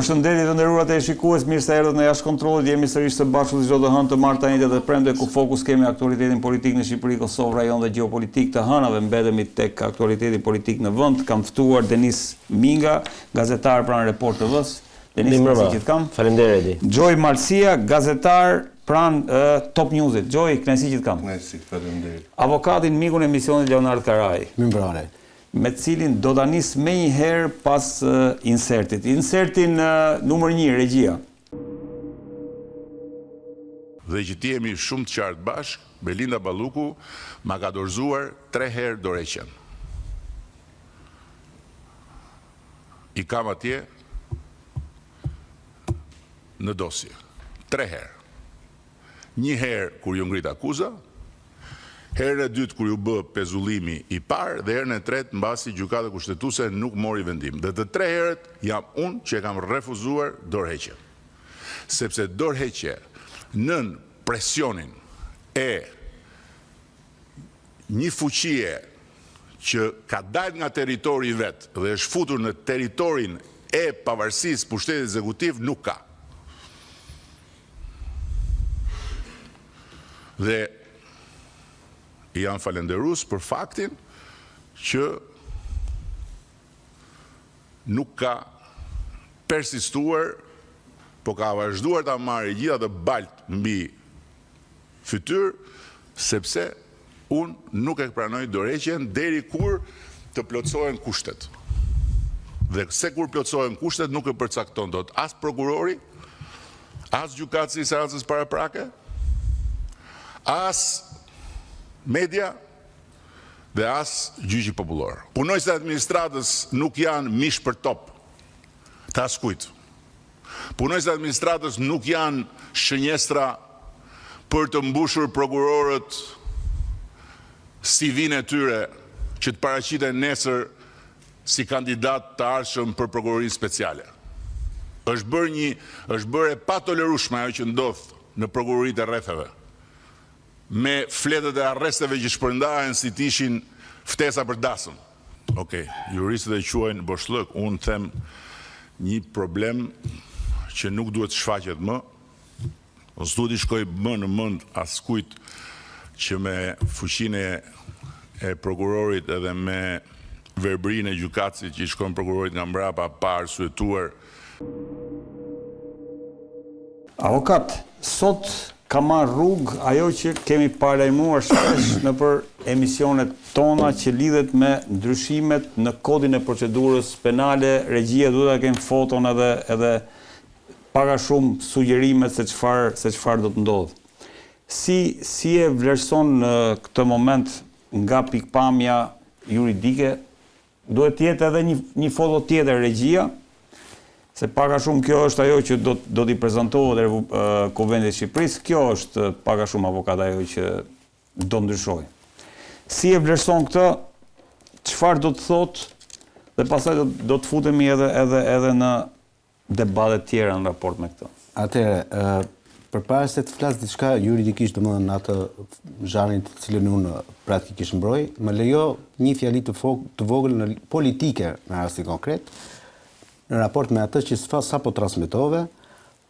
Përshëndetje të nderuar teleshikues, mirë se erdhët në Jashtë Kontrollit. Jemi sërish së bashku si çdo të hënë, të martë, të enjte dhe të premte ku fokus kemi aktualitetin politik në Shqipëri, Kosovë, rajon dhe gjeopolitikë. Të hënave mbetemi tek aktualiteti politik në vend. Kam ftuar Denis Minga, gazetar pranë Report TV-s. Denis, kënaqësi që të kam. Faleminderit Edi. Xhoi Malësia, gazetar pranë uh, Top News-it. Xhoi, kënaqësi që të kam. Kënaqësi, faleminderit. Avokatin mikun e emisionit Leonard Karaj. Mirëmbrëma. Me të cilin do ta nis menjëherë pas insertit. Insertin numër një, regjia. Dhe që të jemi shumë të qartë bashkë, Belinda Balluku ma ka dorëzuar tre herë dorëheqjen. I kam atje në dosje. Tre herë. Një herë kur iu ngrit akuza, herën e dytë kur iu bë pezullimi i parë dhe herën e tretë mbasi Gjykata Kushtetuese nuk mori vendim. Dhe të tre herët jam unë që e kam refuzuar dorëheqjen. Sepse dorëheqje nën presionin e një fuqie që ka dalë nga territori i vet dhe është futur në territorin e pavarësisë pushtetit ekzekutiv nuk ka. Dhe jam falënderues për faktin që nuk ka persistuar, po ka vazhduar ta marrë gjithë atë baltë mbi fytyrë, sepse unë nuk e pranoj dorëheqjen deri kur të plotësohen kushtet. Dhe se kur plotësohen kushtet nuk e përcakton dot as prokurori, as gjykatësi i seancës paraprake, as media dhe as gjyqi popullor. Punonjësit e administratës nuk janë mish për top të askujt. Punonjësit e administratës nuk janë shënjestra për të mbushur prokurorët CV-në e tyre që të paraqiten nesër si kandidatë të ardhshëm për Prokurorinë Speciale. Është bërë një, është bërë e patolerueshme ajo që ndodh në prokuroritë e rretheve, me fletët e arresteve që shpërndahen si të ishin ftesa për dasëm. Ok, juristët e quajnë boshllëk, unë them një problem që nuk duhet të shfaqet më, s'duhet t'i shkojë më në mend askujt që me fuqinë e prokurorit edhe me verbërinë e gjykatësit që i shkon prokurorit nga mbrapa pa arsyetuar. Avokat, sot ka marrë rrugë ajo që kemi paralajmëruar shpesh nëpër emisionet tona që lidhet me ndryshimet në Kodin e Procedurës Penale, regjia duhet ta kenë foton edhe edhe pak a shumë sugjerimet se çfarë se çfarë do të ndodhë. Si si e vlerëson në këtë moment nga pikëpamja juridike Duhet të jetë edhe një një foto tjetër regjia, se pak a shumë kjo është ajo që do do t'i prezantohet Kuvendit të Shqipërisë, kjo është pak a shumë avokat ajo që do ndryshojë. Si e vlerëson këtë? Çfarë do të thotë? Dhe pastaj do do të futemi edhe edhe edhe në debate të tjera në raport me këtë. Atëherë, ë përpara se të flas diçka juridikisht, domethënë në atë zhanrin të cilin unë praktikisht mbroj, më lejo një fjali të, fog, të vogël në politike në rastin konkret, në raport me atë që sapo transmetove,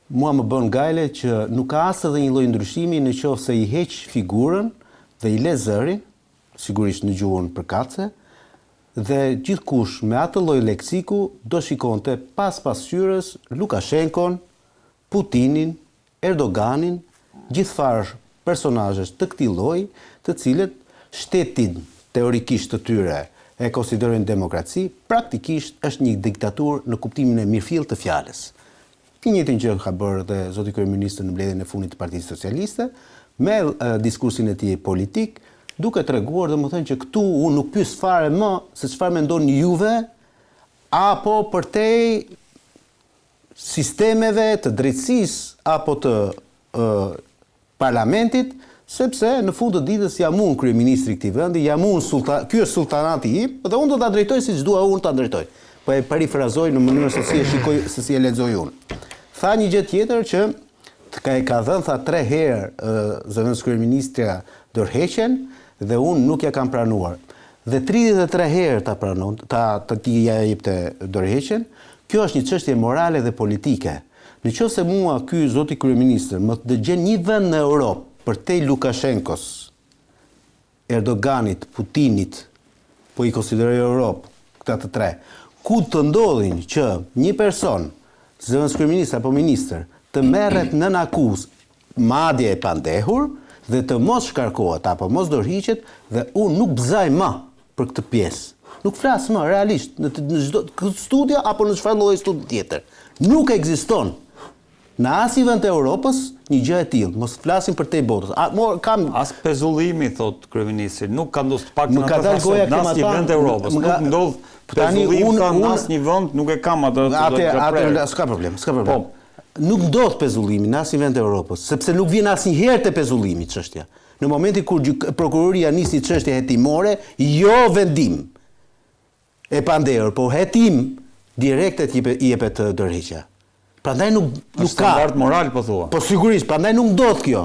mua më bën gajle që nuk ka as edhe një lloj ndryshimi në qoftë se i heq figurën dhe i le zërin, sigurisht në gjuhën përkatëse, dhe gjithkush me atë lloj leksiku do shikonte pas pasqyrës Lukashenkon, Putinin, Erdoganin, gjithfarë personazhesh të këtij lloji, të cilët shtetin teorikisht të tyre e konsiderojnë demokraci, praktikisht është një diktaturë në kuptimin e mirëfilltë të fjalës. Të njëjtën gjë ka bërë dhe zoti kryeministër në mbledhjen e fundit të Partisë Socialiste, me diskursin e tij politik, duke treguar domethënë që këtu unë nuk pyes fare më se çfarë mendoni juve apo përtej sistemeve të drejtësisë apo të Parlamentit, sepse në fund të ditës jam unë kryeministri i këtij vendi, jam unë sulltan, ky është sulltanati im dhe unë do ta drejtoj siç dua unë ta drejtoj. Po e parifrazoj në mënyrën se si e shikoj, se si e lexoj unë. Tha një gjë tjetër që ka e ka dhënë tha tre herë zëvendëskryeministrja dorëheqjen dhe unë nuk ia kam pranuar. Dhe 33 herë ta pranon, ta të t'i ja jepte dorëheqjen. Kjo është një çështje morale dhe politike. Në qoftë se mua ky zoti kryeministër më të gjen një vend në Europë përtej Lukashenkos, Erdoganit, Putinit, po i konsideroj Europë këta të tre, ku të ndodhin që një person, zëvendëskryeministër apo ministër, të merret nën akuzë, madje e pandehur, dhe të mos shkarkohet apo mos dorëhiqet dhe unë nuk bzaj më për këtë pjesë. Nuk flas më realisht në në çdo këtë studio apo në çfarë lloj studio tjetër. Nuk ekziston në asnjë vend të Europës një gjë e tillë, mos flasim përtej botës. A, mo, kam As pezullimi thotë kryeministri, nuk ka ndodhur të paktën atë tha sot, në asnjë vend të Europës, nuk ndodh pezullim tha në asnjë vend, nuk e kam atë të atë atë s'ka problem, s'ka problem. Po. Nuk ndodh pezullimi në asnjë vend të Europës, sepse nuk vjen asnjëherë te pezullimi çështja. Në momentin kur prokuroria nis një çështje hetimore, jo vendim e pandehur, po hetim direkt e i jepet dorëheqja. Prandaj nuk nuk ka standard moral po thua. Po sigurisht, prandaj nuk ndodh kjo.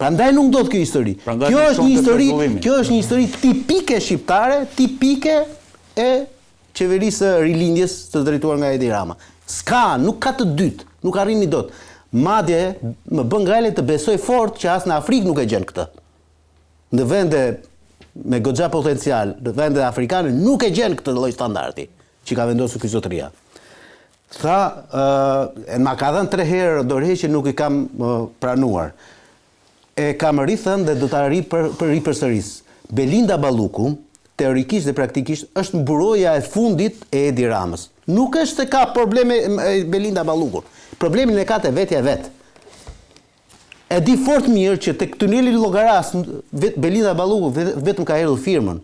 Prandaj nuk ndodh kjo histori. Prandaj kjo është një histori, kjo është një histori tipike shqiptare, tipike e qeverisë së rilindjes të drejtuar nga Edi Rama. S'ka, nuk ka të dytë, nuk arrini dot. Madje, më bën gajle të besoj fort që as në Afrikë nuk e gjen këtë. Në vende me goxha potencial, në vende afrikane nuk e gjen këtë lloj standardi që ka vendosur ky zotëria. Tha, ë, ma ka dhënë tre herë dorëheqje, nuk i kam pranuar. E kam rithënë dhe do ta ripërsëris. Belinda Balluku, teorikisht dhe praktikisht, është mburoja e fundit e Edi Ramës. Nuk është se ka probleme Belinda Ballukun. Problemin e ka te vetja e vet. E di fort mirë që tek tuneli i Llogarasë Belinda Balluku vetëm ka hedhur firmën.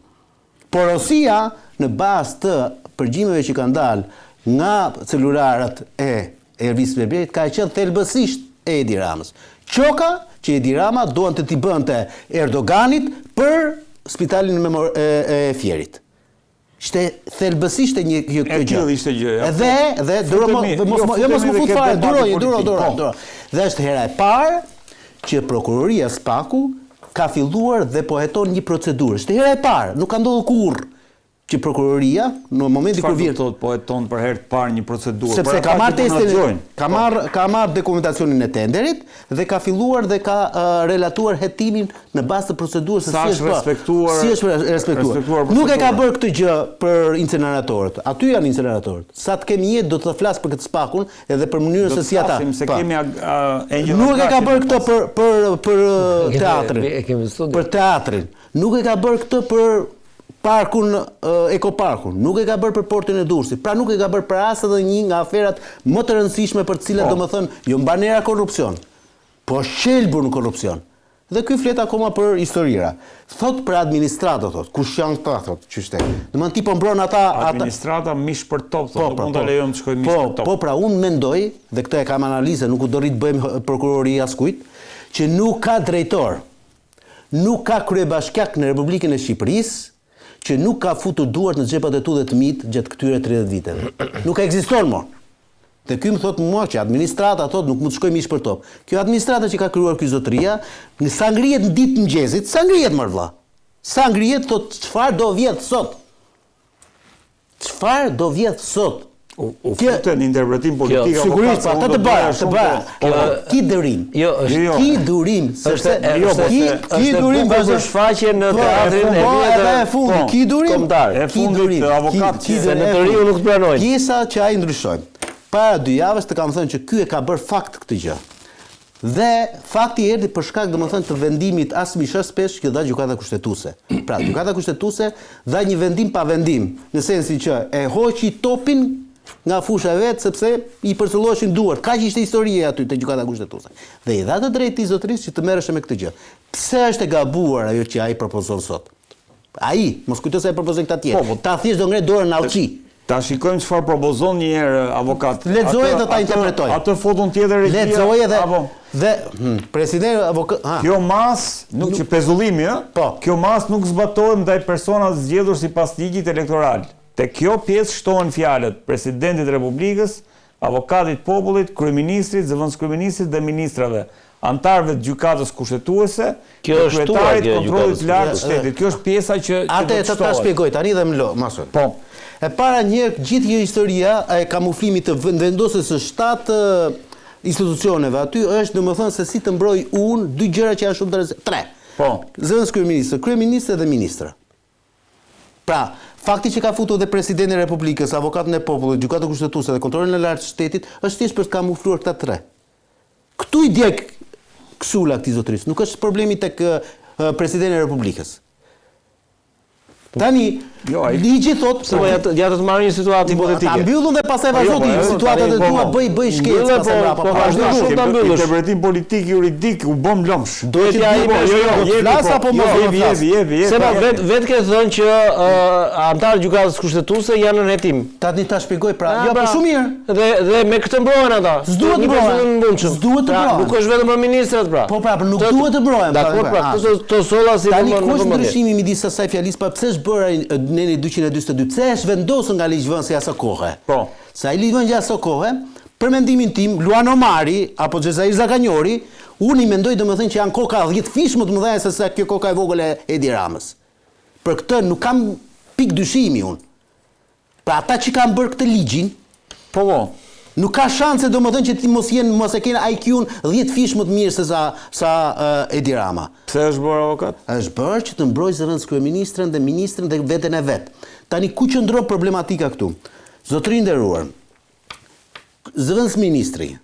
Porosia në bazë të përgjimeve që kanë dalë nga celularët e Ervis Berberit ka qenë thelbësisht e Edi Ramës. Qoka që Edi Rama donte t'i bënte Erdoganit për spitalin e, e Fierit. Ishte thelbësisht e një kjo gjë. E tillë ishte gjëja. Dhe dhe duro mos jo, jo mos më fut fare, duro, duro, duro, po. duro. Dhe është hera e parë që prokuroria SPAK-u ka filluar dhe po heton një procedurë. Është hera e parë, nuk ka ndodhur kurrë që prokuroria në momentin kur vjen thotë po heton për herë të parë një procedurë. Sepse ka marrë testin, ka po. marrë ka marrë dokumentacionin e tenderit dhe ka filluar dhe ka uh, relatuar hetimin në bazë të procedurës se si është respektuar si është respektuar. respektuar Nuk e ka bërë këtë gjë për inceneratorët. Aty janë inceneratorët. Sa të kemi jetë do të flas për këtë SPAK-un edhe për mënyrën se si ata. Se po. kemi uh, Nuk e ka bërë këtë për për për teatrin. Për teatrin. Nuk e ka bërë këtë për parkun ekoparkun, nuk e ka bërë për portin e Durrësit, pra nuk e ka bërë për as edhe një nga aferat më të rëndësishme për të cilat po. domethënë jo mban era korrupsion, po është qelbur në korrupsion. Dhe ky flet akoma për historira. Thot për administratën, thot, kush janë këta, thot, qysh te. Domethënë ti po mbron ata ata administrata mish për top, thot, po, pra, mund ta po, lejojmë të shkojë mish po, për top. Po, pra, unë mendoj, dhe këtë e kam analizë, nuk u do rri të bëjmë prokurori askujt, që nuk ka drejtor, nuk ka kryebashkiak në Republikën e Shqipërisë që nuk ka futur duart në xhepat e tu dhe të mit gjatë këtyre 30 viteve. Nuk ekziston më. Dhe ky më thotë mua që administrata thotë nuk mund të shkojë mish për top. Kjo administrata që ka krijuar ky zotëria, në sa ngrihet në ditë të mëngjesit, sa ngrihet mor vlla. Sa ngrihet thotë çfarë do vjedh sot. Çfarë do vjedh sot? U, u fute në interpretim politik apo sigurisht, po atë të bëra, të bëra. Po, ki durim. Jo, është jo, jo. ki durim, sepse jo, po, ki ki durim vazhdo shfaqje në po, teatrin e po, vjetër. Edhe e fundit, ki durim. E fundit avokat, ki durim. Në të riu nuk të pranojnë. Pjesa që ai ndryshoi. Para dy javësh të kam thënë që ky e ka bërë fakt këtë gjë. Dhe fakti erdhi për shkak domethënë të vendimit as mish as peshk që dha Gjykata Kushtetuese. Pra, Gjykata Kushtetuese dha një vendim pa vendim, në sensin që e hoqi topin nga fusha e vet sepse i përcëlloheshin duart. Kaq ishte historia aty te Gjykata Kushtetuese. Dhe i dha të drejtë këtij zotërisë që të merreshe me këtë gjë. Pse është e gabuar ajo që ai propozon sot? Ai, mos kujto se e propozojnë këta të tjerë. Po, po. Ta thjesht do ngre dorën në allçi. Ta shikojmë çfarë propozon një herë avokat. Lexoje dhe ta interpretoj. Atë foton tjetër regjia. Lexoje dhe apo dhe hmm, presidenti avokat, ha. Kjo masë nuk që pezullimi, ë? Po. Kjo masë nuk zbatohet ndaj personave të zgjedhur sipas ligjit elektoral. Te kjo pjesë shtohen fjalët Presidentit të Republikës, Avokatit të Popullit, Kryeministrit, Zëvendëskryeministrit dhe ministrave, anëtarëve të Gjykatës Kushtetuese Kjo dhe është shtuar kryetarit të kjo e Kontrollit Gjykatës të Lartë të Shtetit. Kjo është pjesa që që Atë do të ta shtohet. shpjegoj tani dhe më lo, mos. Po. E para një herë gjithë kjo historia e kamuflimit të vendosjes së 7 institucioneve aty është domethënë se si të mbroj unë dy gjëra që janë shumë të rëndësishme. Tre. Po. Zëvendëskryeministër, kryeministër dhe ministra. Pra, fakti që ka futur dhe Presidentin e Republikës, Avokatin e Popullit, Gjykatën Kushtetuese dhe Kontrollin e Lartë të Shtetit, është thjesht për të kamufluar këta tre. Këtu i djeg kësula këtij zotërisë, nuk është problemi tek Presidenti i Republikës. Tani, jo, ai... ligji thotë... Se po, ja të, ja të të marrë një situatë hipotetike. Ta mbyllun dhe pastaj po, jo, vazhdo ti, po, jo, situatat e po, tua bëj bëj shkencë po, pastaj mbrapa. Po, vazhdo shumë ta mbyllësh. Interpretim politik juridik u bëm lëmsh. Do të ja jo, jo, jo, jepi, flas apo mos do të flas? Jepi, jepi, jepi. Se po vet vet ke thënë që anëtarët e gjykatës kushtetuese janë në hetim. Tani ta shpjegoj pra. Ah, Jo, po pra, shumë mirë. Dhe dhe me këtë mbrohen ata. S'duhet të mbrohen. S'duhet të pra, mbrohen. Nuk është vetëm për ministrat pra. Po pra, po nuk duhet të mbrohen. Dakor, pra, këtë të solla si Tani ku është ndryshimi midis asaj fjalisë, pa pse është bërë ai neni 242? Pse është vendosur nga ligjvënësi aso kohe? Po. Se ai ligjvënësi aso kohe, për mendimin tim, Luan Omari apo Xhezair Zaganjori, unë i mendoj domethënë që janë koka 10 fish më të mëdha se sa kjo koka e vogël e Edi Ramës. Për këtë nuk kam pikë dyshimi unë. Pra ata që kanë bërë këtë ligjin, po po, nuk ka shanse domethënë që ti mos jenë mos e kenë IQ-n 10 fish më të mirë se sa sa uh, Edi Rama. Pse është bërë avokat? Është bërë që të mbrojë zëvendëskryeministren dhe ministrin dhe veten e vet. Tani ku qëndron problematika këtu? Zotëri i nderuar, zëvendësministri,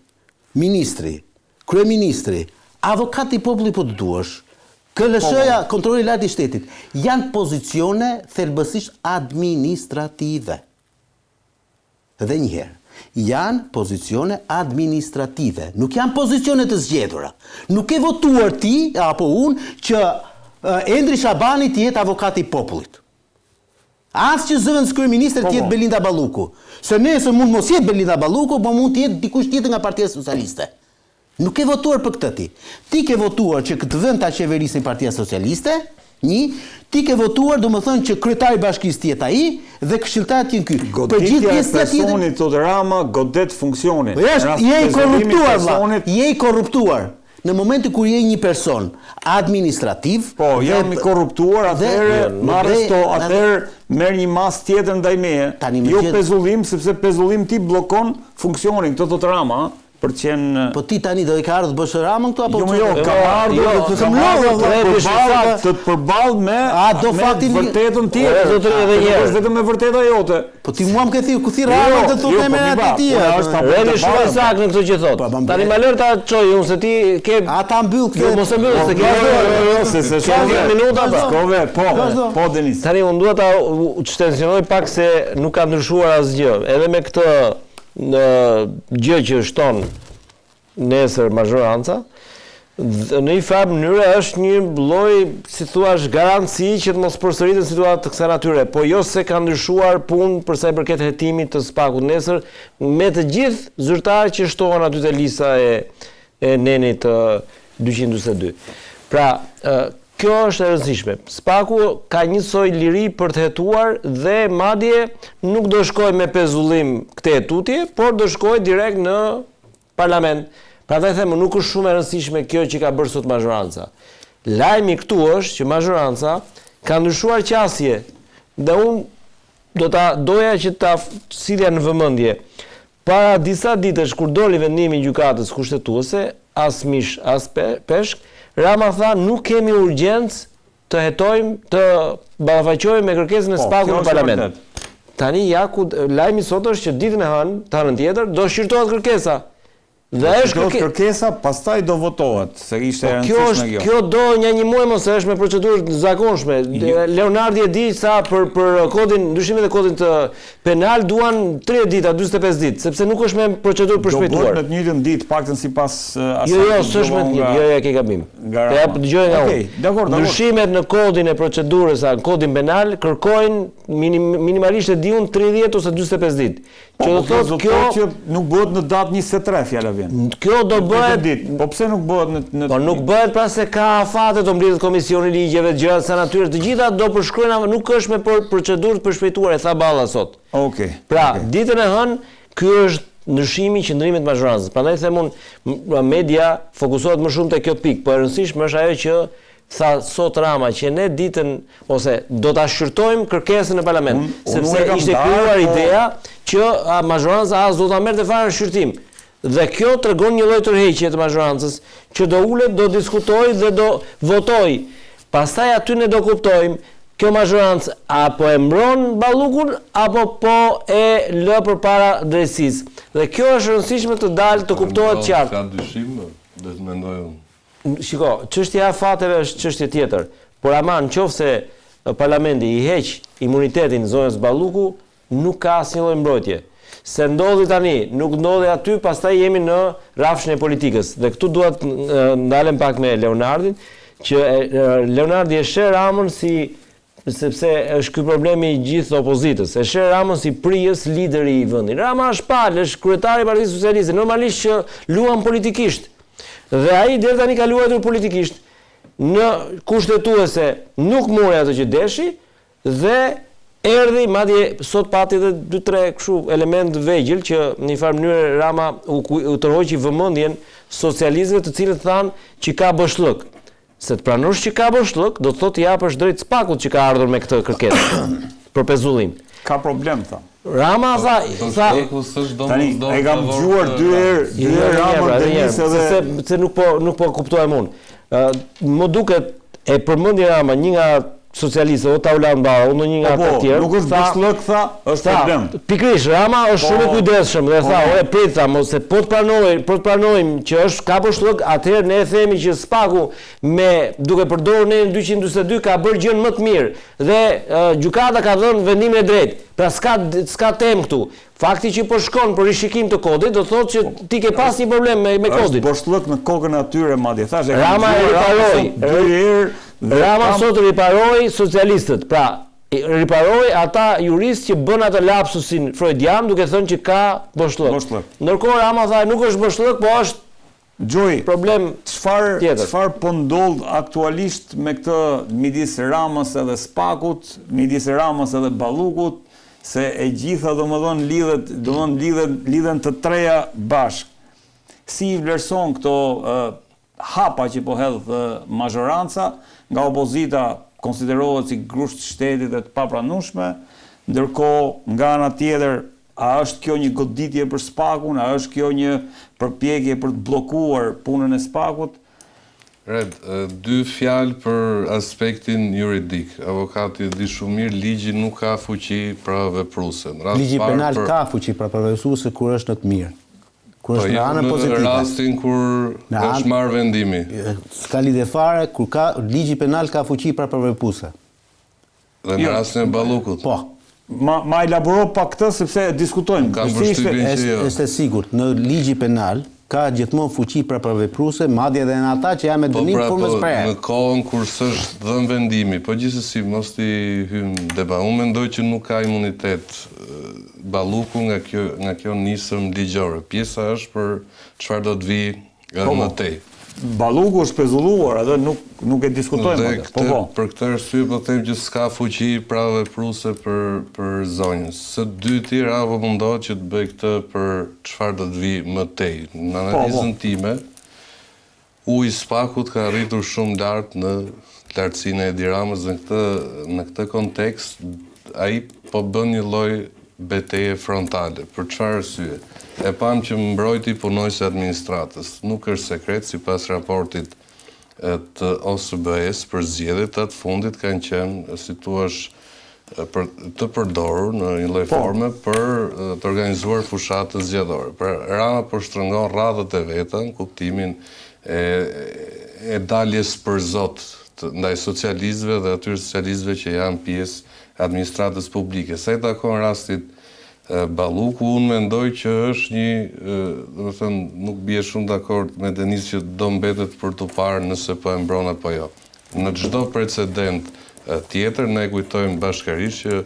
ministri, kryeministri, avokati i popullit po të duash, KLSH-ja, Po, po. Kontrolli i Lartë i Shtetit, janë pozicione thelbësisht administrative. Dhe një herë, janë pozicione administrative, nuk janë pozicione të zgjedhura. Nuk e votuar ti apo unë që Endri Shabani të jetë avokati i popullit. As që zëvendëskryeministër të Po, jetë po. Belinda Balluku. Se nesër mund mos jetë Belinda Balluku, po mund të jetë dikush tjetër nga Partia Socialiste. Nuk ke votuar për këtë ti. Ti ke votuar që këtë vend ta qeverisin Partia Socialiste, një, ti ke votuar domethënë që kryetari i bashkisë të jetë ai dhe këshilltari të jenë ky. Për gjithë Goditja e pjesën tjetër, personit thotë Rama godet funksionin. Po Në rast je i pezullimi korruptuar vlla. personit, Je i korruptuar. Në momentin kur je një person administrativ, Po, jam i korruptuar, atëherë më arresto, atëherë merr një masë tjetër ndaj meje. Jo pezullim, sepse pezullim ti bllokon funksionin, këtë thotë Rama, ë, për të qenë Po ti tani do i ka ardhur të bësh Ramën këtu apo Jo, jo, ka ardhur, jo, të të ardhur mlodhë, të përballë, të të përballë me A, do me faktin vërtetën tjetër. Ore, zotëri, edhe një herë. Nuk është vetëm e vërteta jote. Po ti mua më ke thirr, ku thirr Ramën të thotë jo, po emrin mi e ba, tij. unë është ta Remi shumë e saktë në këtë që Po, thotë. po, Tani ma lër ta çoj unë se ti ke A ta mbyll këtë? Jo, mos e mbyll, se ke Jo, jo, jo, jo, se se Ke shkove. 10 minuta pra. Shkove, po, Vazhdo. po Denis. Tani unë dua ta shtensionoj pak se nuk ka ndryshuar asgjë. Edhe me këtë në gjë që shton nesër mazhoranca, në një farë mënyre është një lloj, si thua, garanci që të mos përsëriten situata të kësaj natyre, po jo se ka ndryshuar punë për sa i përket hetimit të SPAK-ut nesër me të gjithë zyrtarët që shtohen aty te lista e e nenit të 242. Pra, kjo është e rëndësishme. SPAK-u ka një soj liri për të hetuar dhe madje nuk do shkojë me pezullim këtë e tutje, por do shkojë direkt në parlament. Prandaj them, nuk është shumë e rëndësishme kjo që ka bërë sot mazhoranca. Lajmi këtu është që mazhoranca ka ndryshuar qasje dhe unë do ta doja që ta sillja në vëmendje. Para disa ditësh kur doli vendimi i gjykatës kushtetuese, as mish, as peshk, Rama tha nuk kemi urgjencë të hetojmë, të ballafaqojmë me kërkesën e Po, SPAK-ut kjo në është e parlament. vërtetë. Tani ja ku lajmi sot është që ditën e hënë, të hënën tjetër, do shqyrtohet kërkesa. Dhe është Shqyrtohet kërke... kërkesa, pastaj do votohet, se ishte e Po kjo rëndësishme është kjo. kjo do një një muaj mos është me procedurë të zakonshme. Leonardi e di sa për për kodin, ndryshimet e kodit të penal duan 30 ditë, 45 ditë, sepse nuk është me procedurë Do bëhet përshpejtuar. në të njëjtën ditë, paktën sipas eh, asaj Jo, jo, që s'është me të dëgjova njëjtë, nga- jo, jo, ke gabim. nga Po ja Rama. dëgjoj nga unë. Okej, dakor, dakor. Ndryshimet në kodin e procedurës, a në kodin penal kërkojnë minim, minimalisht e diun 30 ose 45 ditë. Po, Që do po, thotë do kjo thotë që nuk bëhet në datë 23 fjala vjen. kjo do Në bëhet ditë. Po pse nuk bëhet në në Po nuk bëhet pra se ka afate, do mblidhet komisioni i ligjeve, gjëra të sa natyre, të gjitha do përshkruajnë, ama nuk është me për procedurë të përshpejtuar, e tha Balla sot. Okej. Pra, okej. ditën e hënë, ky është ndryshimi i qëndrimit të mazhorancës. Prandaj them unë, media fokusohet më shumë te kjo pikë, po e rëndësishme është ajo që tha sot Rama që ne ditën ose do ta shqyrtojmë kërkesën në parlament, Unë- unë sepse e kam ishte ndarë, krijuar po- ideja që a, mazhoranca as do ta merrte fare në shqyrtim. Dhe kjo tregon një lloj tërheqje të mazhorancës që do ulet, do diskutojë dhe do votojë. Pastaj aty ne do kuptojmë kjo mazhorancë a po e mbron Ballukun apo po e lë përpara drejtësisë. Dhe kjo është e rëndësishme të dalë të kuptohet qartë. Ka dyshim, do të mendoj unë. Shiko, çështja e afateve është çështje tjetër, por ama në qoftë se e, parlamenti i heq imunitetin zonjës Balluku, nuk ka asnjë lloj mbrojtje. Se ndodhi tani, nuk ndodhi aty, pastaj jemi në rrafshin e politikës. Dhe këtu dua të e, ndalem pak me Leonardin, që e, e, Leonardi e sheh Ramën si sepse është ky problemi i gjithë opozitës. E sheh Ramën si prijës lideri i vendit. Rama është palë, është kryetari i Partisë Socialiste, normalisht që luan politikisht. Dhe ai deri tani ka luajtur politikisht në kushtetuese nuk mori atë që deshi dhe erdhi madje sot pati edhe 2-3 kështu element të vegjël që në një farë mënyrë Rama u, ku- u tërhoqi vëmendjen socialistëve të cilët thanë që ka boshllëk. Se të pranosh që ka boshllëk, do të thotë i japësh drejt Spakut që ka ardhur me këtë kërkesë për pezullim. Ka problem, tha. Rama tha, tha Boshllëku s'është Tani, domosdo e kam favor dëgjuar të dy herë, Ramës. dy herë Një herë, Ramën pra, edhe një Denis herë, edhe se, se nuk po nuk po kuptohem unë. Ë, më duket e përmendi Rama një nga socialistët, o Taulant Balla, o ndonjë nga Po, ata të tjerë. nuk është tha- boshllëk, tha, është tha, problem. Pikërisht Rama është shumë i Po, kujdesshëm dhe po. tha, "Ore prit tha, mos se po të pranoj, po të pranojmë që është ka boshllëk, atëherë ne themi që Spaku me duke përdorur nenin 242 ka bërë gjën më të mirë dhe ë, gjykata ka dhënë vendimin e drejtë. Pra s'ka s'ka temë këtu. Fakti që po shkon për rishikim të kodit do të thotë që ti ke pas një problem me me Është kodin. boshllëk në kokën e atyre madje. Thash, e kam Rama e dëgjuar Ramën riparoi. sot dy herë dhe Rama kam- sot riparoi socialistët, pra i- riparoi ata juristë që bën atë lapsusin freudian duke thënë që ka boshllëk. Boshllëk. Ndërkohë Rama tha nuk është boshllëk, po është Gjoj, problem çfarë tjetër. çfarë po ndodh aktualisht me këtë midis Ramës edhe Spakut, midis Ramës edhe Ballukut, se e gjitha domethënë lidhet, domethënë lidhen lidhen të treja bashkë. Si i vlerëson këto ë, hapa që po hedh ë, mazhoranca nga opozita konsiderohet si grusht shtetit e të papranueshme, ndërkohë nga ana tjetër a është kjo një goditje për Spakun, a është kjo një përpjekje për të bllokuar punën e Spakut? Red, e, dy fjalë për aspektin juridik. Avokati e di shumë mirë, ligji nuk ka fuqi pra vepruese. Në radhë Ligji parë penal për- ka fuqi pra përvetësuese kur është në të mirë. Kur Po, është në jo, anën pozitive. Në rastin kur Në anë- është marrë vendimi. S'ka lidhje fare kur ka ligji penal ka fuqi pra përvetësuese. Dhe në Jo. rastin e Ballukut. Po. Ma, ma elaboro pak këtë sepse e diskutojmë. Kam Si ishte- përshtypjen që Është jo. është e sigurt, në ligji penal ka gjithmonë fuqi pra përvepruese, madje edhe në ata që janë me Po dënim pra, kur po, më spreh. në kohën kur s'është dhënë vendimi, po gjithsesi mos t'i hym debat. Unë mendoj që nuk ka imunitet e, Balluku nga kjo nga kjo nisëm ligjore. Pjesa është për çfarë do të vijë edhe Po, po. më tej. Balluku është pezulluar, edhe nuk nuk e diskutojmë Dhe atë. Po këtë, po. për këtë arsye po them që s'ka fuqi pra vepruese për për zonjën. Së dyti, Rama po mundohet që të bëj këtë për çfarë do të vijë më tej. Në Po, po. analizën time, uji i Spakut ka arritur shumë lart në lartësinë e Edi Ramës dhe në këtë në këtë kontekst ai po bën një lloj beteje frontale. Për çfarë arsye? E pam që mbrojti punonjës e administratës. Nuk është sekret sipas raportit e, të OSBE-s për zgjedhjet atë fundit kanë qenë, si thuash, e, për, të përdorur në një lloj Po. forme për e, të organizuar fushatën zgjedhore. Pra Rama po shtrëngon radhët e veta në kuptimin e e daljes për zot të, ndaj socialistëve dhe atyre socialistëve që janë pjesë e administratës publike. Sa i takon rastit e, Balluku, unë mendoj që është një, e, do të thënë, nuk bie shumë dakord me Denis që do mbetet për t'u parë nëse po e mbron apo jo. Në çdo precedent e, tjetër, ne e kujtojmë bashkërisht që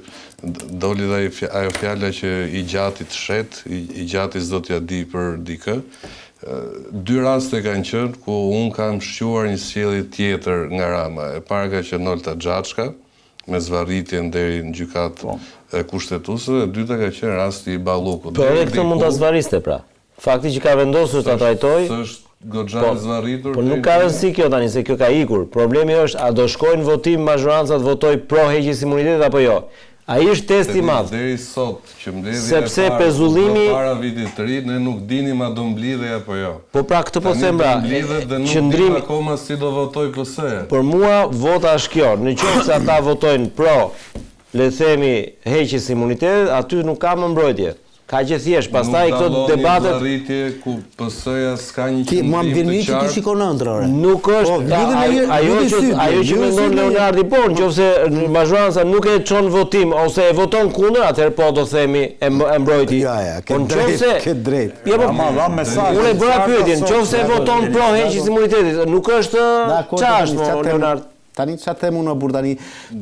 d- doli dhe ai fja- ajo fjala që i gjati të shet, i, i gjati s'do t'ja di për dikë. E, Dy raste kanë qenë ku unë kam shquar një sjellje tjetër nga Rama. E para ka qenë Olta Xhaçka, me zvarritjen deri në gjykatë Po. e kushtetuese dhe e dyta ka qenë rasti i Ballukut. Po edhe Deri këtë mund ta diku zvarriste pra. Fakti që ka vendosur ta trajtoj, S'është goxha e zvarritur. Po nuk ka rëndësi kjo tani se kjo ka ikur. Problemi është a do shkojë në votim mazhoranca të votojë pro heqjes së imunitetit apo jo. Ai është testi i madh. Deri sot që mbledhja e parë u bë para vitit të ri, ne nuk dinim a do mblidhej apo jo. Po pra këtë po them pra. Tani do mblidhet dhe nuk dimë akoma si do votojë PS-ja. Për mua vota është kjo, në qoftë se ata votojnë pro, le të themi heqjes së imunitetit, aty nuk ka më mbrojtje. Kaq e thjeshtë, pastaj këto debatet. Nuk dallon një zvarritje ku PS-ja s'ka një qëndrim të qartë. Ti mua më vjen mirë që ti shikon ëndrra ore. Nuk është, po, ajo që ajo që mendon Leonardi po, në qoftë se mazhoranca nuk e çon votim ose e voton kundër, atëherë po do themi e mbrojti. Ja, ja, ke po drejtë, ke drejtë. Jo, po, Ama dha mesazh. Unë e bëra pyetjen, në qoftë se e voton pro heqjes së imunitetit, nuk është ça është Leonard. Tani ça them unë o burrë tani?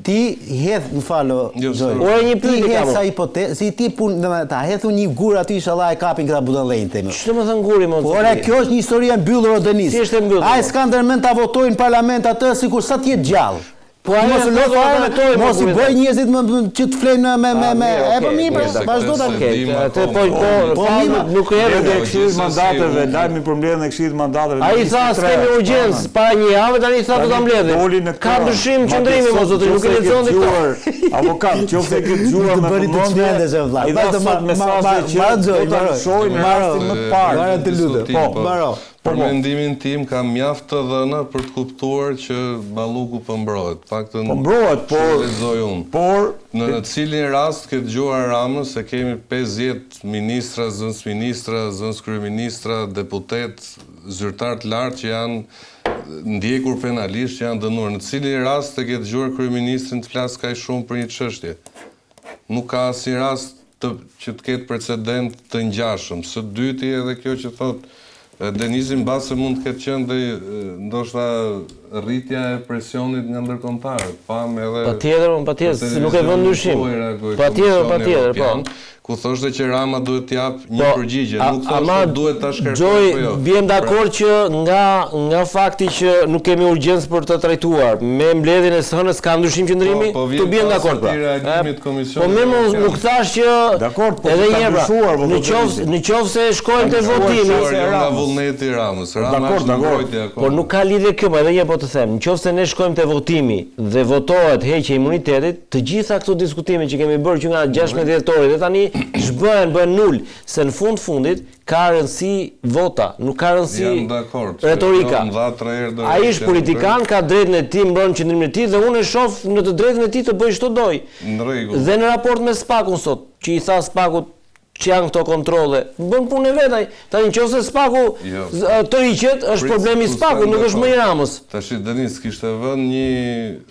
Ti hedh, më fal o jo, Xhoi. Ore një pyetje kam. Ti hedh sa hipotezë, si ti pun, domethënë ta hedh unë një gur aty inshallah e kapin këta budallenjtë themi. Ç'do me thënë guri mo? Po ore kjo është një histori e mbyllur o Denis. Si është e mbyllur? Ai s'ka ndërmend ta votojë në parlament atë sikur sa të jetë gjallë. Po ai mos lë fare, mos i bëj njerëzit më që të flejnë me me me. E po mirë, pra, vazhdo tani. Okej, atë po po po mirë, nuk e hedh e Këshillit të Mandateve, lajmi për mbledhjen e Këshillit të Mandateve. Ai tha s'kemi urgjencë para një jave, tani tha do ta mbledhim. Ka ndryshim qëndrimi mo zotëri, nuk e lexon ti këto. Avokat, qoftë e ke dëgjuar me vëmendje, ai dha sot mesazhe që do ta lëshojë në rastin më të parë. Maro të lutem. Po, maro. Për po. mendimin tim ka mjaft të dhëna për të kuptuar që Balluku po mbrohet. Të paktën po mbrohet, por lexoj unë. Por në në cilin rast ke dëgjuar Ramën se kemi 50 ministra, zëvendësministra, zëvendëskryeministra, deputetë, zyrtarë të lartë që janë ndjekur penalisht, që janë dënuar. Në cilin rast e ke dëgjuar kryeministrin të flasë kaq shumë për një çështje? Nuk ka asnjë rast të që të ketë precedent të ngjashëm. Së dyti edhe kjo që thotë Denizi mbase mund të ketë qenë dhe ndoshta rritja e presionit nga ndërkombëtarët. Pamë edhe Patjetër, patjetër, se nuk e vë në dyshim. Patjetër, patjetër, po. Ku thoshte që Rama duhet të japë një po, përgjigje, nuk thoshte duhet ta shkarkojë apo jo. Biem pra- dakord që nga nga fakti që nuk kemi urgjencë për të trajtuar, me mbledhjen e së hënës ka ndryshim qëndrimi, po, po të biem dakord pra. Po më mos nuk thash që dakord, po edhe një herë pra, po në qoftë në qoftë se shkojmë te votimi, jo nga vullneti i Ramës, Rama dakord, është në mbrojtje akoma. Por nuk ka lidhje kjo, po edhe një herë po të them, në qoftë se ne shkojmë te votimi dhe votohet heqja e imunitetit, Të gjitha këto diskutime që kemi bërë që nga 16 dhjetori dhe tani zhbëhen, bëhen nul, se në fund fundit ka rëndësi vota, nuk ka rëndësi retorika. Ai është politikan, ka drejtën e tij, mbron qëndrimin e tij dhe unë e shoh në të drejtën e tij të bëjë ç'të dojë. Dhe në raport me SPAK-un sot, që i tha SPAK-ut Ç'janë këto kontrolle? Bën punën e vet ai. Tani nëse SPAK-u jo. tërhiqet, është problemi i SPAK-ut, nuk është më i Ramës. Tashi Denis kishte vënë një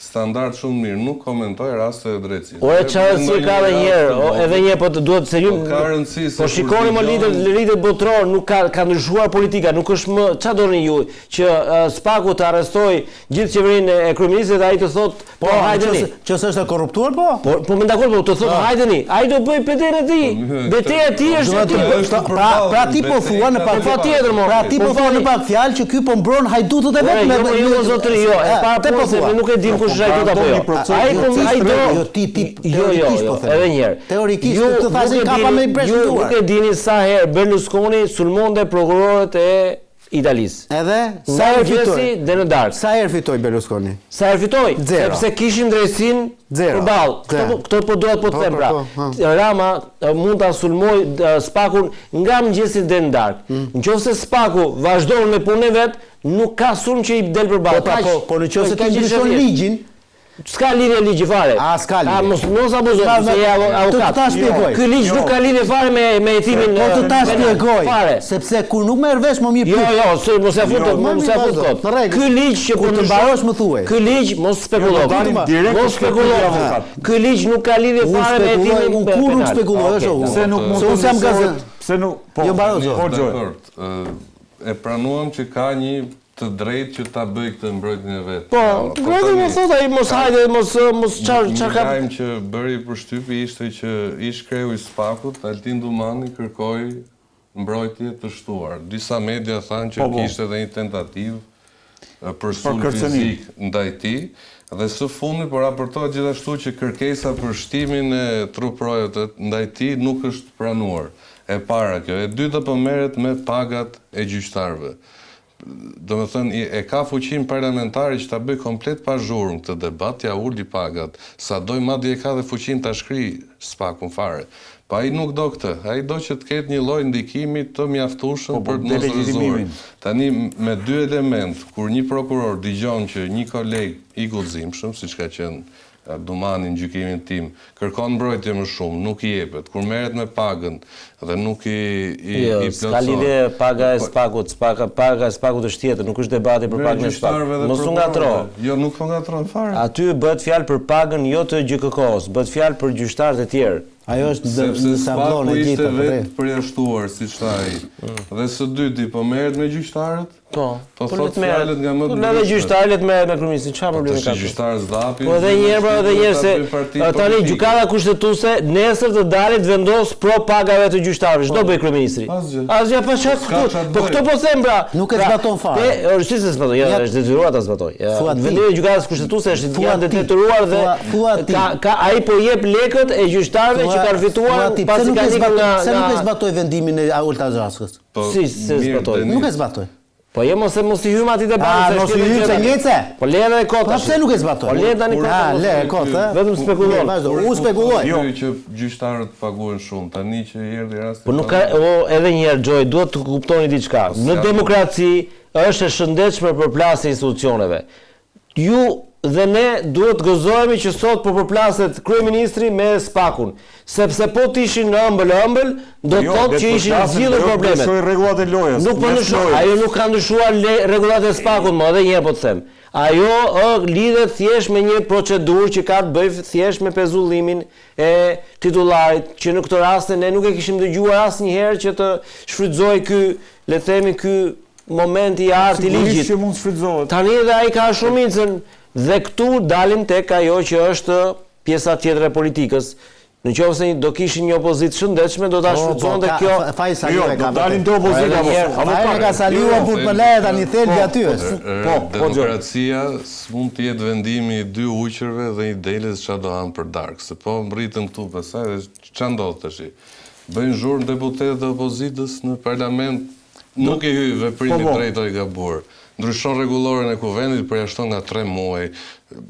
standard shumë mirë, nuk komentoj raste e drejtësisë. Ore çfarë rëndësie ka edhe një herë, edhe një herë po të duhet se ju po ka rëndësi se Po shikoni më liderët, liderët botërorë, nuk ka ka ndryshuar politika, nuk është më çfarë doni ju që SPAK-u të arrestojë gjithë qeverinë e kryeministrit dhe ai të thotë Po, po hajdeni. Që s'është e korruptuar, po? Po, po më dakord, po të thotë ah. hajdeni. Ai do bëjë betejen e tij. Po, Beteja e tij është aty. Pra, pra ti po thua në pak patjetër, mo. Pra ti po thua në pak fjalë që ky po mbron hajdutët e vet me jo, jo, zotëri, jo. E para po po se ne nuk e dim kush është hajdut apo jo. Ai po ai do jo ti ti jo jo, jo, po edhe një herë. Teorikisht të thashë ka pa me presh duar. Ju nuk e dini sa herë Berlusconi sulmonte prokurorët e Italisë. Edhe sa herë fitoi? Deri në darkë. Sa herë fitoi Berlusconi? Sa herë fitoi? Zero. Sepse kishin drejtësinë përballë. Këto këto po dua po të them pra. Po, po, Rama mund ta sulmojë SPAK-un nga mëngjesi deri në darkë. Mm. Në qoftë se SPAK-u vazhdon me punën e vet, nuk ka sulm që i del përballë. Po, pra, po, po në qoftë se ti ndryshon ligjin, S'ka lidhje ligji fare. A s'ka lidhje. A mos mos abuzo, se je avokat. Të ta shpjegoj. Ky ligj nuk ka lidhje fare me me hetimin. Po të ta shpjegoj. Fare. Sepse kur nuk merr vesh më mirë Jo, jo, se mos e fut, jo, mos e fut kot. Ky ligj që kur të mbarosh më thuaj. Ky ligj mos spekulo. Mos spekulo. Ky ligj nuk ka lidhje fare me hetimin. Unë kur nuk spekuloj, është unë. Pse nuk mund të jam gazet. Pse nuk? Po. Jo mbaro. Po, E pranuam që ka një të drejtë që ta bëjë këtë mbrojtjen e vet. Po, po tani më thotë ai mos hajde, mos mos çar çar ka. Një lajm që bëri përshtypje ishte që ish kreu i SPAK-ut, Altin Dumani kërkoi mbrojtje të shtuar. Disa media thanë që po, po. kishte edhe një tentativë për sulm fizik ndaj tij dhe së fundmi po raportohet gjithashtu që kërkesa për shtimin e truprojave ndaj tij nuk është pranuar. E para kjo. E dyta po merret me pagat e gjyqtarëve. Domethënë e ka fuqinë parlamentare që ta bëjë komplet pa zhurmë këtë debat, t'ia uli pagat sa dojë, madje e ka dhe fuqinë ta shkrijë SPAK-un fare. Po ai nuk do këtë, ai do që të ketë një lloj ndikimi të mjaftueshëm po, për të mos rrëzuar. Tani me dy elementë, kur një prokuror dëgjon që një koleg i guximshëm, siç ka qenë Dumani në gjykimin tim, kërkon mbrojtje më shumë, nuk i jepet, kur merret me pagën dhe nuk i i jo, i plotësohet. S'ka lidhje paga e po- SPAK-ut, SPAK paga e SPAK-ut është tjetër, nuk është debati për pagën e SPAK-ut. Mos u ngatërro. Jo, nuk po ngatërrohem fare. Aty bëhet fjalë për pagën jo të GJKKO-s, bëhet fjalë për gjyqtarët e tjerë. Ajo është në shabllon e gjitha. Sepse SPAK-u ishte vetë përjashtuar, siç tha ai. Mm. Dhe së dyti, po merret me gjyqtarët? Po. Po, po thotë fjalët nga më të ndryshmet. Po edhe gjyqtarët le të merret me kryeministrin, çfarë po, problemi ka? Po gjyqtarët s'dhapin. Po edhe një herë, po edhe një herë se tani gjykata kushtetuese nesër të dalë të vendos pro pagave të gjyqtarëve. Ç'do po. bëj kryeministri? Asgjë. Asgjë pa çfarë këtu. Po këto po them pra. Nuk e pra, zbaton fare. Po si s'e zbaton? Jo, është detyruar ta zbatojë. Vendimi i gjykatës kushtetuese është i detyruar dhe ka ka ai po jep lekët e gjyqtarëve që kanë fituar pasi kanë ikur nga Pse nuk e zbatoi vendimin e Olta Xhaçkës? Po, si s'e zbatoi? Nuk e zbatoi. Po jo mos e mos i hym atij debati se mos i hym se ngece. Po le edhe kot. Po pse nuk e zbatoi? Po le tani kot. Ah, le kot, ë. Vetëm spekulon. Vazhdo, unë spekuloj. Jo, që gjyqtarët paguhen shumë, tani që i erdhi rasti. Po nuk ka, o, edhe një herë Xhoi, duhet të kuptoni diçka. Po, Në demokraci është e shëndetshme përplasja e institucioneve. Ju dhe ne duhet të gëzohemi që sot po përplaset kryeministri me SPAK-un, sepse po të ishin ëmbël ëmbël, do të jo, thotë që ishin zgjidhur jo, problemet. Ndryshoi rregullat e lojës. Nuk po ndryshoi, ajo nuk ka ndryshuar rregullat e SPAK-ut më, edhe një herë po të them. Ajo ë lidhet thjesht me një procedurë që ka të bëjë thjesht me pezullimin e titullarit, që në këto raste ne nuk e kishim dëgjuar asnjëherë që të shfrytëzohej ky, le të themi ky moment i artë i ligjit. Sigurisht që mund të shfrytëzohet. Tani edhe ai ka shumicën dhe këtu dalim tek ajo që është pjesa tjetër e politikës. Në qoftë se do kishin një opozitë të shëndetshme, do ta po, po, shfrytëzonte kjo. Faj Saliu jo, e ka. Do dalim te opozita apo. Fajin e ka Saliu apo për leje tani thelbi po, aty është. Po, po, demokracia s'mund të jetë vendimi i dy ujqërve dhe një deles ça do hanë për darkë, se po mbërritëm këtu pastaj dhe ça ndodh tash. Bëjnë zhurmë deputetët e opozitës në parlament Nuk i hyj veprimit Po, po. drejt o i gabuar. Ndryshon rregulloren e Kuvendit, përjashton nga tre muaj,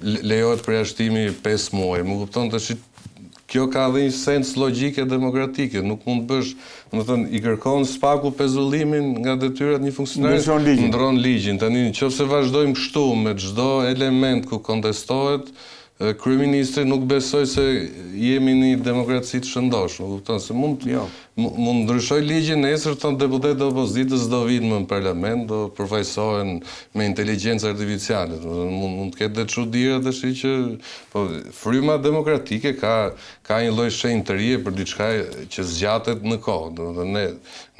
lejohet përjashtimi pesë muaj. Më kupton tash kjo ka dhe një sens logjike demokratike, nuk mund të bësh, domethënë i kërkon SPAK-u pezullimin nga detyrat një funksionari, Ndryshon ligjin. ndron ligjin. Tani në qoftë se vazhdojmë kështu me çdo element ku kontestohet, Kryeministri nuk besoj se jemi në një demokraci të shëndoshë, më kupton, se mund jo. mund ndryshoj ligjin nesër thonë deputetët e opozitës s'do vinë më në parlament, do përfaqësohen me inteligjencë artificiale, domethënë mund mund të ketë dhe çudira tash që po fryma demokratike ka ka një lloj shenjtërie për diçka që zgjatet në kohë, domethënë ne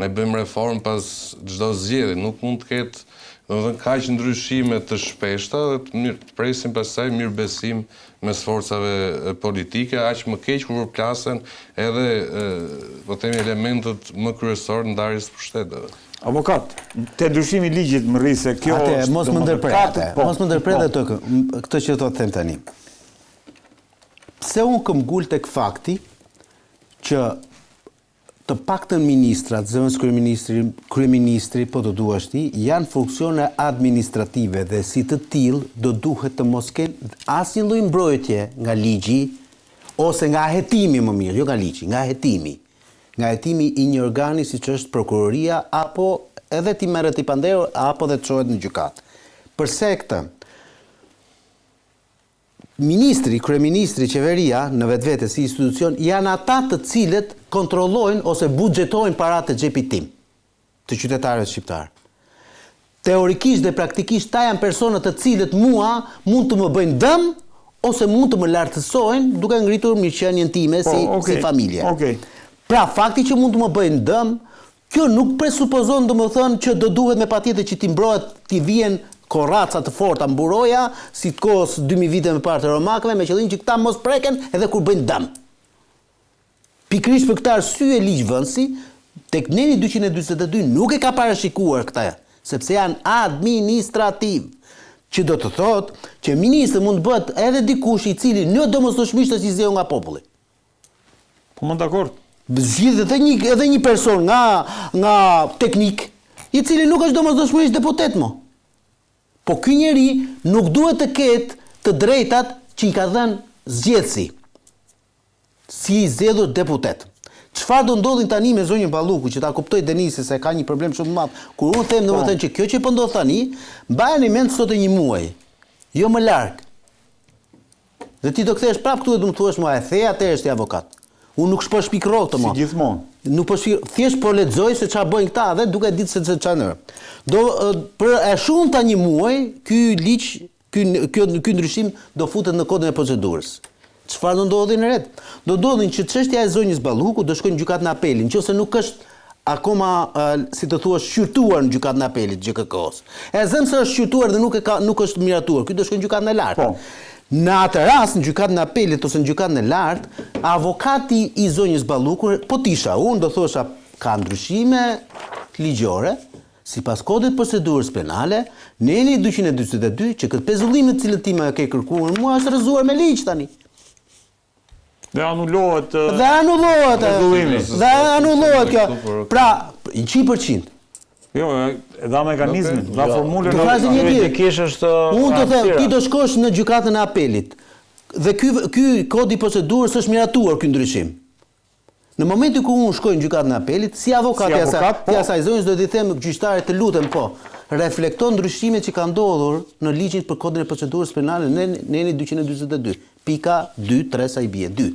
ne bëjmë reformë pas çdo zgjedhje, nuk mund të ketë Domethënë kaq ndryshime të shpeshta dhe të mirë të presim pastaj mirëbesim mes forcave politike, aq më keq kur përplasen edhe po themi elementët më kryesorë të ndarjes së pushteteve. Avokat, te ndryshimi i ligjit më rri se kjo Ate, është mos më ndërpre, ate, po, mos më ndërpre po. dhe të këtë që do të them tani. Pse unë këmbgul tek fakti që Të paktën ministrat, zëvendëskryeministri, kryeministri, po të duash ti, janë funksione administrative dhe si të tillë do duhet të mos kenë asnjë lloj mbrojtje nga ligji ose nga hetimi më mirë, jo nga ligji, nga hetimi. Nga hetimi i një organi siç është prokuroria apo edhe t'i merret i pandehur apo dhe të çohet në gjykatë. Përse këtë? Ministri, kryeministri, qeveria, në vetvete si institucion, janë ata të cilët kontrollojnë ose buxhetojnë paratë e xhepit tim, të qytetarëve shqiptarë. Teorikisht dhe praktikisht ta janë persona të cilët mua mund të më bëjnë dëm ose mund të më lartësojnë duke ngritur mirëqenien time Po, si okay, si familje. Okay. Pra, fakti që mund të më bëjnë dëm, Kjo nuk presupozon domethënë që do duhet me patjetër që t'i mbrohet, t'i vihen korraca të forta, mburoja, si të kohës 2000 vite më parë të romakëve, me qëllim që këta mos preken edhe kur bëjnë dëm. Pikërisht për këtë arsye ligjvënësi tek neni 242 nuk e ka parashikuar këtë, sepse janë administrativ, që do të thotë që ministër mund të bëhet edhe dikush i cili jo domosdoshmërisht është i zgjedhur nga populli. Po më dakord. Zgjidhet edhe një edhe një person nga nga teknik. I cili nuk është domosdoshmërisht deputet mo. Po ky njeri nuk duhet të ketë të drejtat që i ka dhënë zgjedhësi. Si i zgjedhur deputet. Çfarë do ndodhin tani me zonjën Balluku që ta kuptojë Denisi se ka një problem shumë të madh. Kur unë them domethënë që kjo që po ndodh tani, mbajeni mend sot e një muaj. Jo më larg. Dhe ti do kthehesh prapë këtu e do më thuash mua e the atëherë ti avokat. Unë nuk po shpik rrogë mo. Si gjithmonë. Nuk po shpik, thjesht po lexoj se çfarë bëjnë këta dhe duke ditë se çfarë ndër. Do për e shumta një muaj ky ligj, ky kjo ky ndryshim do futet në kodin e procedurës. Çfarë do ndodhin në ret? Do ndodhin që çështja e zonjës Balluku do shkojë në gjykatën e apelit, nëse nuk është akoma si të thuash shqyrtuar në gjykatën e apelit GJKKO-s. E zëmë se është shqyrtuar dhe nuk e ka nuk është miratuar. Ky do shkojë në gjykatën e lartë. Po. Në atë rast në gjykatën e apelit ose në gjykatën e lartë, avokati i zonjës Balluku, po të isha unë do thosha ka ndryshime ligjore, sipas kodit të procedurës penale, neni 242 që këtë pezullim të cilën ti më ke kërkuar mua është rrëzuar me ligj tani. Dhe anulohet Dhe anulohet pezullimi. Dhe anulohet kjo. Pra, 100%. Jo, e dha mekanizmin, dha formulën. Të flasim një tjetër. Juridikisht është Unë të them, ti do shkosh në gjykatën e apelit. Dhe ky ky kodi i procedurës është miratuar ky ndryshim. Në momentin ku unë shkoj në gjykatën e apelit, si avokat Si i asaj, avokat, po. i asaj zonjës do t'i them gjyqtarit të lutem po, reflekto ndryshimet që kanë ndodhur në ligjin për kodin e procedurës penale në neni 242, pika 2, 3 sa i bie, 2.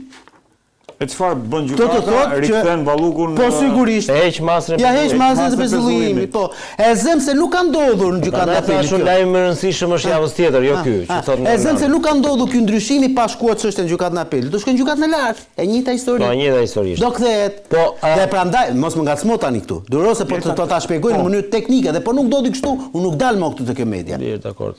E çfarë bën Kjo të gjykata? thotë që Rikthen Ballukun Po sigurisht. E heq masën e Ja heq masën e masën e pezullimit, po. E zëm se nuk ka ndodhur në gjykatën e Prandaj apelit. thashë kjo. lajmi më i rëndësishëm është javës tjetër, jo ky, që Ah, thotë. E zëm se nuk ka ndodhur ky ndryshimi pa shkuar çështja në gjykatën e apelit. Do shkojë në gjykatën e lartë. E njëjta histori. Po, e njëjta histori është. Do kthehet. Po, a- Dhe prandaj mos më ngacmo tani këtu. Duro se po të të ta shpjegoj në mënyrë teknike dhe po nuk ndodhi kështu, unë nuk dal më këtu te kjo media. Mirë, dakord.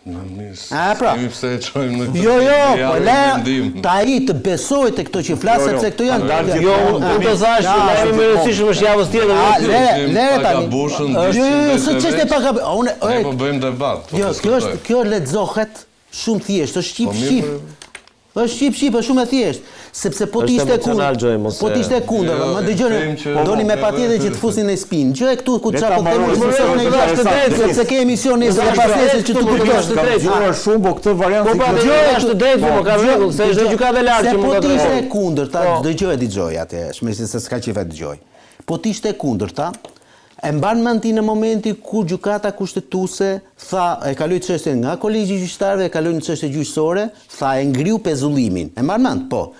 Në mirë. A, pra. Kemi pse e çojmë në këtë. Jo, jo, po japim le mendim. ta ai të besoj te këto që flas Jo, jo, sepse këto janë dal Ja. Jo, unë unë të thash që lajmi më i rëndësishëm është javës tjetër, A, jo ky. le, Jemi le pa tani. gabushën, Jo, jo, jo, s'është 280 çështje pa gab. Unë, Ne ore, po bëjmë debat. Po Jo, kjo është diskutojmë. kjo lexohet shumë thjesht, është shqip Po, mirë, shqip. Është shqip shqip, është shumë e thjeshtë, sepse po të Është ishte emocional, kundër, Gjoj, mos po të e- ishte kundër, Jo, më e dëgjoni, them që- doni me patjetër që të fusni në spinë. Gjë e këtu ku Le çfarë ta po them, mbaroj, është se emision është në interesant, drejtë, Denis. sepse ke emision nesër dhe pas nesër që të kuptosh. Kam dëgjuar shumë, po këtë variant Po si pra, kjo- dëgjoj, është të drejtë, po ka rregull, se është gjykata e lartë Se që po mund ta të ishte drejtojë. e kundërta, Po. dëgjoj dëgjoj atë, shmesi se s'ka qejf e dëgjoj. Po të ishte e kundërta, e mban mend ti në momentin kur gjykata kushtetuese tha, e kaloi çështjen nga kolegji i gjyqtarëve, e kaloi në çështje gjyqësore, tha e ngriu pezullimin. E mban mend? Po.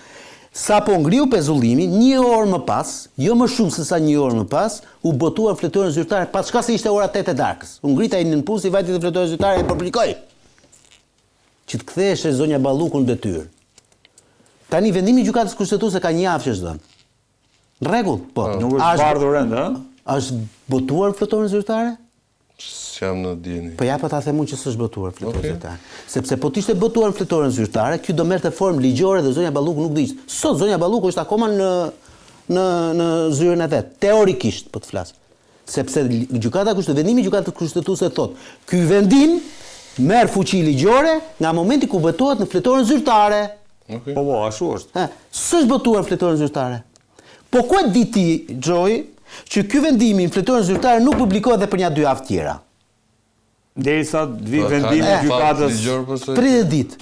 Sa po ngriu pezullimin, një orë më pas, jo më shumë se sa një orë më pas, u botua në fletoren zyrtare, pa çka se ishte ora 8 e darkës. U ngrit ai në pus, i vajti te fletoren zyrtare e publikoi që të ktheheshe zonja Balluku në detyrë. Tani vendimi i gjykatës kushtetuese ka një javë që është dhënë. Në rregull, po. Nuk është A zbardhur ende, ë? A është botuar në fletoren zyrtare? S'jam në dijeni. Po ja po ta them unë që s'është botuar në fletoren Okej. zyrtare. Sepse po të ishte botuar në fletoren zyrtare, ky do merrte formë ligjore dhe zonja Balluku nuk do ishte. Sot zonja Balluku është akoma në në në zyrën e vet, teorikisht po të flas. Sepse li- gjykata kushtet vendimi i gjykatës kushtetuese thotë, ky vendim merr fuqi ligjore nga momenti ku botohet në fletoren zyrtare. Okej. Po po, ashtu është. Ha, s'është botuar në fletoren zyrtare. Po ku e di ti, Joy, që ky vendimi në fletoren zyrtare nuk publikohet edhe për një dy javë tjera? Derisa të vi Po, ka vendimi një i afat gjykatës. ligjor pastaj? 30 ditë.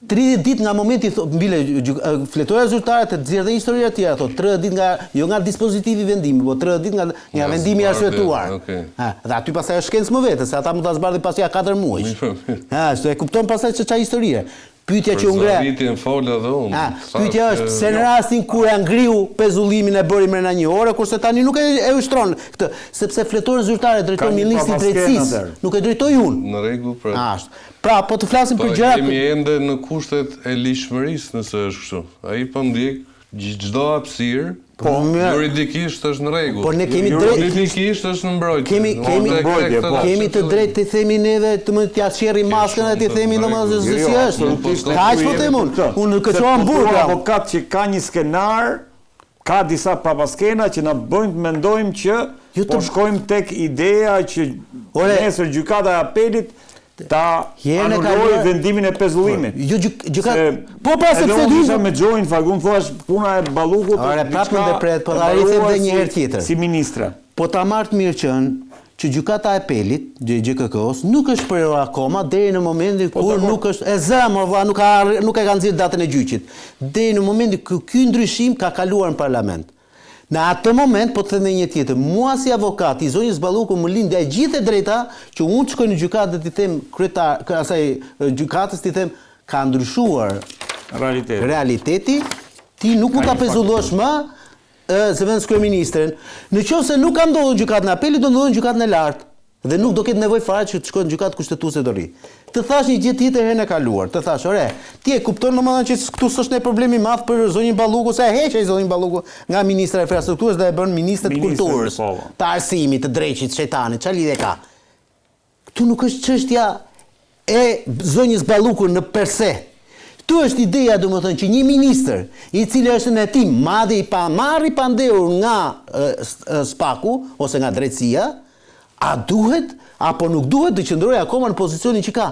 30 ditë nga momenti tho- mbile gjyk- e, fletoja zyrtare të nxjerr dhe historia të tjera thotë 30 ditë nga jo nga dispozitivi i vendimit, po 30 ditë nga nga Nga vendimi i zbardhja, arsyetuar. okej. Ha, dhe aty pastaj është shkencë më vete, se ata mund ta zbardhin pas ja 4 muajsh. Mirë, mirë. Ha, se e kupton pastaj se çfarë historie. Pyetja që Për u ngre. zvarritjen fol edhe unë. Ha, Thash pyetja është që- pse në rastin kur e ngriu pezullimin e bëri mrena një ore, kurse tani nuk e, e ushtron këtë, sepse fletoren zyrtare Ka drejton një ministri i prapaskenë drejtësisë, atëherë. nuk e drejtoj unë. Në rregull, pra. Ashtu. Pra, po të flasim Po për gjëra jemi ende në kushtet e ligjshmërisë nëse është kështu. Ai po ndjek çdo hapësirë, Po, mirë. juridikisht është në rregull. Po ne kemi drejt Juridikisht është në mbrojtje. Kemi Unë kemi tek- mbrojtje, tek po. të Kemi të drejtë të themi neve, të më t'ja çjerrim maskën dhe t'i themi domethënë se Jo, si është. absolutisht ne Kaq këtu po jemi them për unë. këtë. Unë nuk e Se çova në po burg. thua jam. Avokat që ka një skenar, ka disa prapaskena që na bëjnë të mendojmë që Jo të- po shkojmë tek ideja që Ore- nesër gjykata e apelit ta Herën e anulojë kaluar- vendimin e pezullimit. Jo gjyk- gjykat. Se Po pra edhe sepse unë dy isha me Gjoin, fakt unë thash puna e Ballukut Ore, është prapë diçka më ndërpret, po e ta rithëm mbaruar edhe një si- herë tjetër. Si ministre. Po ta marr të mirëqenë që Gjykata e Apelit, GJKKO-s, nuk është shprehur akoma deri në momentin po, kur nuk është e zëmë, o vlla, nuk ka nuk e ka nxjerrë datën e gjyqit. Deri në momentin kur ky ndryshim ka kaluar në parlament. Në atë moment po të them edhe një tjetër, mua si avokat i zonjës Balluku më lind e gjithë e drejta që unë të shkoj në gjykatë dhe t'i them kryetar asaj gjykatës t'i them ka ndryshuar realiteti. Realiteti, ti nuk mund ta pezullosh më zëvendëskryeministrin. Në qoftë se nuk ka ndodhur në gjykatën e apelit, do ndodhë në gjykatën e lartë. Dhe nuk do ketë nevojë fare që të shkojë në gjykatë kushtetuese do rri. Të thashë një gjë tjetër herën e kaluar. Të thashë, ore, ti e kupton domethënë që këtu s'është ndonjë problem i madh për zonjën Balluku, se e heq ai zonjën Balluku nga ministra e infrastrukturës dhe e bën ministre të kulturës, po, po. të arsimit, të dreqit, shejtanit, çfarë lidhje ka? Këtu nuk është çështja e zonjës Balluku në per se. Këtu është ideja, domethënë, që një ministër, i cili është në hetim, madje i pa marrë i pandehur nga SPAK-u ose nga drejtësia, a duhet apo nuk duhet të qëndrojë akoma në pozicionin që ka.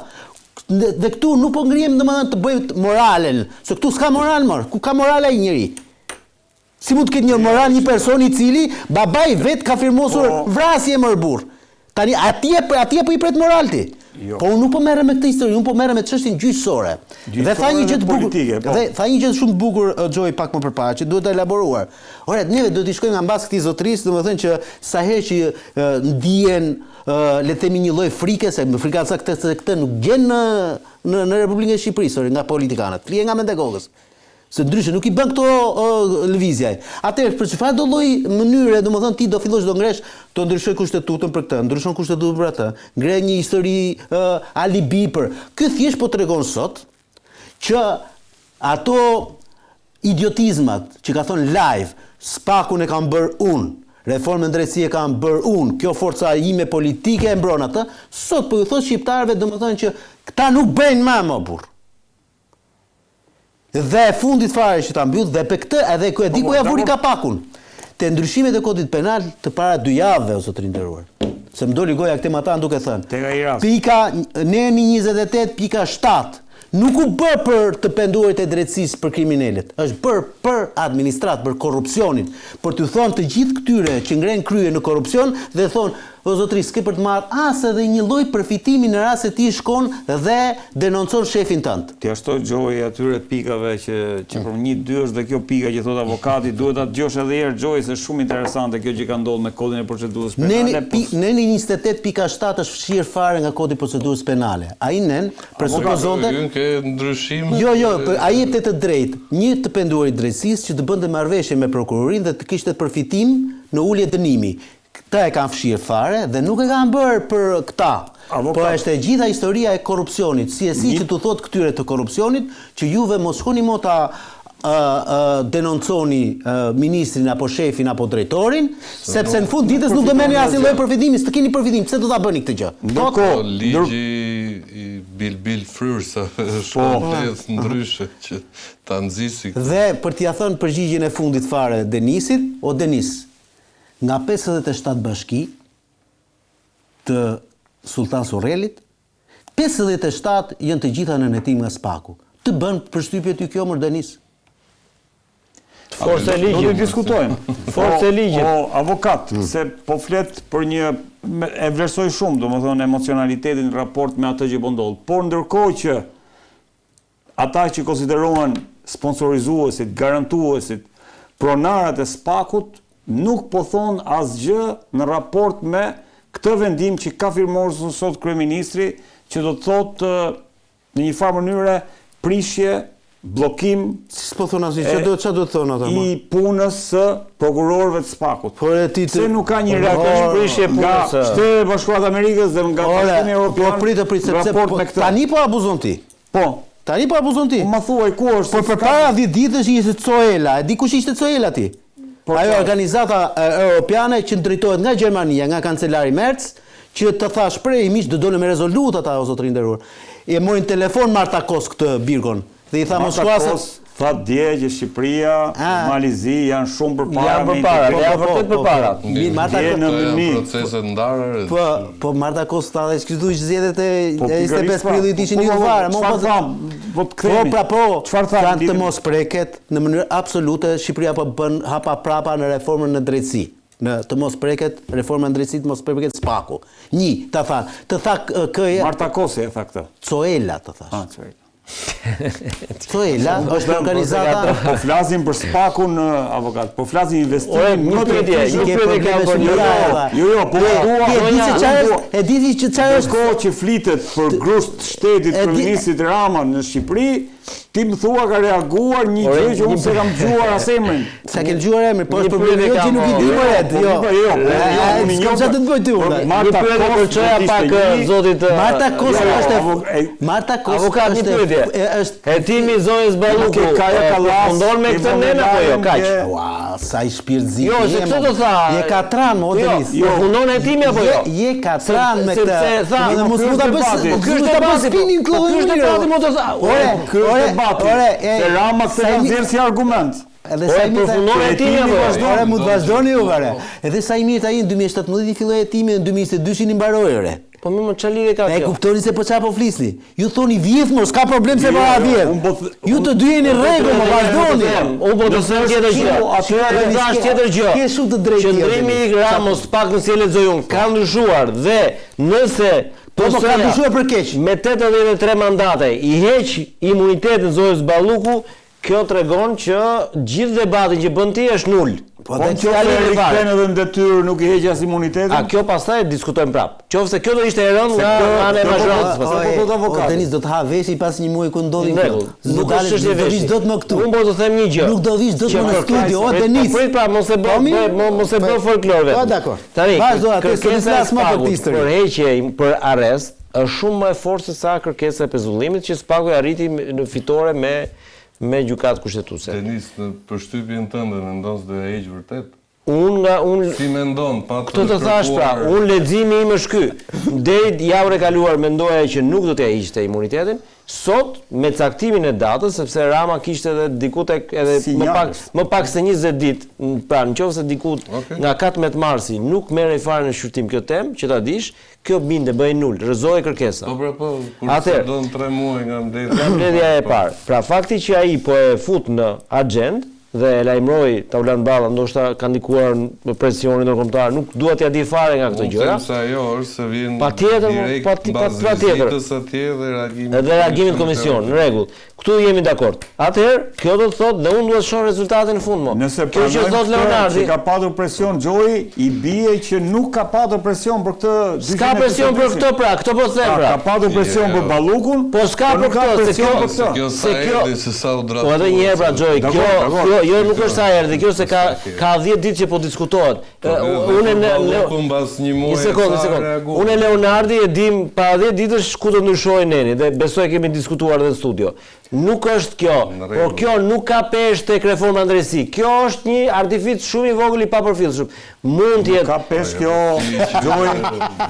Dhe këtu nuk po ngrihem domethënë të bëjmë moralen, se këtu s'ka moral mor, ku ka moral ai njeri? Si mund të ketë një moral një person i cili babai vet ka firmosur po, vrasje mor burrë. Tani atje po atje po i pret moral ti. Jo. Po unë nuk po merrem me këtë histori, unë po merrem me çështjen gjyqësore. Dhe tha një gjë të bukur. Po. Dhe tha një gjë shumë të bukur uh, Xhoi pak më përpara që duhet ta elaboruar. Ore, neve duhet t'i shkojmë nga mbas këtij zotërisë, domethënë që sa herë që uh, ndien uh, le të themi një lloj frike se më frika sa këtë se këtë nuk gjen në në në Republikën e Shqipërisë, ore, nga politikanët. Flije nga mendtë e kokës. Se ndryshe nuk i bën këto lëvizje ai. Atëherë për çfarë do lloj mënyre, domethënë ti do fillosh do ngresh, do ndryshoj kushtetutën për këtë, ndryshon kushtetutën për atë, ngre një histori uh, alibi për. Ky thjesht po tregon sot që ato idiotizmat që ka thënë live, SPAK-un e kam bërë unë, reformën në drejtësi e kam bërë unë, kjo forca ime politike e mbron atë, sot po ju thotë shqiptarëve domethënë që këta nuk bëjnë më mo burrë. Dhe e fundit fare që ta mbyll dhe për këtë edhe ku e di po, ku ja vuri kapakun. Te ndryshimet e kodit penal të para dy javëve o zotëri i nderuar. Se më doli goja këtë matanë duke thënë. Tek ai rast. Pika neni 28 pika 7 nuk u bë për të penduarit e drejtësisë për kriminelët. Është bërë për administratë, për korrupsionin, për t'u thonë të gjithë këtyre që ngrenë krye në korrupsion dhe thonë O zotëri, s'ke për të marrë as edhe një lloj përfitimi në rast se ti shkon dhe denoncon shefin tënd. T'ia shtoj Xhoi atyre pikave që që për një dy është dhe kjo pika që thotë avokati, duhet ta dëgjosh edhe një herë Xhoi se është shumë interesante kjo që ka ndodhur me Kodin e Procedurës Penale. Neni pi, neni 28 pika 7 është fshirë fare nga Kodi i Procedurës Penale. Ai nen presupozonte Hyn ke ndryshime. Jo, jo, ai jepte të drejtë një të penduari të drejtësisë që të bënte marrëveshje me prokurorinë dhe të kishte përfitim në ulje dënimi. Këta e kanë fshirë fare dhe nuk e kanë bërë për këta. Po është e gjitha historia e korrupsionit, si e si që t'u thotë këtyre të korrupsionit që juve mos shkoni mo ta denonconi ministrin apo shefin apo drejtorin, sepse në fund ditës nuk do merrni asnjë lloj përfitimi, s'të keni përfitim, pse do ta bëni këtë gjë? Ndërkohë, ligji i bilbil fryrësave është po. komplet ndryshe që ta nxisi. Dhe për t'ia thënë përgjigjen e fundit fare Denisit, o Denis, Nga 57 bashki të Sulltan Surrelit, 57 janë të gjitha nën hetim nga SPAK-u. Të bën përshtypje ty kjo mor Denis? Forcë e ligjit. Do të diskutojmë. Forcë e ligjit. O avokat, mm. se po flet për një e vlerësoj shumë, domethënë emocionalitetin në raport me atë që po ndodh. Por ndërkohë që Ata që konsiderohen sponsorizuesit, garantuesit, pronarët e SPAK-ut nuk po thonë asgjë në raport me këtë vendim që ka firmosur sot kryeministri, që do të thotë në një farë mënyre prishje, bllokim Si s'po thonë asgjë, çfarë do çfarë do të thonë ata? I punës së prokurorëve të SPAK-ut. Por e ti Pse nuk ka një reagim prishje nga Shtetet e Bashkuara të Amerikës dhe nga Bashkimi Evropian? Po prit, prit, sepse po, tani po abuzon ti. Po. Tani po abuzon ti. Po ma thuaj ku është? Po përpara 10 ditësh ishte Coela. E di kush ishte Coela ti? Po, Ajo organizata europiane që drejtohet nga Gjermania, nga kancelari Merz, që të tha shprehimisht do dolën me rezolutë ata o zotëri i nderuar. E mori në telefon Marta Kos këtë Birgon. Dhe i tha mos shko as tha dje që Shqipëria, Mali i Zi janë shumë përpara janë përpara, po, janë po, vërtet po, përpara. Marta Kos në procese ndara. Po, po Marta Kos tha dhe kështu që zgjedhjet e 25 prillit ishin një fare, mo po tham, po të kthehemi. Po pra po, çfarë tha? Të mos preket në mënyrë absolute Shqipëria po bën hapa prapa në reformën në drejtësi. Në të mos preket reforma në drejtësi, të mos preket SPAK-u. Një, ta tha, të tha K Marta Kosi e tha këtë. Coela të thashë. Ah, Coela. Coela është organizata Po flasim për SPAK-un avokat, po flasim investimin më të rëndësishëm. Një pyetje kam për një. Jo, jo, po dua. E di se çfarë është, e di ti që çfarë është. Ndërkohë që flitet për grusht shtetit të kryeministrit Rama në Shqipëri, Ti më thua ka reaguar një gjë që unë s'e kam dëgjuar as emrin. S'e ke dëgjuar emrin, po është problemi jo që nuk i di më Ed, jo. Po jo, po jo, unë njoh. S'kam çfarë të të bëj ty unë. Një pyetje për çoja pak zotit Marta Kos është Marta Kos është është hetimi i zonjës Balluku. Përfundon me këtë nen apo jo? Kaq. Ua, sa i shpirtzi. Jo, se këtë do tha. Je katran mo jo, Denis. Jo, përfundon hetimi apo jo? Je katran me këtë. Sepse tha, mos mund ta bësh. Po ky është debati, po ky është debati, mo të tha. Ore, Ky është debati. Ore, e, se Rama këtë ka nxjerrë si argument. Edhe sa i mirë përfundon hetimi apo jo? Ore, mund të vazhdoni ju ore. Edhe sa i mirë ai në 2017 i filloi hetimi në 2022-shin i mbaroi ore. Po më më çfarë lidhje ka kjo? E kuptoni se po çfarë po flisni? Ju thoni vjedh mos ka problem se po jo, vjedh. Po ju të dy jeni rregull, më vazhdoni. Unë po të them tjetër gjë. Atëherë do të tjetër gjë. Ke shumë të drejtë. Qëndrimi i Ramës pak si e lexoj unë ka ndryshuar dhe nëse Po po ka ndryshuar për keq. Me 83 mandate i heq imunitetin zonjës Balluku, kjo tregon që gjithë debatin që bën ti është nul. Po dhe kjo e rikthen edhe në detyrë, nuk i heq as imunitetin. A kjo pastaj e diskutojmë prapë. Qoftë se kjo do ishte e rëndë nga ana e mazhorancës pastaj. Po thotë avokati. O Denis do të ha veshi pas një muaji kur ndodhin këto. Nuk është çështje veshi. Do vish dot më këtu. Unë po të them një gjë. Nuk do vish dot më në studio, o Denis. Po prit pra, mos e bë, po mos e bë folklor vetë. Po dakor. Tani, kërkesa e SPAK-ut për heqje për arrest është shumë më e fortë se sa kërkesa e pezullimit që SPAK-u e arriti në fitore me me gjykatë kushtetuese. Denis, në përshtypjen tënde mendon se do e heqë vërtet? Unë nga unë Si mendon, pa të Këtë të thashë pra, unë leximi im është ky. Deri javën e kaluar mendoja që nuk do t'ia hiqte imunitetin, Sot, me caktimin e datës, sepse Rama kishte edhe diku tek edhe më pak më pak se 20 ditë, pra në qoftë se diku nga 14 marsi nuk merrej fare në shqyrtim kjo temë, që ta dish, kjo binte bëhej nul, rrëzohej kërkesa. Po pra po, kur se don 3 muaj nga mbledhja. Nga mbledhja e parë. Pra fakti që ai po e fut në axhendë, dhe e lajmëroi Taulant Balla, ndoshta ka ndikuar në presionin ndërkombëtar, nuk dua t'ia di fare nga këto gjëra. Unë them se ajo është se vjen direkt mbas vizitës atje dhe reagimit. Edhe reagimit në komision, në rregull. Këtu jemi dakord. Atëherë, kjo do të thotë dhe unë dua të shoh rezultatin në fund mo. Nëse kjo që thotë Leonardi, që ka patur presion Xhoi, i bie që nuk ka patur presion për këtë S'ka presion për këtë pra, këtë po them pra. Ka patur presion për Ballukun, po s'ka po për këtë, se kjo se kjo sa erdhi, se sa u draftua. Po edhe një herë pra Xhoi, kjo kjo jo nuk është sa erdhi, kjo se ka ka 10 ditë që po diskutohet. Po, unë ne Ballukun mbas një muaji. Një sekondë, një sekondë. Unë Leonardi e dim para 10 ditësh ku do ndryshojë neni dhe besoj kemi diskutuar edhe në studio. Nuk është kjo, por kjo nuk ka peshë tek reforma në drejtësi. Kjo është një artific shumë i vogël i papërfillshëm. Mund të jetë Nuk ka peshë kjo, Xhoi.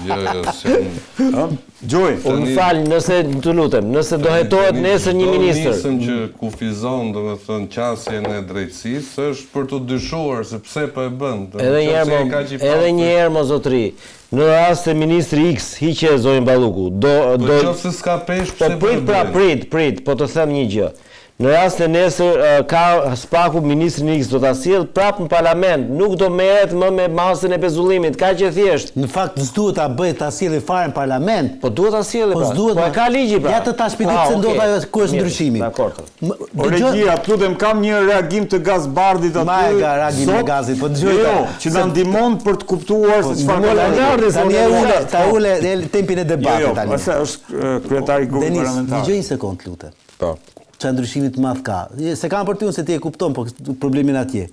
Jo, jo, s'jam. Xhoi. Unë fal, nëse të lutem, nëse do hetohet nesër një ministër. Çdo nisëm që kufizon, domethënë, qasjen e drejtësisë është për t'u dyshuar se pse po e bën. Edhe një herë, edhe një herë mo zotëri. Në rast se ministri X hiqe zonjën Balluku, do Po do qoftë se s'ka peshë pse po prit pra prit, prit, po të them një gjë. Në rast se nesër ka SPAK-u ministrin X do ta sjellë prapë në parlament, nuk do merret më me masën e pezullimit, kaq e thjeshtë. Në fakt s'duhet ta bëjë ta sjellë fare në parlament. Po duhet ta sjellë po pra. Po e ka ligji pra. Ja të ta shpjegoj pse ndodh ajo ku është ndryshimi. Dakord. O regjia, të lutem kam një reagim të Gaz Bardhit aty. Ma e ka reagim e Gazit, po dëgjoj ta. Jo, që na ndihmon për të kuptuar se çfarë ka ndodhur. Tani e ule, ta ule tempin e debatit jo, jo, tani. Jo, jo, është kryetari i grupit parlamentar. Denis, dëgjoj një sekondë, lutem. Po. Çfarë ndryshimi të madh ka? S'e kam për ty unë se ti e kupton po problemin atje.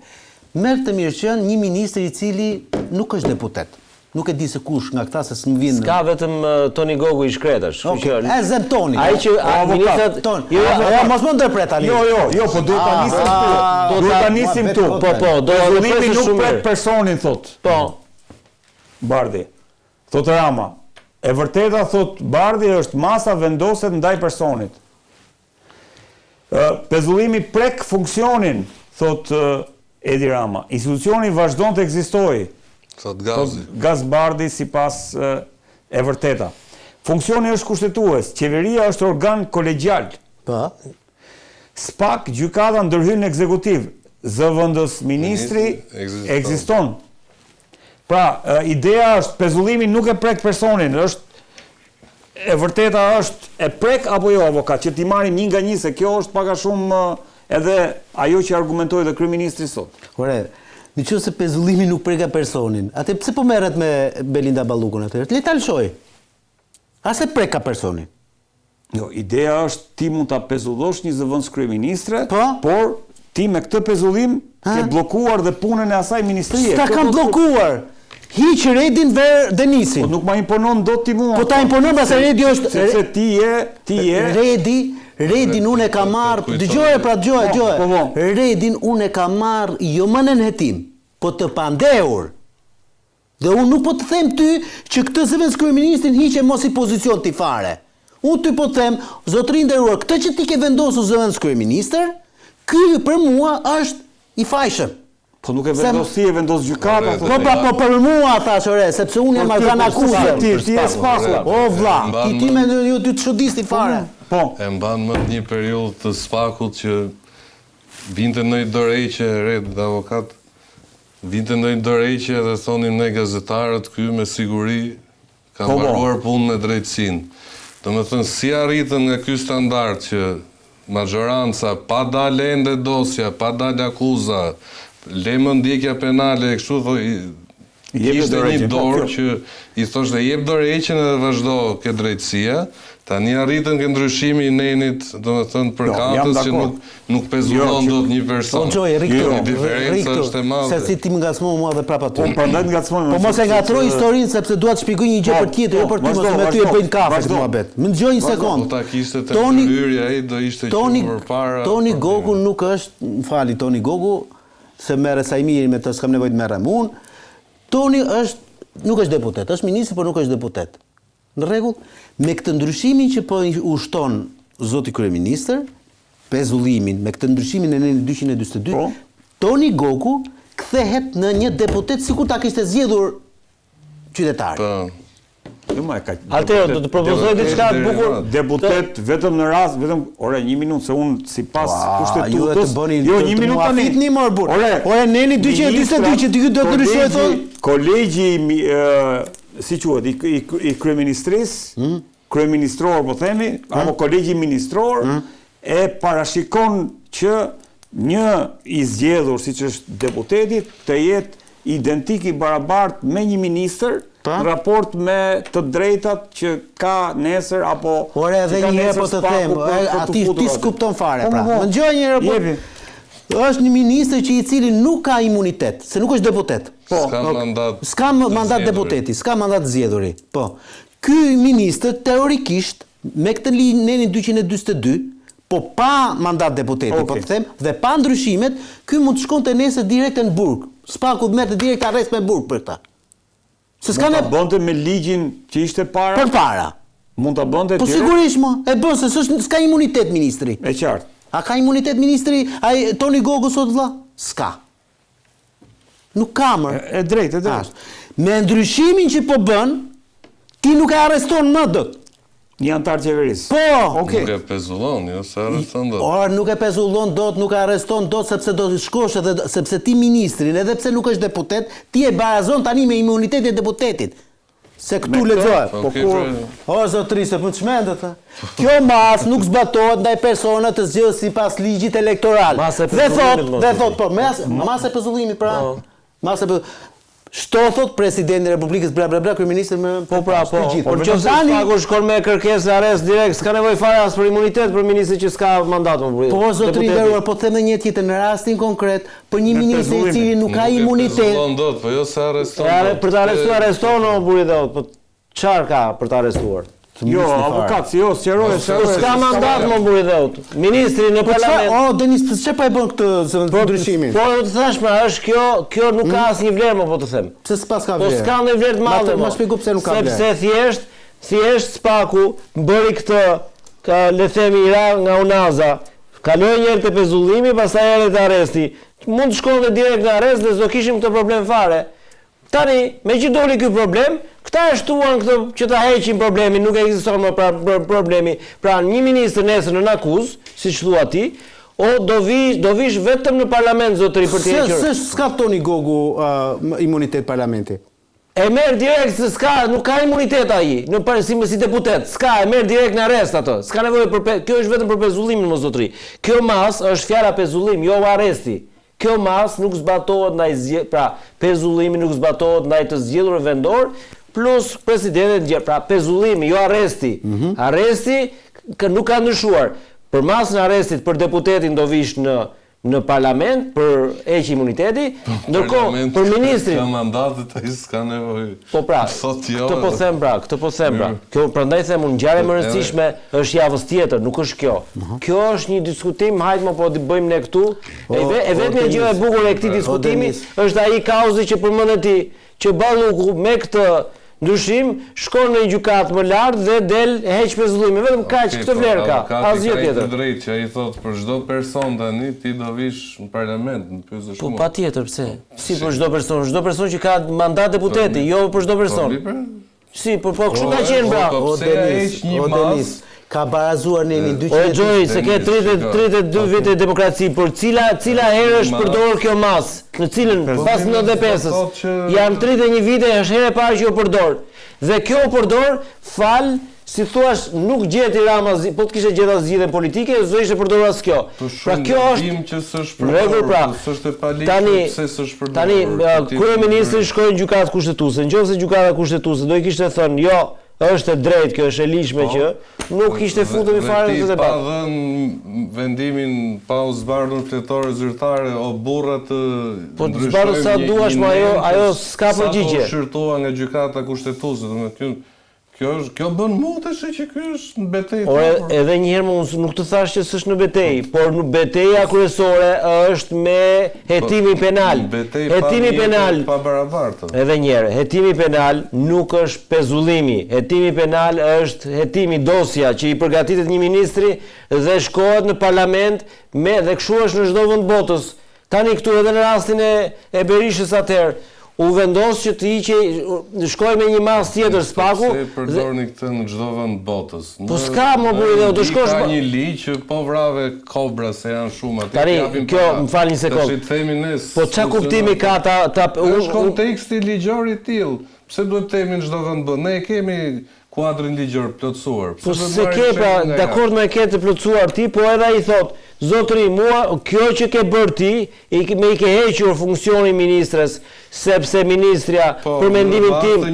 Merr të mirëqenë një ministër i cili nuk është deputet. Nuk e di se kush nga këta se s'më vjen. S'ka vetëm Toni Gogu i shkretë është. Okej, e zëm Toni. Ai që po, ministrat Ton. Jo, jo, jo, mos më ndërpret tani. Jo, jo, jo, po duhet ta nisim këtu. Duhet ta nisim këtu. Po, po, do të ndërpresësh nuk prek personin thotë. Po. Bardhi. Thotë Rama. E vërteta thotë Bardhi është masa vendoset ndaj personit. Pezullimi prek funksionin, thotë Edi Rama. Institucioni vazhdon të ekzistojë. Thotë Gazi. Gaz Bardhi sipas e vërteta. Funksioni është kushtetues, qeveria është organ kolegjial. Po. SPAK, gjykata ndërhyn në ekzekutiv, zëvendës ministri ekziston. Pra, ideja është pezullimi nuk e prek personin, është e vërteta është e prek apo jo avokat, që t'i marrim një nga një se kjo është pak a shumë edhe ajo që argumentoi dhe kryeministri sot. Ore, në qoftë se pezullimi nuk preka personin, atëherë pse po merret me Belinda Ballukun atëherë? Le ta lëshojë. A s'e preka personin. Jo, ideja është ti mund ta pezullosh një zëvendëskryeministre, po? por ti me këtë pezullim ke bllokuar dhe punën e asaj ministrie. S'ta kam bllokuar. Hiq Redin dhe Denisin. Po nuk ma imponon dot ti mua. Po ta imponon pra se Redi është sepse ti je, ti je Redi, Redin unë e kam marr, dëgjoje pra dëgjoje, po, dëgjoje. Po, po. Redin unë e kam marr jo më nën hetim, po të pandehur. Dhe unë nuk po të them ty që këtë zëvendëskryeministrin hiqe mos i pozicion ti fare. Unë ty po të them, zotëri i nderuar, këtë që ti ke vendosur zëvendëskryeministër, ky për mua është i fajshëm. Po nuk e vendos ti, e vendos gjykata. Po pra, po për mua thashë ore, sepse unë jam organ akuze. Ti, ti je SPAK-u. O vlla, ti ti mendon jo ty të çudis ti fare. Po. E mban mend një periudhë të SPAK-ut që vinte ndonjë dorëheqje e re dhe avokat Vinte ndonjë dorëheqje dhe thonim ne gazetarët ky me siguri ka po, po. mbaruar punë me drejtësinë. Domethënë si arritën nga ky standard që maxhoranca pa dalë ende dosja, pa dalë akuza, le më ndjekja penale e kështu Kishte një po, dorë që i thoshte jep dorëheqjen edhe vazhdo ke drejtësia, tani arritën ke ndryshimi i nenit, domethënë jo, përkatës që nuk nuk pezullon jo, dot një person. Po Xhoi, rri këtu. Diferenca është e madhe. Se si ti më ngacmon mua dhe prapa ty. Po prandaj të ngacmoj. Po mos e ngatërro historinë sepse dua të shpjegoj një gjë po, për tjetër, jo po, për ty, mos me ty e bëjnë kafe këtë muhabet. Më dëgjoj një sekond. Po ta kishte te ndërhyrja ai do ishte që përpara. Toni Gogu nuk është, më fali Toni Gogu, se merret Saimiri me të, s'kam nevojë të merrem unë. Toni është, nuk është deputet, është ministër, por nuk është deputet. Në rregull, me këtë ndryshimin që po ushton zoti kryeministër, pezullimin, me këtë ndryshimin e nenit 242, po. Toni Gogu kthehet në një deputet sikur ta kishte zgjedhur qytetari. Po. Jo më e ka. Atëherë do të propozoj diçka të bukur. Deputet vetëm në rast, vetëm ore një minutë se unë sipas kushtetutës. Jo një minutë tani. Fitni mor burr. Ore, ore neni 242 që ti do të ndryshojë thonë. Kolegji si quhet i i, i kryeministrisë, hmm? kryeministror po themi, hmm? apo kolegji ministror hmm? e parashikon që një i zgjedhur siç është deputeti të jetë identik i barabartë me një ministër në raport me të drejtat që ka nesër apo Ore edhe një herë po të them, aty ti s'kupton fare po, pra. Po, po. Më dëgjo një herë po. Është një ministër që i cili nuk ka imunitet, se nuk është deputet. Po, s'ka mandat. S'ka mandat deputeti, s'ka mandat zgjedhuri. Po. Ky ministër teorikisht me këtë ligj nenin 242 Po pa mandat deputeti, po të them, dhe pa ndryshimet, ky mund të shkonte nesër direkt në burg. SPAK-u të merrte direkt arrest me burg për këtë. Se s'ka ne... Mund ta bënte me ligjin që ishte para? Përpara. Mund ta bënte po direkt? Po sigurisht mo, e bën se s'është s'ka imunitet ministri. E qartë. A ka imunitet ministri ai Toni Gogu sot vëlla? S'ka. Nuk ka më. E drejtë, e drejtë. Me ndryshimin që po bën, ti nuk e arreston më dot. Një anëtar qeverisë. Po. Okej. Nuk e pezullon, jo s'e arreston dot. Ora nuk e pezullon dot, nuk e arreston dot sepse do të shkosh edhe sepse ti ministrin, edhe pse nuk është deputet, ti e barazon tani me imunitetin e deputetit. Se këtu lexohet. Po kur O zotëri, se po çmendet ha. Kjo masë nuk zbatohet ndaj personave të zgjedhur sipas ligjit elektoral. Dhe thot, dhe thot, po, masë masë e pezullimit pra. Po. Masë e Shto thot presidenti i Republikës bla bla bla kryeministri më po pra po. Po në qoftë se SPAK-u shkon me kërkesë arrest direkt, s'ka nevojë fare as për imunitet për ministrin që s'ka mandat më. Po zotëri i nderuar, po them edhe një tjetër në rastin konkret, Për një ministër i cili nuk ka imunitet. Nuk e pezullon dot, po jo se arreston dot. Për të arrestuar arreston o burri dhe po çfarë ka për të arrestuar? Jo, avokat, si jo, sqaroje, sqaroje. Po s'ka mandat mo burri dheut. Ministri në po parlament. O Denis, pse po e bën këtë po, ndryshimin? Po të thash pra, është kjo, kjo nuk ka hmm? asnjë vlerë mo po të them. Pse s'paska vlerë? Po s'ka ndonjë vlerë të madhe. Ma shpjego pse nuk ka vlerë. Sepse thjesht, thjesht SPAK-u bëri këtë, ka le themi i ra nga unaza, Kaloi një herë te pezullimi, pastaj erdhi te arresti. Mund të shkonte direkt në arrest dhe s'do kishim këtë problem fare. Tani, meqë doli ky problem, këta e shtuan këtë që ta heqin problemin, nuk ekziston më pra, problemi. Pra, një ministër nesër nën akuzë, siç thua ti, o do vi, do vish vetëm në parlament zotëri për të hequr. Se s'ka Toni Gogu uh, imunitet parlamenti. E merr direkt se s'ka, nuk ka imunitet ai, në par, si, si deputet, s'ka, e merr direkt në arrest atë. S'ka nevojë për pe, kjo është vetëm për pezullimin mo zotri. Kjo masë është fjala pezullim, jo arresti. Kjo masë nuk zbatohet ndaj zgj, pra pezullimi nuk zbatohet ndaj të zgjedhurve vendor plus presidentit të pra pezullimi, jo arresti. Mm -hmm. Arresti nuk ka ndryshuar. Për masën e arrestit për deputetin do vish në në parlament për heqje imuniteti, ndërkohë për ministrin ka mandatet ai s'ka nevojë. Po pra, thotë jo. Këtë po them pra, këtë po them pra. Kjo prandaj them unë ngjarja më e rëndësishme është javës tjetër, nuk është kjo. Kjo është një diskutim, hajt mo po e bëjmë ne këtu. E, ve, e vetmja gjë e bukur e këtij diskutimi është ai kauzi që përmende ti, që Balluku me këtë ndryshim shkon në një gjykatë më lart dhe del heq pezullimin. Vetëm kaq këtë po, vlerë ka, asgjë tjetër. Ka të drejtë që ai thotë për çdo person tani ti do vish në parlament, më pyesësh po, mua. Po patjetër, pse? Si për çdo person, çdo person që ka mandat deputeti, jo për çdo person. Po, Si, po po kështu ka qenë pra. O Denis, o Denis, ka barazuar nenin 200. O Xhoi, se ke 30 32 vite demokraci, por cila cila herë është përdorur kjo masë? Në cilën pas 95-ës? Janë 31 vite, është hera e parë që u përdor. Dhe kjo u përdor fal si thua nuk gjeti Rama, po të kishte gjetur zgjidhjen politike, s'do ishte përdorur as kjo. Po pra kjo është që s'është përdorur, pra, po s'është e paligjshme pse s'është përdorur. Tani kryeministri shkoi në gjykatë kushtetuese. Nëse gjykata kushtetuese do i kishte thënë, jo, është e drejtë kjo, është e ligjshme po, që nuk ishte futur fare në këtë debat. Pa dhënë vendimin, pa u zbardhur fletore zyrtare, o burra të Po të zbardhur sa duash, po ajo ajo s'ka përgjigje. Sapo u shqyrtua nga gjykata kushtetuese, domethënë Kjo është, kjo bën mut tash që ky është në betejë. Ore, edhe një herë më unë nuk të thash që s'është në betejë, por në beteja kryesore është me hetimin po, penal. Betejë hetimi penal pa barabartë. Edhe një herë, hetimi penal nuk është pezullimi. Hetimi penal është hetimi dosja që i përgatitet një ministri dhe shkohet në parlament me dhe kështu është në çdo vend botës. Tani këtu edhe në rastin e e Berishës atëherë u vendos që të hiqej, shkoi me një masë tjetër SPAK-u. Pse e përdorni këtë në çdo vend botës? Po s'ka mo burrë dhe do shkosh ka një ligj që po vrave kobra se janë shumë aty Tani, japin kjo, më fal një sekondë. Tash i themi ne. Po ça kuptimi ka ta ta Është konteksti ligjor i tillë. Pse duhet të themi në çdo vend botës? Ne e kemi kuadrin ligjor të plotësuar. Po s'e ke pra, dakord më e ke të plotësuar ti, po edhe ai thotë, zotëri, mua kjo që ke bërë ti, i, me i ke hequr funksionin ministres, sepse ministrja, po, për mendimin tim,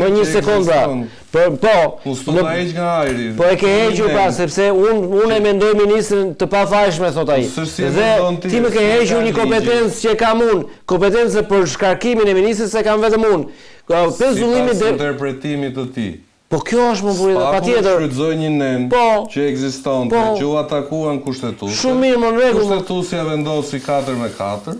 më një sekondë pra, për, po, Unë s'po ta heq nga ajri. Po e ke hequr pra, sepse unë unë e mendoj ministren të pafajshme, thotë ai. Po, si Dhe ti, ti më ke hequr një kompetencë që e kam unë, kompetencë për shkarkimin e ministres e kam vetëm unë. Pezullimi Sipas interpretimit të tij. Po kjo është mo burrë, patjetër. SPAK-u shfrytëzoi një nen po, që ekzistonte, po, që u atakua në Kushtetuese. Shumë mirë, mo në rregull. Kushtetuesja vendosi 4 me 4.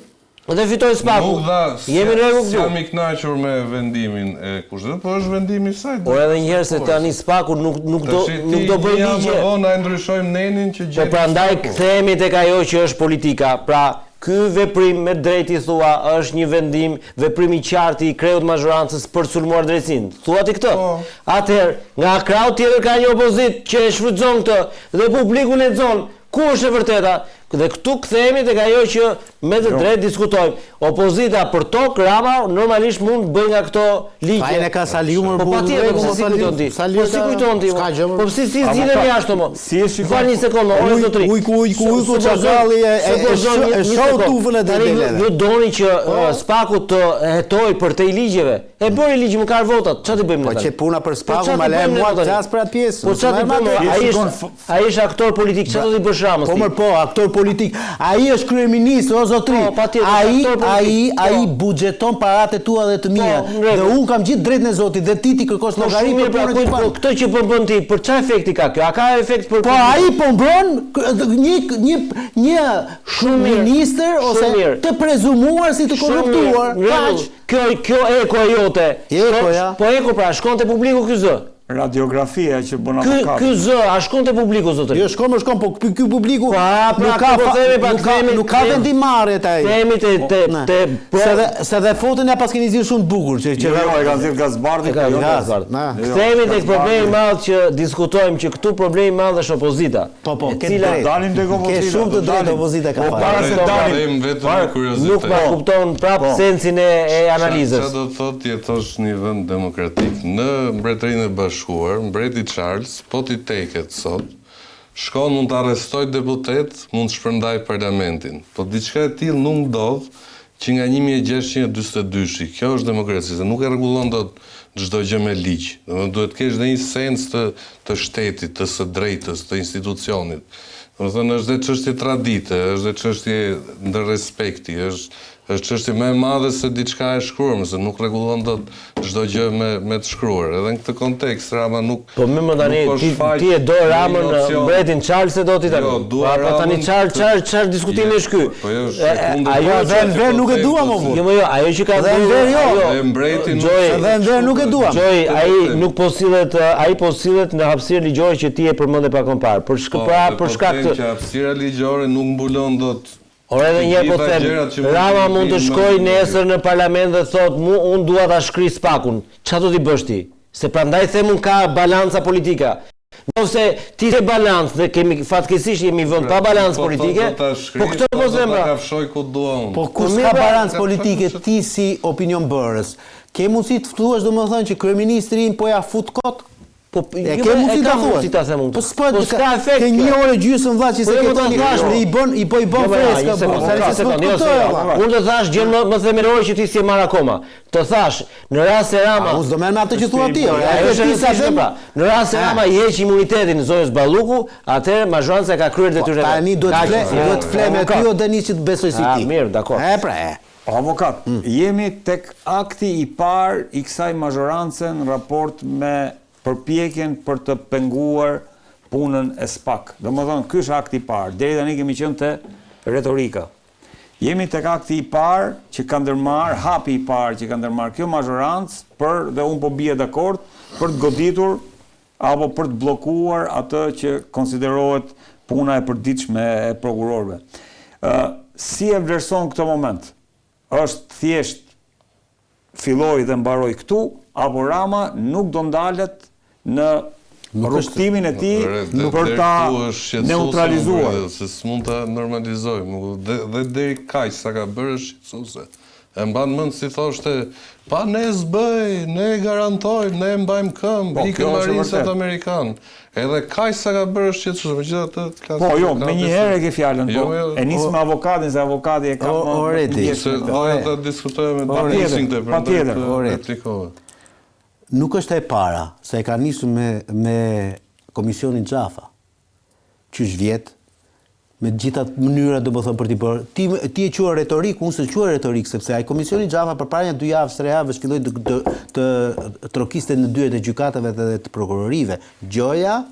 Dhe fitoi SPAK-u. Nuk dha, Jemi në rregull këtu. S'jam i kënaqur me vendimin e Kushtetutës, po është vendimi i saj. Por edhe një herë se tani SPAK-u nuk nuk do nuk do bëjë ligje. Më vonë e ndryshojmë nenin që gjeti. Po prandaj kthehemi tek ajo që është politika. Pra, Ky veprim me drejtë i thua është një vendim, veprim i qartë i kreut të mazhorancës për të sulmuar drejtësinë. Thua ti këtë? Po. Atëherë, nga krahu tjetër ka një opozitë që e shfrytëzon këtë dhe publiku lexon. Ku është e vërteta? Dhe këtu kthehemi tek ajo që me të jo. drejtë diskutojmë. Opozita për tokë, Rama normalisht mund të bëjë nga këto ligje. Fajin e ka Saliu më po burrë. Po patjetër, po si kujton ti? Po si kujton ti? Po si si zgjidhemi jashtë mo? Si e shikon? Fal një sekondë, ore zotri. Ujku, ujku, ujku, çakalli e e e shoh tufën e deleve. Ju doni që po. SPAK-u të hetojë përtej ligjeve. E bëri ligji më ka votat, çfarë t'i bëjmë ne po tani? Po që puna për po SPAK-u, ma le mua të flas për atë pjesë. Po çfarë t'i bëjmë? Ai është ai është aktor politik, çfarë do t'i bësh Ramës ti? Po mër po, aktor politik. Ai është kryeministër, o zotri. Po, ai ai ai po. buxheton paratë e tua dhe të mia. Po, dhe unë kam gjithë drejtën e Zotit dhe ti t'i kërkosh po, llogari për punën që bën. Këtë që po bën ti, për çfarë efekti ka kjo? A ka efekt për Po ai po mbron një një një shumë ministër ose të prezumuar si të korruptuar. Kaq. Kjo kjo eko e jote. Ekoja. Po eko pra, shkon te publiku ky zë. Radiografia që bën avokati. Ky zë, a shkon te publiku zotëri? Jo, shkon, më shkon, po ky ky publiku pra, pra, nuk ka po themi, pra, nuk ka nuk ka vendimmarrje te ai. Themi te po, te te po, se dhe se dhe foton ja paskeni nxjerrë shumë të bukur që që jo, jo, e kanë nxjerrë Gaz Bardhi, po jo Gaz Bardhi. Jo, Kthehemi tek problemi i madh që diskutojmë që këtu problemi i madh është opozita. Po, po, ke cila dalim tek opozita. Ke shumë të drejtë opozita ka po, para se dalim vetëm me kuriozitet. Nuk ma kupton prap po. sensin e, e analizës. Çfarë do të thotë të jetosh në një vend demokratik? Në Mbretërinë e Bashkuar, mbreti Charles po t'i teket sot, shkon mund të arrestojë deputetë, mund të shpërndajë parlamentin. Po diçka e tillë nuk ndodh Që nga 1642-shi, kjo është demokraci, se nuk e rregullon dot çdo gjë me ligj. Domethënë duhet të kesh dhe një sens të të shtetit, të së drejtës, të institucionit. Domethënë është dhe çështje tradite, është dhe çështje ndërrespekti, është është çështje më e madhe se diçka e shkruar, se nuk rregullon dot çdo gjë me me të shkruar. Edhe në këtë kontekst Rama nuk Po më më tani ti ti e do Ramën mbretin Charles e do ti tani. Jo, dua po, tani çfarë çfarë çfarë diskutimi është ky? Po jo, është kundër. Ajo dhe Enver nuk e duam o burrë. Jo, jo, ajo që ka dhe Enver jo. Dhe mbretin nuk. Dhe Enver nuk e duam. Gjoj, ai nuk po sillet, ai po sillet në hapësirë ligjore që ti e përmende pak më parë. Për shkak po, pra, për po shkak të që hapësira ligjore nuk mbulon dot Ore edhe një herë po them, Rama mund të shkojë nesër në parlament dhe thotë, mu unë dua ta shkrij SPAK-un. Ça do t'i bësh ti? Se prandaj them unë ka balanca politika. Nëse ti ke balancë dhe kemi fatkeqësisht jemi vend pa balancë po politike, po këtë po them pra. Po ku dua unë. Po ku s'ka balancë politike ti si opinionbërës? Ke mundësi të thuash domethënë që kryeministri im po ja fut kot? Po e ke mundësi ta thuash? Si ta them unë? Po s'po po s'ka efekt. Ke një orë e gjysmë vlla që po se jo, ke të thash, dhe i bën i po i bën jo, freska, po sa se s'po të Unë të thash gjën më më themelore që ti s'e marr akoma. Të thash, në rast se Rama Unë s'do merr me atë që thua ti, ore. Ajo është ti sa them pra. Në rast se Rama i heq imunitetin zonjës Balluku, atëherë mazhoranca e ka kryer po, detyrën e vet. Tani duhet të fle, duhet të fle me ty o Denis që të besoj si ti. Mirë, dakor. E pra, e. Avokat, jemi tek akti i parë i kësaj mazhorance në raport me përpjekjen për të penguar punën e SPAK. Domethënë, ky është akti i parë. Deri tani kemi qenë te retorika. Jemi tek akti i parë që ka ndërmarrë, hapi i parë që ka ndërmarrë kjo mazhorancë për dhe unë po bie dakord për të goditur apo për të bllokuar atë që konsiderohet puna e përditshme e prokurorëve. Ë si e vlerëson këtë moment? Është thjesht filloi dhe mbaroi këtu apo Rama nuk do ndalet në rrugëtimin e tij për ta neutralizuar. Se s'mund ta normalizojmë, dhe, dhe deri kaq sa ka bërë është shqetësuese. E mban mend si thoshte, pa ne s'bëj, ne garantojmë, ne mbajmë këmbë, po, ikën marinsat amerikan. Edhe kaq sa ka bërë është shqetësuese, megjithatë të flasim. Po, jo, menjëherë e ke fjalën, po. Jo, jo, e nis me avokatin se avokati e ka më. Oreti, se doja ta diskutoja me Denisin këtë, patjetër, replikova. Nuk është e para, se e ka nisur me me komisionin Xhafa. Qysh vjet, me të gjitha mënyrat domethënë për t'i bërë. Ti ti e quan retorik, unë s'e quaj retorik sepse ai komisioni Xhafa përpara një dy javësh, tre javësh filloi të të, të trokiste në dyert e gjykatave dhe të prokurorive. Gjoja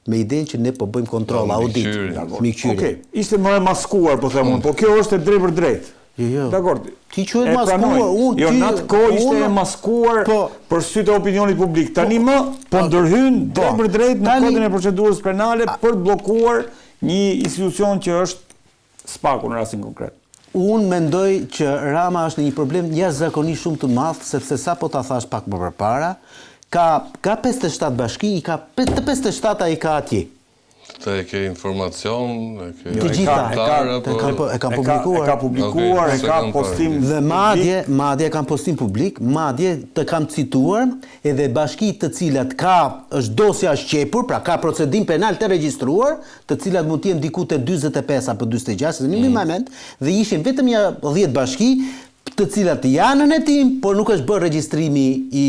me idenë që ne po bëjmë kontroll, po, audit, mbikëqyrje. Okej, ishte më e maskuar, po them unë, po kjo është e drejtpërdrejtë. Jo, jo. Dakord. Ti quhet maskuar, unë jo, në atë kohë ishte e maskuar po, për sytë e opinionit publik. Tani më po, po ndërhyn po, drejtpërdrejt në kodin e procedurës penale për të bllokuar një institucion që është SPAK-u në rastin konkret. Unë mendoj që Rama është në një problem jashtëzakonisht shumë të madh, sepse sapo ta thash pak më përpara, ka ka 57 bashki, i ka të 57-ta i ka atje. Këtë e ke informacion, e ke Të gjitha, e ka, e ka, po, e ka publikuar. E ka publikuar, e ka postim Dhe madje, madje e kam postim publik, madje të kam cituar edhe bashki të cilat ka, është dosja është qepur, pra ka procedim penal të regjistruar, të cilat mund të jenë diku te 45 apo 46, se nuk mm. mbaj mend, dhe ishin vetëm një 10 bashki, të cilat janë në hetim, por nuk është bërë regjistrimi i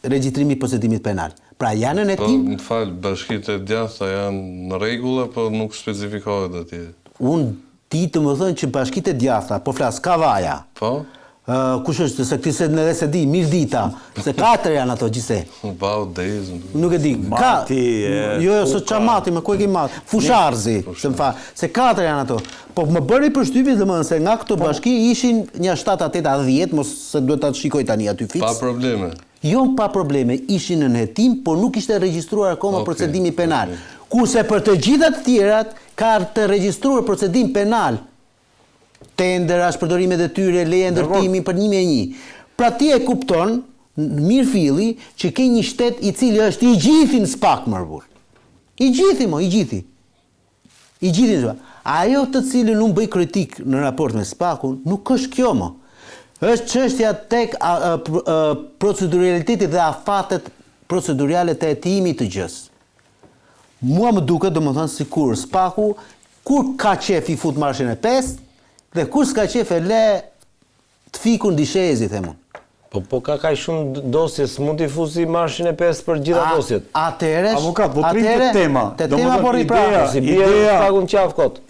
regjistrimi i procedimit penal. Pra janë në Po, hetim. më fal, bashkitë e djathta janë në rregull apo nuk specifikohet atje? Unë di të më thënë që bashkitë e djathta, po flas Kavaja. Po? Ë, kush është se ti se edhe se di, Mirdita, se katër janë ato gjithsej. Vau Dejës. Nuk e di. Ka Mati, e, Jo, jo, se ça Mati, me ku e ke Mati? Fushë-Arrëzi, se më fal, se katër janë ato. Po më bëri përshtypje domethënë se nga këto bashki ishin një 7 a 8 a 10, mos se duhet ta shikoj tani aty fiks. Pa probleme. Jo pa probleme, ishin nën hetim, por nuk ishte regjistruar akoma procedimi penal. Kurse për të gjitha të tjerat ka të regjistruar procedim penal. Tendera, shpërdorime detyre, leje ndërtimi për 1001. Pra ti e kupton mirëfilli që ke një shtet i cili është i gjithi në SPAK mor burrë. I gjithi mo, i gjithi. I gjithi në SPAK. Ajo të cilën unë bëj kritikë në raport me SPAK-un, nuk është kjo mo. Është çështja tek proceduraliteti dhe afatet procedurale të hetimit të gjësë. Mua më duket domethënë sikur SPAK-u kur ka qejf i fut marshin e pestë dhe kur s'ka qejf e le të fikun dishezi them unë. Po po ka kaq shumë dosje, s'mund t'i fusi marshin e pestë për gjitha dosjet. Atëherë, Avokat, po rrim te tema. Te tema po rri pra. Si bie SPAK-u në qafë kot.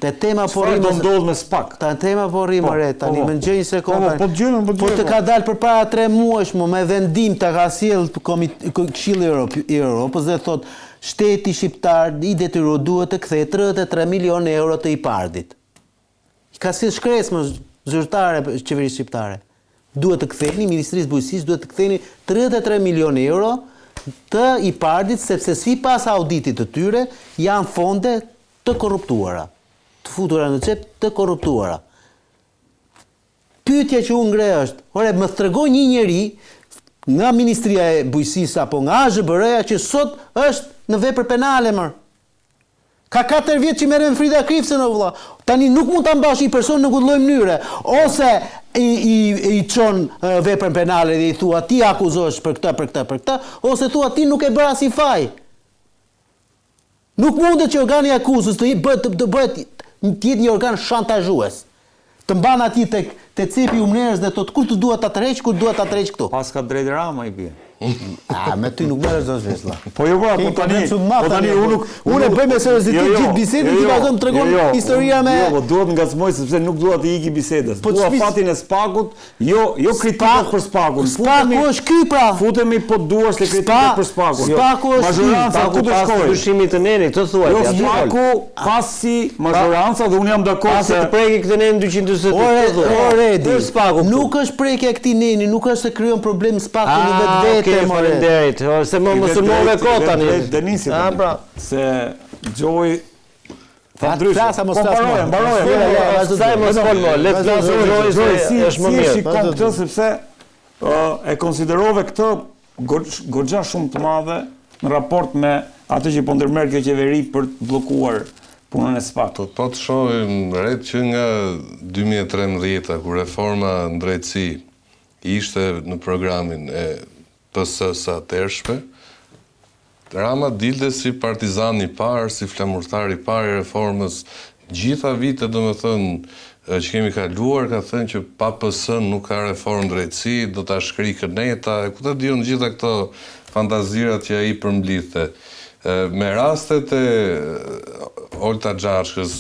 Te tema po rri. Çfarë do ndodh me SPAK? Te tema po rri po, more tani, po, po. më dëgjo një sekondë. Po, po dëgjojmë, po dëgjojmë. Po të ka dalë përpara 3 muajsh më me vendim të ka sjell Këshilli i Europës dhe thotë shteti shqiptar i detyruar duhet të kthejë 33 milionë euro të IPARD-it. Ka sjellë shkresë më zyrtare qeverisë shqiptare. Duhet të ktheni Ministrisë Bujqësisë duhet të ktheni 33 milionë euro të IPARD-it sepse sipas auditit të tyre janë fonde të korruptuara, të futura në xhep të korruptuara. Pyetja që unë ngre është, ore më trego një njeri nga Ministria e Bujqësisë apo nga AZHBR-ja që sot është në vepër penale mër. Ka katër vjet që merren me Frida Krifcën o vëlla. Tani nuk mund ta mbash një person në këtë lloj mënyre. Ose i i i çon veprën penale dhe i thua ti akuzohesh për këtë, për këtë, për këtë, ose thua ti nuk ke bërë asnjë faj. Nuk mundet që organi i akuzës të bëhet të, të bëhet të jetë një organ shantazhues. Të mban aty tek te cepi i humnerës dhe thotë kur të dua ta tërheq, kur dua ta tërheq këtu. Paska drejt Rama i bie. A, me ty nuk merresh dot vesh vlla. Po jo pra, po tani, po tani unë nuk unë e bëj me seriozitet jo, jo, gjithë bisedën, jo, ti vazhdon të tregon jo, jo, historia me Jo, po duhet ngacmoj sepse nuk dua të iki bisedës. Po dua fatin e SPAK-ut, Jo, jo kritikat për SPAK-un. SPAK-u është ky pra. Futemi po të duash te kritikat për SPAK-un. SPAK-u është ky. Mazhoranca ku do shkojë? Pas ndryshimit të nenit, këtë thuaj. Jo, SPAK-u pasi mazhoranca dhe unë jam dakord se pasi të preki këtë nenin 248. Ore, ore, di. SPAK-u. Nuk është prekja e këtij neni, nuk është se krijon problem SPAK-u në vetvete. Okej, faleminderit. Se më më sulmove kot tani. Denisi. Ah, pra. Se Xhoi Ta ndryshe. Flas mos po, flas. Mbaroje, mbaroje. Jo, jo, vazhdo. Mos fol më. Le të flasë Xhoi se është më mirë. Si shikon këtë sepse e konsiderove këtë goxha shumë të madhe në raport me atë që po ndërmerr kjo qeveri për të bllokuar punën e SPAK. Po, po të shohim Red që nga 2013-a, kur reforma në drejtësi ishte në programin e PS së atëhershme, Rama dilte si partizan i parë, si flamurtar i parë i reformës, gjitha vitet domethënë që kemi kaluar ka thënë që pa PS nuk ka reformë drejtësi, do ta shkrijë këneta, e ku ta di unë gjitha këto fantazirat që ai përmblidhte. Me rastet e Olta Xhaçkës,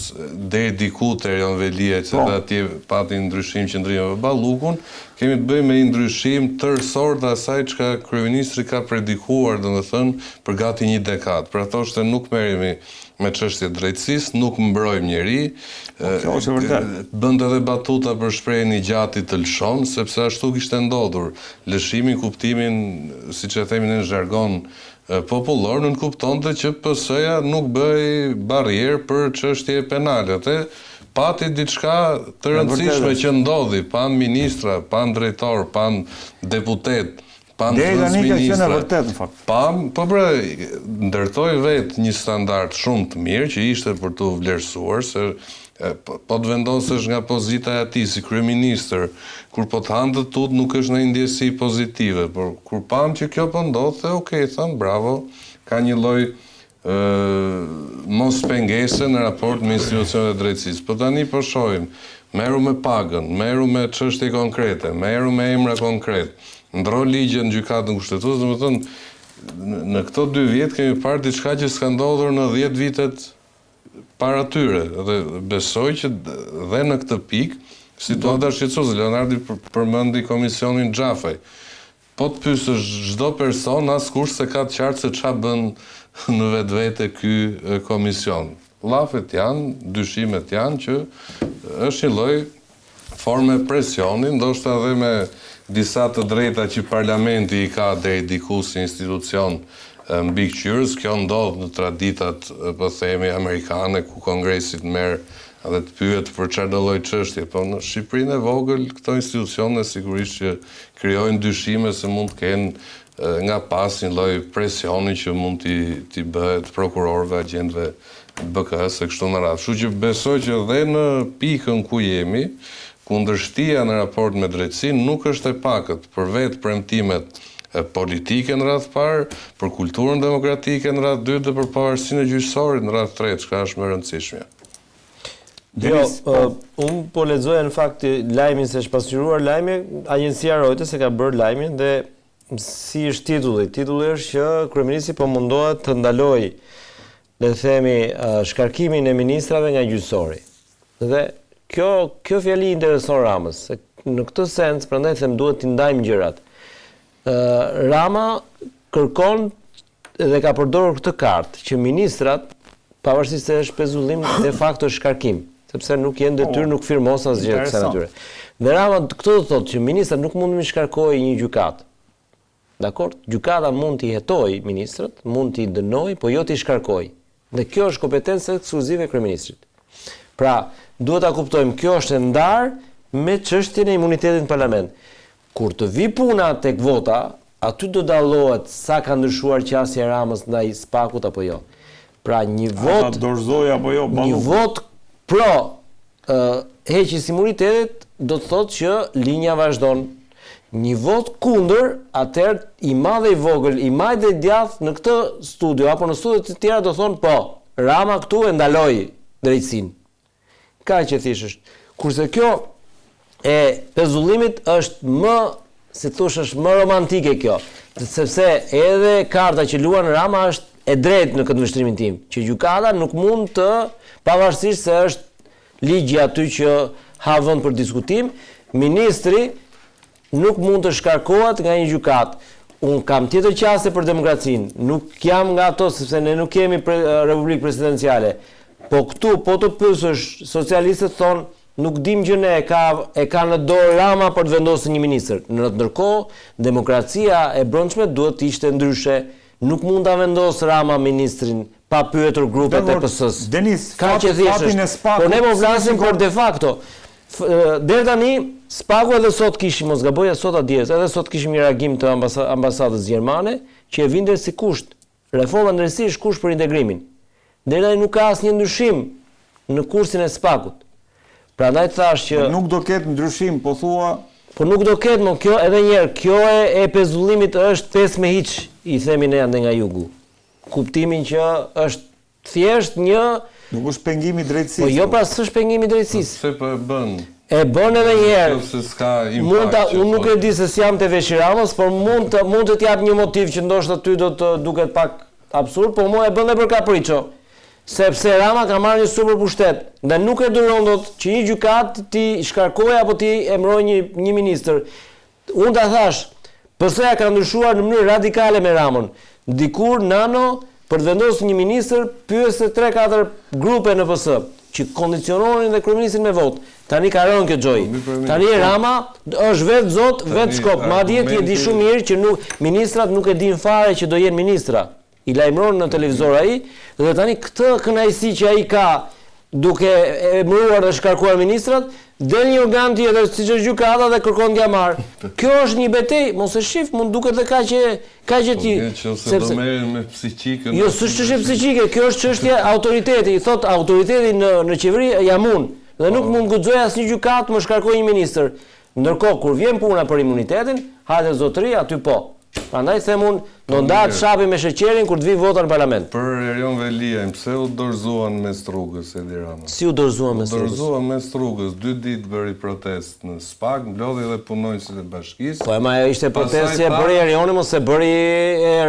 deri diku të Erion Veliajt, se po. atje pati një ndryshim qëndrimi me Ballukun, kemi të bëjmë me një ndryshim tërësor të asaj çka kryeministri ka predikuar, domethënë, për gati një dekadë. Pra thoshte nuk merremi me çështje të drejtësisë, nuk mbrojmë njeri. Po, kjo është e vërtetë. Bënte edhe batuta për shprehjen i gjati të lëshon, sepse ashtu kishte ndodhur. Lëshimi në kuptimin, siç e themi ne në zhargon popullor, nënkuptonte që PS-ja nuk bëhej barrierë për çështje penale. Dhe pati diçka të rëndësishme që ndodhi, pamë ministra, pamë drejtorë, pamë deputetë, pamë zëvendësministra. Pamë, po pra, ndërtoi vetë një standard shumë të mirë që ishte për t'u vlerësuar, se po, po të vendosesh nga pozita e atij si kryeministër, kur po të hanë të tutë nuk është ndonjë ndjesi pozitive, por kur pamë që kjo po ndodhte, ok, thamë bravo, ka një lloj mos pengese në raport me institucionet e drejtësisë. Po tani po shohim, merru me pagën, merru me çështje konkrete, merru me emra konkret, ndrro ligjet në gjykatën kushtetuese, domethënë në këto dy vjet kemi parë diçka që s'ka ndodhur në 10 vitet para tyre dhe besoj që dhe në këtë pikë situata është shqetësuese. Leonardi përmendi komisionin Xhafaj. Po të pyesësh çdo person, askush s'e ka të qartë se ça bën në vetvete ky komision. Llafet janë, dyshimet janë që është një lloj forme presioni, ndoshta edhe me disa të drejta që parlamenti i ka deri diku si institucion mbikëqyrës, kjo ndodh në traditat, po themi, amerikane, ku Kongresi të merr dhe të pyet për çfarëdo lloj çështje, po në Shqipërinë e vogël këto institucione sigurisht që krijojnë dyshime se mund të kenë nga pas një lloj presioni që mund t'i t'i bëhet prokurorëve, agjentëve të BKH-së e kështu me radhë. Kështu që besoj që dhe në pikën ku jemi, kundërshtia në raport me drejtësinë nuk është e pakët për vetë premtimet politike në radhë të parë, për kulturën demokratike në radhë të dytë dhe për pavarësinë e gjyqësorit në radhë të tretë, çka është më e rëndësishmja. Jo, po. unë po lexoja në fakt lajmin se është pasqyruar lajmi, agjencia Reuters e ka bërë lajmin dhe si është titulli? Titulli është që kryeministri po mundohet të ndalojë le të themi shkarkimin e ministrave nga gjyqësori. Dhe kjo kjo fjali i intereson Ramës, se në këtë sens prandaj them duhet t'i ndajmë gjërat. Ë Rama kërkon dhe ka përdorur këtë kartë që ministrat pavarësisht se është pezullim de facto është shkarkim, sepse nuk janë në detyrë, po, nuk firmos asgjë të kësaj natyre. Dhe Rama këtë do të thotë që ministrat nuk mund t'i shkarkojë një gjykatë. Dakord? Gjykata mund t'i hetojë ministrat, mund t'i dënojë, po jo t'i shkarkojë. Dhe kjo është kompetencë ekskluzive e kryeministrit. Pra, duhet ta kuptojmë, kjo është e ndarë me çështjen e imunitetit në parlament. Kur të vijë puna tek vota, aty do dallohet sa ka ndryshuar qasja e Ramës ndaj SPAK-ut apo jo. Pra, një votë, dorëzojë apo jo një votë pro heqjes së imunitetit do të thotë që linja vazhdon. Një votë kundër, atëherë i madh e i vogël, i majtë dhe i djathtë në këtë studio apo në studio të tjera do thonë po, Rama këtu e ndaloi drejtësinë. Kaq e thjeshtë është. Kurse kjo e pezullimit është më, si të thuash, është më romantike kjo, sepse edhe karta që luan Rama është e drejtë në këndvështrimin tim, që gjykata nuk mund të, pavarësisht se është ligji aty që ha vend për diskutim, ministri nuk mund të shkarkohet nga një gjykatë. Unë kam tjetër qasje për demokracinë, nuk jam nga ato sepse ne nuk jemi pre, republikë presidenciale. Po këtu po të pyesësh socialistët thonë Nuk dimë gjë ne, e ka e ka në dorë Rama për të vendosur një ministër. Në ndërkohë, demokracia e brendshme duhet të ishte ndryshe. Nuk mund ta vendosë Rama ministrin pa pyetur grupet e PS-së. Denis, Kaq e thjeshtë është. Por ne po flasim për de facto. Deri tani, SPAK-u edhe sot kishim, mos gaboj, sot a dje, edhe sot kishim një reagim të ambasadës gjermane që e vinte si kusht Reforma në drejtësi është kusht për integrimin. Deri tani nuk ka asnjë ndryshim në kursin e SPAK-ut. Prandaj të thashë që Nuk do ketë ndryshim, po thua? Po nuk do ketë mo, kjo edhe një herë, kjo e e pezullimit është pesë me hiç, i themi ne andej nga jugu. Kuptimin që është Thjesht një Nuk është pengim i drejtësisë. Po jo pra s'është pengim i drejtësisë. Po pse po e bën? E bën edhe një herë. Nëse s'ka impakt. Mund ta, unë nuk e di se s'jam te veshi Ramës, por mund të mund të të jap një motiv që ndoshta ty do të duket pak absurd, por mua e bën dhe për kapriço. Sepse Rama ka marrë një super pushtet dhe nuk e duron dot që një gjykatë t'i shkarkojë apo t'i emërojë një një ministër. Unë ta thashë, PS-ja ka ndryshuar në mënyrë radikale me Ramën. Dikur Nano për të vendosur një ministër pyeste tre-katër grupe në PS, që kondiciononin dhe kryeministrin me votë. Tani ka rënë kjo xhojë. Po, Tani Rama është vetë zot, vetë shkop. Madje ti e di shumë mirë që nuk ministrat nuk e dinë fare që do jenë ministra. I lajmëron në televizor ai dhe tani këtë kënaqësi që ai ka duke emëruar dhe shkarkuar ministrat, del një organ tjetër, siç është gjykata dhe kërkon t'ia marrë. Kjo është një betejë, mos e shif, mund duket dhe kaq e kaq e po, ti. Po sepse do merren me psiqikën. Jo, s'është çështje psiqike, kjo është çështje autoriteti, i thotë autoriteti në në qeveri jam unë dhe nuk po. mund guxojë asnjë gjykatë të më shkarkojë një ministër. Ndërkohë kur vjen puna për imunitetin, hajde zotëri, aty po. Prandaj them unë, do ndahet shapi me sheqerin kur të vijë vota në parlament. Për Erion Veliajn, pse u dorëzua në mes të rrugës Edi Rama? Si u dorëzua në mes të rrugës? U dorëzua në mes të rrugës, dy ditë bëri protestë në SPAK, mblodhi edhe punonjësit e bashkisë. Po e ma ajo ishte protestë që e bëri Erioni, mos e bëri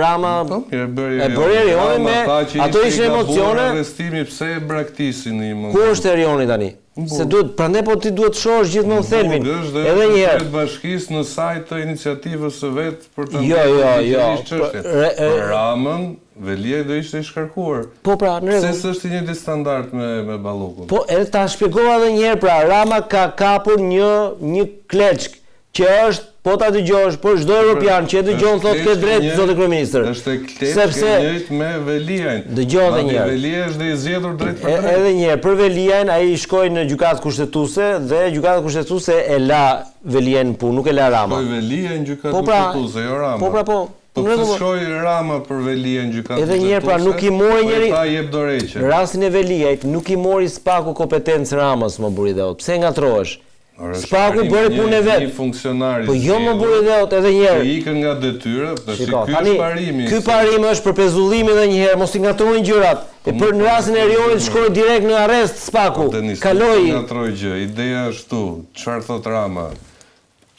Rama. Po mirë, e bëri Erioni. E bëri Erioni me ato ishin emocione. Arrestimi pse e braktisi në një moment? Ku është Erioni tani? Se duhet, prandaj po ti duhet të shohësh gjithmonë thelbin. Edhe një herë. Bashkisë në sajë të iniciativës së vet për të jo, jo, jo. çështjen. Për Ramën, Veliaj do ishte i shkarkuar. Po pra, në rregull. Pse s'është i njëjti standard me me Ballukun? Po, edhe ta shpjegova edhe një herë pra, Rama ka kapur një një kleçkë që është. Po ta dëgjosh, por çdo europian që e dëgjon thotë ke drejtë zoti kryeministër. Është kleçkë sepse e njëjtë me Veliajn. Dëgjo edhe një herë. Veliaj është dhe i zgjedhur drejtpërdrejt. Edhe një herë për Veliajn ai shkoi në gjykatë kushtetuese dhe gjykata kushtetuese e la Veliajn në punë, nuk e la Rama. Shkoi Veliaj në gjykatë po pra, kushtetuese, jo Rama. Po pra po. Po pse shkoi Rama për Veliajn në gjykatë kushtetuese? Edhe një herë pra nuk i mori po njeri. Po i tha jep dorëheqje. Rastin e Veliajt nuk i mori Spaku kompetencë Ramës, mo burri i dheut. Pse ngatërrohesh? Spaku bëri punën e vet. Një funksionar i Po jo mo burri i dheut edhe një herë. Që ikën nga detyra, tash ky është parimi. Ky parim është për pezullimin edhe një herë, mos i ngatërroni gjërat. E për në rastin e Erionit shkoi direkt në arrest Spaku. Kaloi. Nuk ngatërroj gjë. Ideja është këtu, çfarë thotë Rama?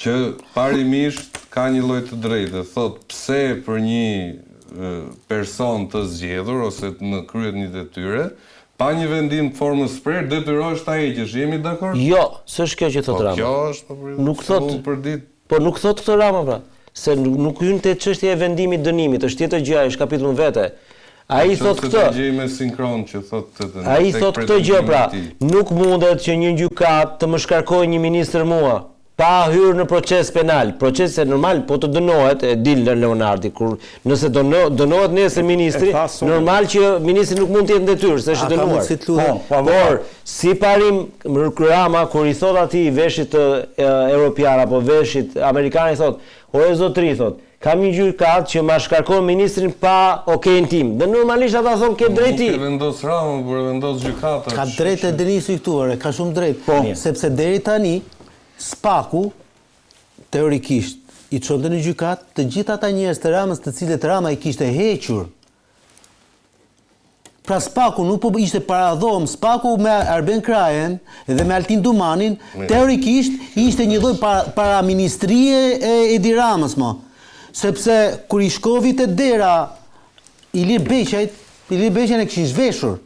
Që parimisht ka një lloj të drejte, thotë pse për një person të zgjedhur ose në krye të një detyre, pa një vendim të formës së prerë detyrohesh ta heqësh, jemi dakord? Jo, s'është kjo që thotë Rama. Po kjo është, po për nuk thotë përditë. Po nuk thotë këtë Rama pra, se nuk hyn te çështja e vendimit dënimit, është tjetër gjë, është kapitull më vete. Ai thotë këtë. Të gjej me sinkron që thotë këtë. Ai thotë këtë gjë pra, nuk mundet që një gjykatë të më shkarkojë një ministër mua. Pa hyrë në proces penal, proces se normal po të dënohet, e di Leonardi, kur nëse dënohet nesër ministri, normal që ministri nuk mund të jetë në detyrë, se është i dënuar. Po, po, Por, si parim Rama kur i thotë atij veshit europian apo veshit amerikan i thotë, ore zotëri thotë, kam një gjykatë që ma shkarkon ministrin pa okejin tim. Dhe normalisht ata thonë ke drejtë ti. Nuk e vendos Rama, por e vendos gjykata. Ka drejtë Denisi këtu, ore, ka shumë drejtë. Po. Sepse deri tani Spaku, teorikisht, i çonte në gjykatë të gjithë ata njerëz të Ramës të cilët Rama i kishte hequr. Pra Spaku nuk po ishte paradhomë, Spaku me Arben Krajën dhe me Altin Dumanin, teorikisht ishte një lloj para, paraministrie e Edi Ramës mo. Sepse kur i shkovi te dera Ilir Beqajt, Ilir Beqajn e kishin zhveshur.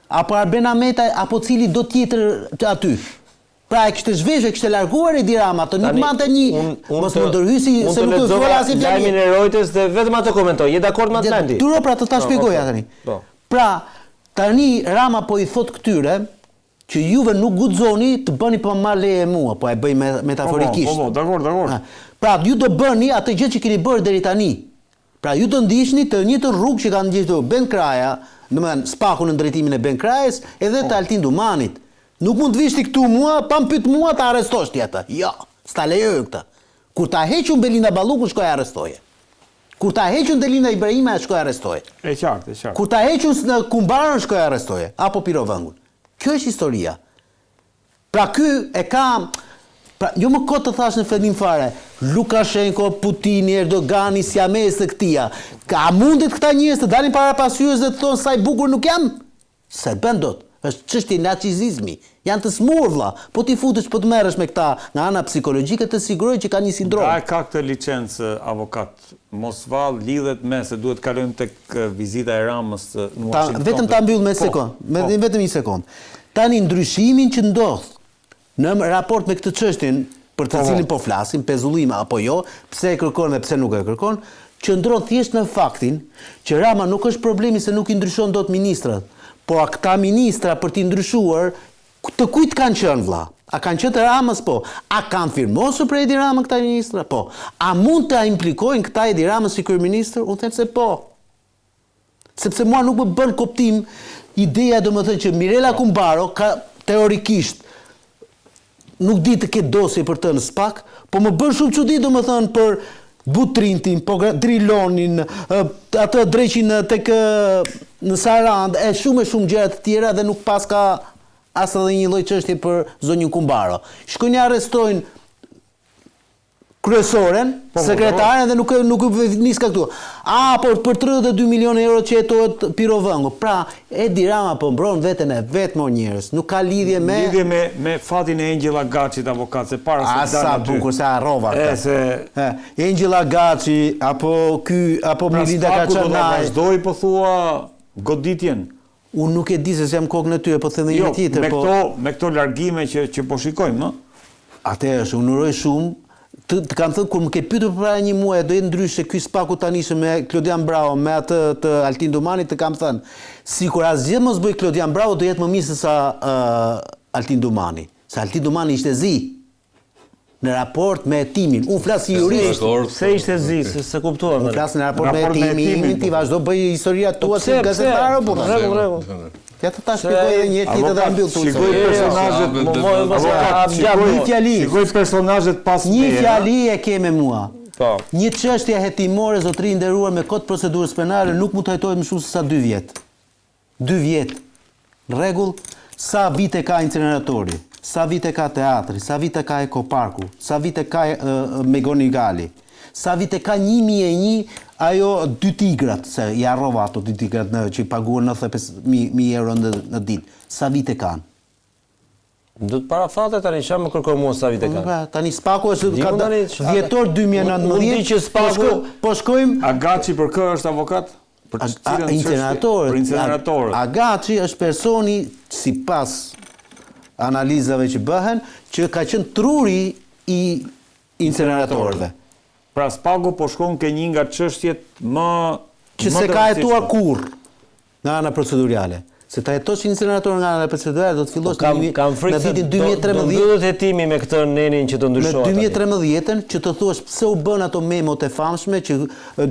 Apo Arben Ahmetaj, apo cilido tjetër aty. Pra e kishte zhveshur, e kishte larguar Edi Rama, atë nuk mbante një, mos më ndërhy si se nuk të fola asnjë fjali. Lajmin e Reuters dhe vetëm atë komentoj. Je dakord me atë Landi? Duro pra të ta po, shpjegoja tani. Po. Pra, tani Rama po i thot këtyre që juve nuk guxoni të bëni pa marrë leje mua, po e bëj metaforikisht. Po, po, po, dakord, dakord. Pra, ju do bëni atë gjë që keni bërë deri tani. Pra ju do ndiqni të njëjtën rrugë që kanë ndjekur Ben Kraja, domethënë Spaku në drejtimin e Ben Krajës edhe të Altin Dumanit. Nuk mund të vish ti këtu mua pa më pyet mua ta arrestosh ti atë. Jo, s'ta lejoj unë këtë. Kur ta heq unë Belinda Ballukun shko e arrestoje. Kur ta heq unë Delina Ibrahimaj shko e arrestoje. E qartë, e qartë. Kur ta heq unë Kumbaron shko e arrestoje apo Piro Vëngun. Kjo është historia. Pra ky e ka Pra, jo më kot të thashë në fillim fare, Lukashenko, Putini, Erdogani, siamezë të këtija. A mundet këta njerëz të dalin para pasqyrës dhe të thonë sa i bukur nuk jam? S'e bën dot. Është çështje narcizizmi. Janë të smurë vlla. Po t'i futesh po të merresh me këta nga ana psikologjike të siguroj që kanë një sindromë. Nga e ka këtë licencë avokat? Mos vallë lidhet me se duhet të kalojmë tek vizita e Ramës në Washington. Vetëm ta mbyll me sekond, me po. vetëm një sekond. Tani ndryshimin që ndodh në raport me këtë çështjen për të po, po. cilin po flasim, pezullim apo jo, pse e kërkon dhe pse nuk e kërkon, qëndron thjesht në faktin që Rama nuk është problemi se nuk i ndryshon dot ministrat, por a këta ministra për t'i ndryshuar Të kujt kanë qenë vlla? A kanë qenë të Ramës? Po. A kanë firmosur për Edi Ramën këta ministra? Po. A mund ta implikojnë këta Edi Ramën si kryeministër? Unë them se po. Sepse mua nuk më bën kuptim ideja domethënë që Mirela Kumbaro ka teorikisht nuk di të ketë dosje për të në SPAK, po më bën shumë çudi domethënë për Butrintin, po Drilonin, atë dreqin tek në Sarandë e shumë e shumë gjëra të tjera dhe nuk paska as edhe një lloj çështje për zonjën Kumbaro. Shkojnë e arrestojnë kryesoren, po, po, sekretaren dhe nuk nuk nis ka këtu. A por për 32 milionë euro që hetohet Piro Vëngu. Pra, Edi Rama po mbron veten e vet mo njerëz, nuk ka lidhje me Lidhje me me fatin e Engjëll Agaçit avokat se para se të dalë aty. Sa bukur se harrova këtë. E se e Engjëll Agaçi apo ky apo pra, Mirlinda Karçanaj. Pra do ta vazhdoj po thua goditjen. Unë nuk e di se s'jam kokën e tyre, po them edhe një jo, tjetër, me po. Jo, me këto me këto largime që që po shikojmë, ë. Atëherë është, unë uroj shumë të, të kam thënë kur më ke pyetur përpara një muaji do jetë ndryshe ky spaku tani që me Klodian Braho me atë të Altin Dumanit të kam thënë sikur asgjë mos bëj Klodian Braho do jetë më mirë se sa uh, Altin Dumani se Altin Dumani ishte zi. Në raport me hetimin. Unë flas si jurist. Pse ishte zi, se s'e kuptuam. Unë flas në raport me hetimin, ti vazhdo bëj historia po tua si gazetar o burrë. Rregull, rregull. Ja të ta shpjegoj edhe një herë tjetër dhe mbyll tu. Shikoj personazhet, shikoj një fjali. Shikoj personazhet pas Një fjali e ke me mua. Po. Një çështje hetimore zotëri i nderuar me kod procedurës penale nuk mund të hetohet më shumë se sa 2 vjet. 2 vjet. Në rregull, sa vite ka inceneratori, sa vite ka teatri, sa vite ka Ekoparku, sa vite ka McGonigali, sa vite ka 1001 ajo dy tigrat, se i harrova ato dy tigrat në, që i paguhen 95.000 euro në, në ditë, sa vite kanë? Do të para fate tani, ça më kërkon mua sa vite po, kanë? Pra, tani Spaku është ka tani, dhjetor 2019. Unë di që po Spaku shko, po shkojmë Agaçi për kë është avokat? Për cilën inceneratorët. Për inceneratorët. Agaçi është personi sipas analizave që bëhen, që ka qenë truri i inceneratorëve. Pra Spaku po shkon ke një nga çështjet më që s'e ka hetuar kurrë. Nga ana proceduriale. Se ta hetosh inceneratorën nga ana procedurale do të fillosh po, në, kam në vitin 2013. Do mbyllet hetimi me këtë nenin që të ndryshohet. Në 2013-ën që të thuash pse u bën ato memot e famshme që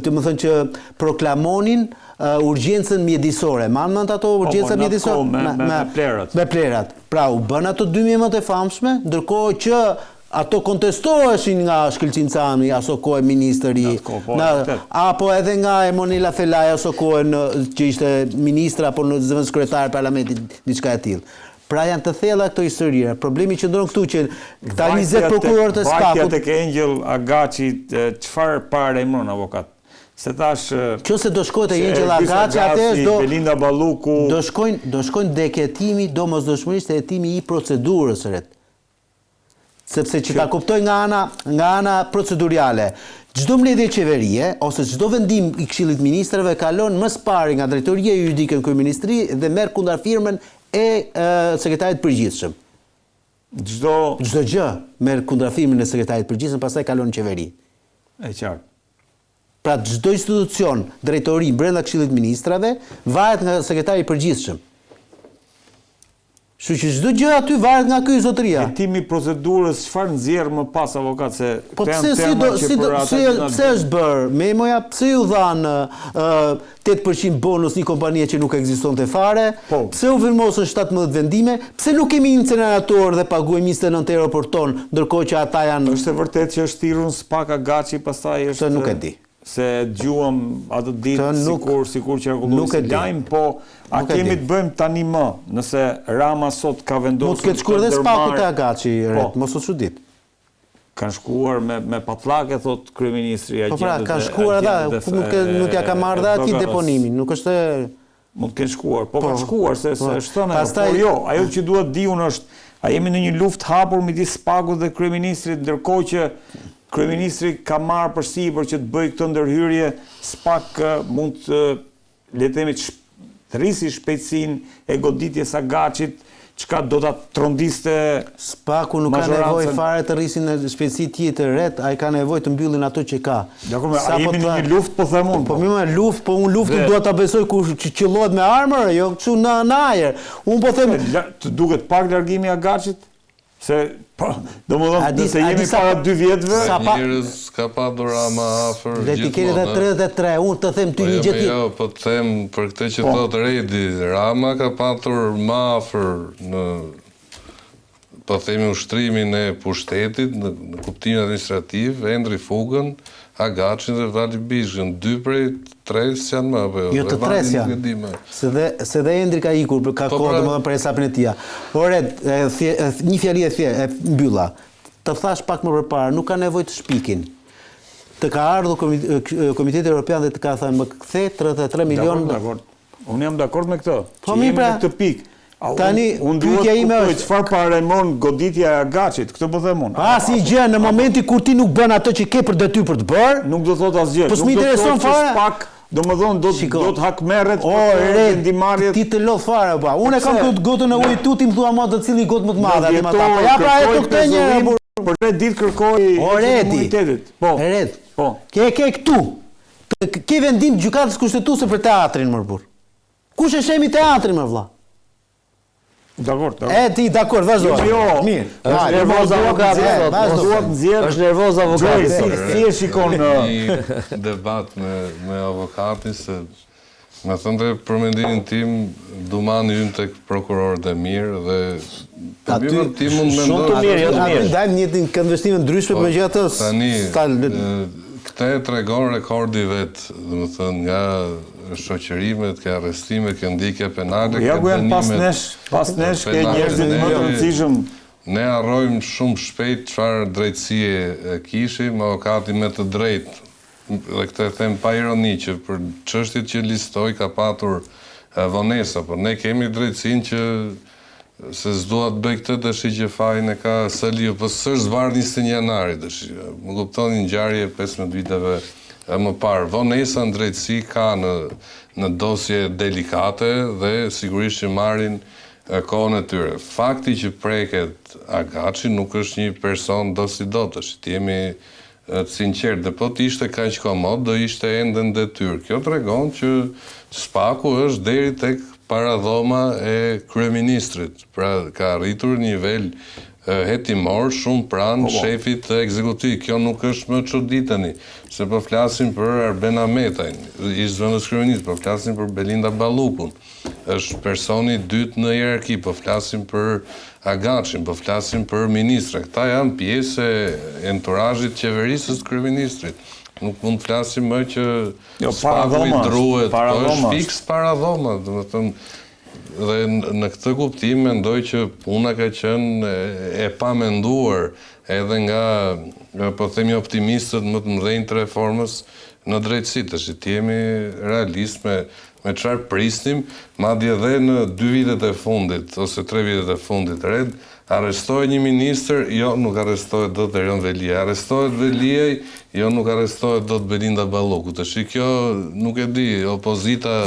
domethënë që proklamonin uh, urgjencën mjedisore. Mban mend ato po, urgjenca po, mjedisore me, me, me, me plerat. Me plerat. Pra u bën ato dy memot e famshme, ndërkohë që Ato kontestoheshin nga Shkëlqim Cani, aso kohe ministër i, po, në, apo edhe nga Ermonela Felaj aso kohe në, që ishte ministre apo në zëvendëskryetare e parlamentit, diçka e tillë. Pra janë të thella këto historira. Problemi qëndron këtu që këta 20 prokurorët e Vajtja SPAK-ut tek Engjëll Agaçi, çfarë paralajmëron avokat? Se thash Qoftë se do shkohet te Engjëll Agaçi, atëherë do Belinda Balluku do shkojnë do shkojnë tek hetimi domosdoshmërisht te hetimi i procedurës ret. Sepse që ta kuptoj nga ana nga ana proceduriale, çdo mbledhje qeverie ose çdo vendim i Këshillit të Ministrave kalon më së pari nga Drejtoria Juridike në Kryeministri dhe merr kundërfirmën e Sekretarit të Përgjithshëm. Çdo Çdo gjë merr kundërfirmën e Sekretarit të Përgjithshëm, pastaj kalon në qeveri. E qartë. Pra çdo institucion, drejtori brenda Këshillit të Ministrave varet nga Sekretari i Përgjithshëm. Kështu që çdo gjë aty varet nga ky zotëria. Hetimi i procedurës çfarë nxjerr më pas avokat se Po pse si do si do pse pse është bërë memoja pse iu dhanë 8% bonus një kompanie që nuk ekzistonte fare po. pse u firmosën 17 vendime pse nuk kemi incenerator dhe paguajmë 29 euro për ton ndërkohë që ata janë Është e vërtetë që është thirrur në SPAK Agaçi pastaj është Këtë nuk e di. Se e dëgjuam atë ditë sikur sikur qarkulloi si lajm, po a kemi të bëjmë tani më, nëse Rama sot ka vendosur Mund të ketë shkuar dhe SPAK-u te Agaçi, po. mos u çudit. Kanë shkuar me me patllake thotë kryeministri agjentët. Po pra, kanë shkuar ata, po nuk nuk ia ka marrë dhe atij deponimin, nuk është Mund të kenë shkuar, po, po kanë shkuar se po. se është thënë ajo. Pastaj... Por jo, ajo që dua të di unë është, a jemi në një luftë hapur midis SPAK-ut dhe kryeministrit, ndërkohë që kryeministri ka marrë përsipër që të bëjë këtë ndërhyrje, SPAK mund të le të themi të rrisi shpejtësinë e goditjes së Agaçit, çka do ta trondiste SPAK-u nuk ka nevojë fare të rrisin në shpejtësi tjetër ret, ai ka nevojë të mbyllin ato që ka. Dakord, a jemi në një luftë po them unë. Po mirë, më luftë, po unë luftën dua ta besoj kur qëllohet me armë, jo kështu në në ajër. Unë po them të duket pak largimi i Agaçit? Se, po, domethënë, nëse jemi para dy vjetëve... Sa pa... Njerëz ka patur Rama afër gjithmonë. Le t'i keni dhe 33, unë të them ty po një jo, gjë tjetër. Jo, po të them për këtë që po. thotë Redi, Rama ka patur më afër në po themi ushtrimin e pushtetit në, në kuptimin administrativ, Endri Fugën, Agaçin dhe Vali Bishkën, dy prej tre s'janë më apo jo? Jo të tre s'janë. Se dhe se dhe Endri ka ikur, ka po kohë pra... domethënë për hesapin e tij. Ore, një fjali e thje, e mbylla. Të thash pak më përpara, nuk ka nevojë të shpikin. Të ka ardhur Komiteti Evropian dhe të ka thënë më kthe 33 milion. Dakord, dakord. Unë jam dakord me këtë. Po mi pra, në këtë pikë. Tani, unë duhet të kuptoj çfarë paralajmëron goditja e Agaçit, këtë po them unë. Asnjë gjë në momentin kur ti nuk bën atë që ke për detyrë për të bërë, nuk do thotë asgjë. Po s'më intereson fare. Pak, domethënë do do të hakmerret për vendimmarrjet. Ti të lodh fare pa. Unë e kam këtë gotën e ujit tu ti më thua mua të cili gotë më të madhe aty më ta. Po ja pra e të këtë një herë. Për tre ditë kërkoi imunitetit. Po. Red. Po. Ke ke këtu. Ke vendim gjykatës kushtetuese për teatrin mor burr. Kush e shembi teatrin mor vlla? Dakord, dakord. E ti dakord, vazhdo. Jo, jo. Mirë. Është nervoz avokati sot. Mos dua të nxjerr. Është nervoz avokati sot. Si e shikon një debat me me avokatin se me thënë të për mendimin tim Dumani hyn tek prokurorët e mirë dhe po aty ti mund të mendosh shumë të mirë, jo të mirë. Aty ndajmë një këndvështrime ndryshme po, megjithatë tani këtë e tregon rekordi vetë, domethënë nga shoqërimet, ke arrestimet, ke ndjekja penale, ja, ke dënimet. Pas nesh, pas nesh ke njerëzit më të rëndësishëm. Ne harrojmë shumë shpejt çfarë drejtësie kishim, avokati me të drejtë, dhe këtë e them pa ironi që për çështjet që listoi ka patur vonesa, por ne kemi drejtësinë që Se s'dua të bëj këtë tashi që fajin e ka Saliu, po s'është zbardh 21 janari tashi. Më kuptoni ngjarje e 15 viteve më parë. Vonesa në drejtësi ka në në dosje delikate dhe sigurisht që marrin kohën e tyre. Fakti që preket Agaçi nuk është një person dosido tashi, të jemi Të sinqertë, dhe po të ishte kaq komod, do ishte ende në detyrë. Kjo tregon që SPAK-u është deri tek paradhoma e kryeministrit. Pra ka arritur një nivel hetimor shumë pranë po, po. shefit të ekzekutivit. Kjo nuk është më çudi tani, se po flasim për Arben Ahmetajn, ish zëvendëskryeministër, po flasim për Belinda Ballukun. Është personi i dytë në hierarki, po flasim për Agaçin, po flasim për ministra. Këta janë pjesë e enturazhit qeverisës të kryeministrit. Nuk mund të flasim më që jo, SPAK-u i druhet, po është fiks paradhoma, domethënë dhe në këtë kuptim mendoj që puna ka qenë e pamenduar edhe nga po themi optimistët më të mëdhenj të reformës në drejtësi. Tash të jemi realistë me Me çfarë prisnim, madje dhe në dy vitet e fundit, ose tre vitet e fundit, red, arrestohet një ministër, jo, nuk arrestohet dot Erion Veliaj, arrestohet Veliaj, jo, nuk arrestohet dot Belinda Balluku. Tashi kjo, nuk e di, opozita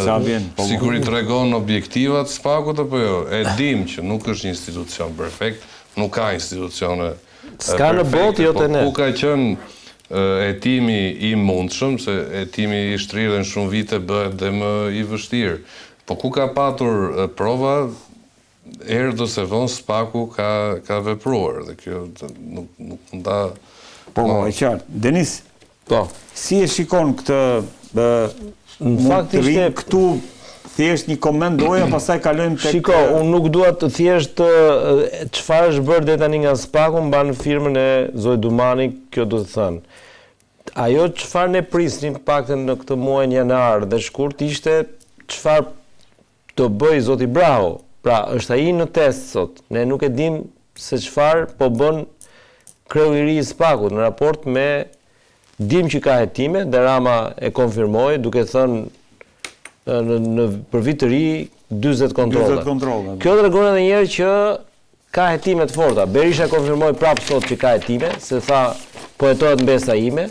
po, sikur i tregon objektivat SPAK-ut apo jo? E dim që nuk është një institucion perfekt, nuk ka institucione S'ka në botë, jo po te ne. Ku ka qenë hetimi i mundshëm, se hetimi i shtrirë në shumë vite bëhet dhe më i vështirë. Po ku ka patur prova, herët ose vonë SPAK-u ka ka vepruar dhe kjo nuk nuk mund ta Po, po, e qartë. Denis, Po. Si e shikon këtë ë në fakt ishte këtu thjesht një koment doja, pastaj kalojmë tek Shiko, unë nuk dua të thjesht çfarë është bërë deri tani nga SPAK-u mban firmën e zotit Dumani, kjo do të thënë. Ajo çfarë ne prisnim të paktën në këtë muajin janar dhe shkurt ishte çfarë do bëjë zoti Braho. Pra, është ai në test sot. Ne nuk e dimë se çfarë po bën kreu i ri i SPAK-ut në raport me dim që ka hetime dhe Rama e konfirmoi duke thënë në, në për vit të ri 40 kontrolle. 40 kontrolle. Kjo tregon edhe një herë që ka hetime të forta. Berisha konfirmoi prapë sot që ka hetime, se tha po hetohet mbesa ime.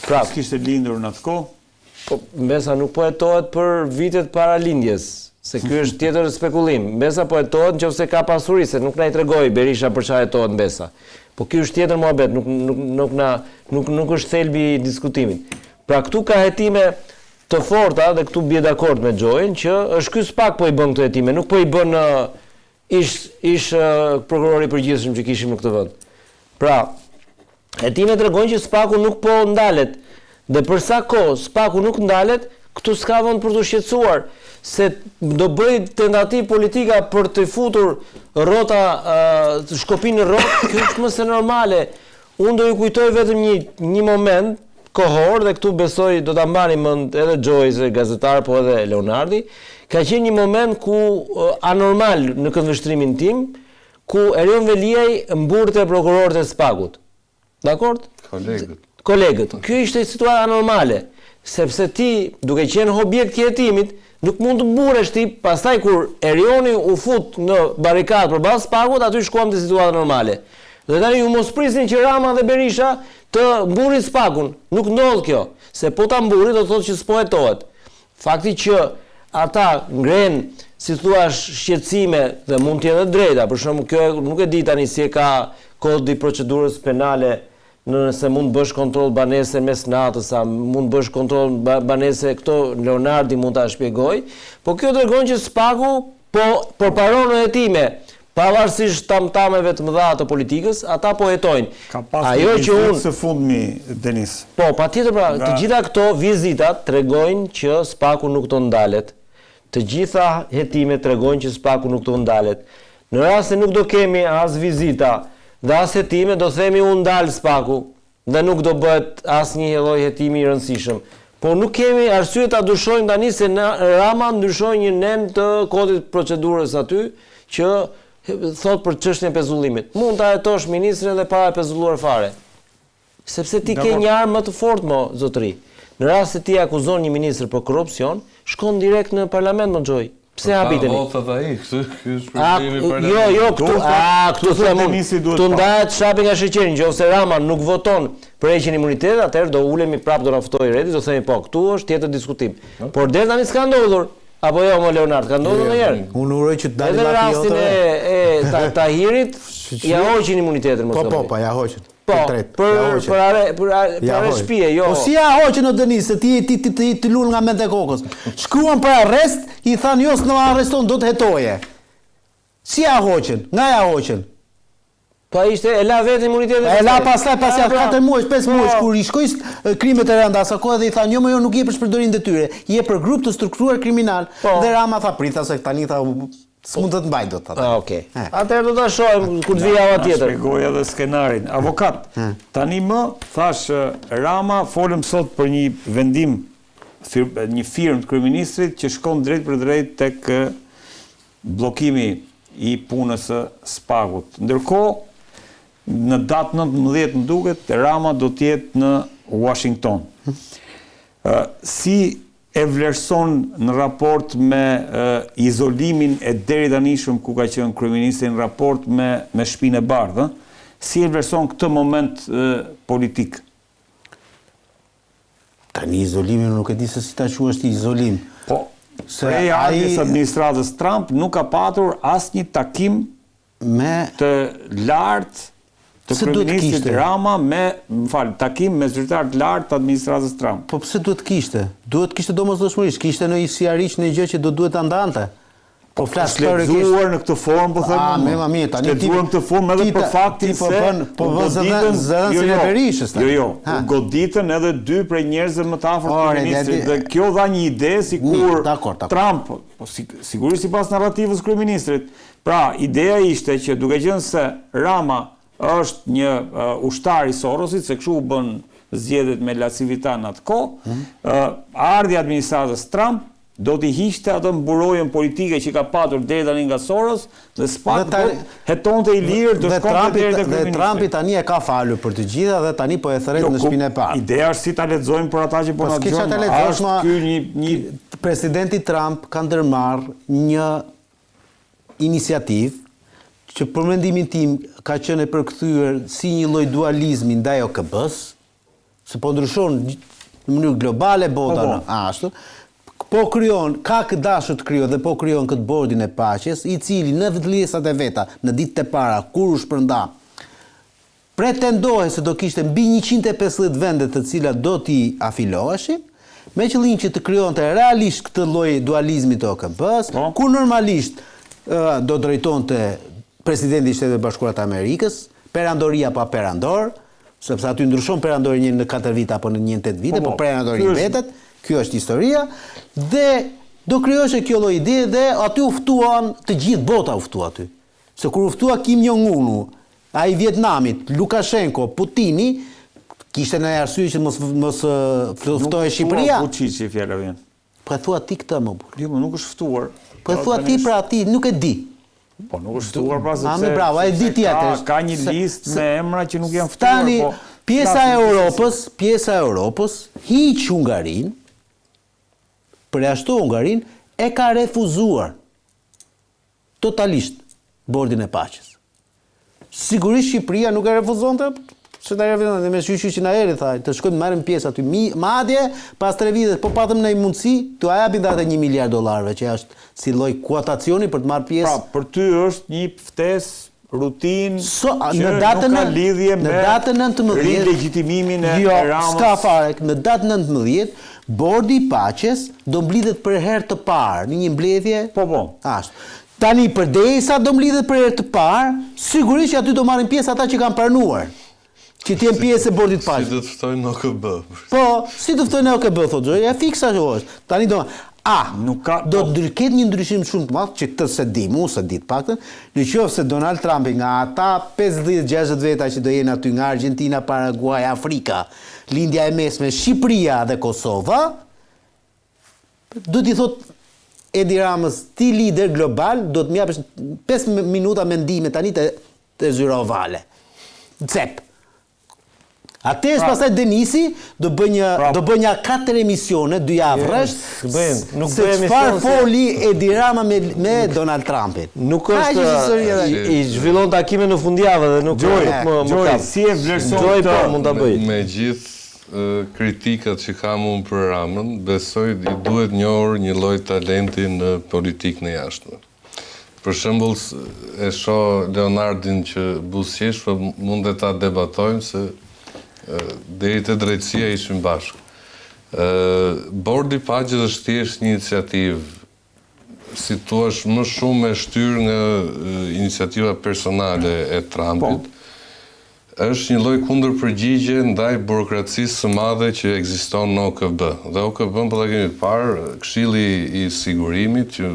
Prapë. S'kishte lindur në atë kohë. Po, mbesa nuk po hetohet për vitet para lindjes, se ky është tjetër spekulim. Mbesa po hetohet në qoftë se ka pasuri, se nuk na i tregoi Berisha për çfarë hetohet mbesa. Po ky është tjetër muhabet, nuk nuk nuk na nuk nuk është thelbi i diskutimit. Pra këtu ka hetime të forta dhe këtu bie dakord me Xhoin që është ky SPAK po i bën këto hetime, nuk po i bën ish ish prokurori i përgjithshëm që kishim në këtë vend. Pra, hetimet tregojnë që SPAK-u nuk po ndalet. Dhe për sa kohë SPAK-u nuk ndalet, këtu s'ka vend për t'u shqetësuar se do bëj tentativë politika për të futur rrota shkopin në rrotë, kjo është më se normale. Unë do ju kujtoj vetëm një një moment kohor dhe këtu besoj do ta mbani mend edhe Xhoi se gazetar po edhe Leonardi, ka qenë një moment ku anormal në këndvështrimin tim, ku Erion Veliaj mburrte prokurorët e SPAK-ut. Dakord? Kolegët. Kolegët. Kjo ishte situatë anormale, sepse ti duke qenë objekt i hetimit, nuk mund të mburresh ti, pastaj kur Erioni u fut në barrikadë përballë SPAK-ut, aty shkuam te situata normale. Dhe tani ju mos prisni që Rama dhe Berisha të mburrin SPAK-un. Nuk ndodh kjo, se po ta mburri do të thotë që s'po hetohet. Fakti që ata ngrenë, si thua, shqetësime dhe mund të jenë të drejta, për shembull, kjo nuk e di tani si e ka kodi i procedurës penale nëse mund të bësh kontroll banese mes natës, a mund të bësh kontroll banese, këto Leonardi mund ta shpjegojë, po kjo tregon që SPAK-u Po përparon në hetime. Pavarësisht tamtameve të mëdha të politikës, ata po hetojnë. Ka pasur Ajo që unë së fundmi Denis. Po, patjetër pra, të gjitha këto vizitat tregojnë që SPAK-u nuk do ndalet. Të gjitha hetimet tregojnë që SPAK-u nuk do ndalet. Në rast se nuk do kemi as vizita dhe as hetime, do themi u ndal SPAK-u dhe nuk do bëhet asnjë lloj hetimi i rëndësishëm. Por nuk kemi arsye ta dyshojmë tani se Rama ndryshoi një nen të kodit të procedurës aty që thotë për çështjen e pezullimit. Mund ta hetosh ministrin edhe pa e pezulluar fare. Sepse ti ke një armë më të fortë mo zotëri. Në rast se ti akuzon një ministër për korrupsion, shkon direkt në parlament mo xhoj. Pse po habiteni? Po votat ai, këtu ky është problemi i parlamentit. Jo, jo, këtu, a, këtu them unë. Këtu ndahet shapi nga sheqeri, nëse Rama nuk voton për heqjen e imunitetit, atëherë do ulemi prapë do na ftojë Redi, do themi po, këtu është tjetër diskutim. Por deri tani s'ka ndodhur. Apo jo, mo Leonard, ka ndodhur ndonjëherë? Unë uroj që të dalë Edhe rastin e, e ta, Tahirit, ja hoqin imunitetin, mos Po, po, po, ja hoqin. Po, për për are për për arrest shtëpie, jo. Po si ja hoqën o Denis, se ti ti ti ti të luan nga mendtë e kokës. Shkruan për arrest, i thanë jo s'na arreston, do të hetoje. Si ja hoqën? Nga ja hoqën? Po ishte e la vetë imunitetin. E la pastaj pas ja 4 muajsh, 5 po. muajsh kur i shkoi krimet e rënda aso kohë dhe i thanë jo më jo nuk je për shpërdorim detyre, je për grup të strukturuar kriminal. Po. Dhe Rama tha prit tha se tani tha S'mund të të mbaj dot atë. Ah, okay. Atëherë do ta shohim kur të vijë java tjetër. Shpjegoj edhe skenarin. Avokat, tani më thashë Rama folëm sot për një vendim fir, një firmë të kryeministrit që shkon drejtpërdrejt tek bllokimi i punës së SPAK-ut. Ndërkohë, në datë 19 më duket, Rama do të jetë në Washington. Ë si e vlerëson në raport me izolimin e deritanishëm ku ka qenë kryeministri në raport me me Shtëpinë e Bardhë, ë? Si e vlerëson këtë moment politik? Tani izolimin nuk e di se si ta quash ti izolim. Po, se prej ardhjes së administratës Trump nuk ka patur asnjë takim me të lartë të kryeministrit Rama me, më fal, takim me zyrtarë të lartë të administratës Trump. Po pse duhet të kishte? Duhet të kishte domosdoshmërisht, kishte në sihariq një gjë që do duhet ta ndante. Po flas për lexuar në këtë formë, po them. Ah, më mirë, tani ti lexuar në këtë formë edhe për faktin po se bën, po vë zëdhënësin jo, e jo, Berishës tani. Jo, jo, u goditën edhe dy prej njerëzve më të afërt të kryeministrit dhe kjo dha një ide sikur Trump, po sigurisht sipas narrativës së kryeministrit, Pra, ideja ishte që duke qenë se Rama është një ushtar i Sorosit, se kështu u bënë zgjedhjet me LaCivita në atë kohë, ardhja e administratës Trump do t'i hiqte atë mburojën politike që ka patur deri tani nga Soros dhe SPAK do të hetonte i lirë, do shkonte deri te kryeministri. Dhe Trumpi tani e ka falur për të gjitha dhe tani po e thërret jo, në shtëpinë e parë. Ideja është si ta lexojmë për ata që po, po na dëgjojnë. Është ky një një Presidenti Trump ka ndërmarrë një iniciativë që për mendimin tim ka qenë e përkthyer si një lloj dualizmi ndaj OKB-së, se po ndryshon në mënyrë globale bota po, po. në ashtu, po krijon, ka dashur të krijojë dhe po krijon këtë bordin e paqes, i cili në fillesat e veta, në ditët e para kur u shpërnda, Pretendohej se do kishte mbi 150 vende të cilat do t'i afiloheshin, me qëllim që të krijonte realisht këtë lloj dualizmi të OKB-së, po. ku normalisht do drejtonte presidenti i Shteteve të Bashkuara të Amerikës, perandoria pa perandor, sepse aty ndryshon perandori një në 4 vite apo në një në 8 vite, po, po, po perandori mbetet, kjo është historia, dhe do krijoheshe kjo lloj ide dhe aty u ftuan, të gjithë bota u ftua aty. Se kur u ftua Kim Jong Unu, ai i Vietnamit, Lukashenko, Putini, kishte ndonjë arsye që mos mos ftohej Shqipëria? Nuk Vuçiçi fjala vjen. Po e thua ti këtë mo burrë. Jo, nuk është ftuar. Po e thua ti pra ti, nuk e di. Po nuk është ftuar pra sepse. Ami bravo, e di ti atë. Ka një listë me emra që nuk janë ftuar, Tani, po. Pjesa e Europës, pjesa e Europës hiq Hungarinë, përjashto Hungarinë, e ka refuzuar. Totalisht bordin e paqes. Sigurisht Shqipëria nuk e refuzonte, se ta refuzonte, me shyqyr që na erdhi, tha, të shkojmë të marrim pjesë aty. Mi, madje, pas tre vitesh, po patëm ne mundësi, t'ua japim dhe atë një miliard dollarëve, që është si lloj kuotacioni për të marrë pjesë. Pra, për ty është një ftesë. rutinë so, që në datën, nuk ka lidhje me në datën 19 rilegjitimimin e jo, Ramës. S'ka fare, në datën 19 Bordi i Paqes do mblidhet për herë të parë në një mbledhje. Po po. Ashtu. Tani përderisa do mblidhet për herë të parë, sigurisht që aty do marrin pjesë ata që kanë pranuar. Që të jenë pjesë e bordit të paqes. Si do të ftojnë në OKB. Po, si të ftojnë në OKB thotë, ja fiks ashtu është. Tani do A, nuk ka do të ketë një ndryshim shumë të madh që këtë s'e di, unë s'e di të paktën, në qoftë se Donald Trumpi nga ata 50-60 veta që do jenë aty nga Argentina, Paraguay, Afrika, Lindja e Mesme, Shqipëria dhe Kosova, do t'i thotë Edi Ramës, ti lider global, do të më japësh 5 minuta mendime tani te te zyra ovale. Cep. Atëherë pra, pastaj Denisi do bëj një pra, do bëj një katër emisione, dy javë rresht. Nuk bëj emision. Çfarë foli Edi Rama me me Donald Trumpin? Nuk është i, i zhvillon takime në fundjavë dhe nuk Gjoj, nuk më më kap. Si e vlerëson Gjoj po mund ta bëj. Me gjithë kritikat që kam unë për Ramën, besoj i duhet njohur një lloj talenti në politikën e jashtme. Për shembull, e shoh Leonardin që buzëqesh, po mund dhe ta debatojmë se deri te drejtësia ishim bashkë. Bordi i Paqes është thjesht një iniciativë, si të thuash, më shumë e shtyrë nga iniciativa personale e Trumpit. Po. Është një lloj kundërpërgjigje ndaj burokracisë së madhe që ekziston në OKB. Dhe OKB-në po ta kemi parë, Këshilli i Sigurimit që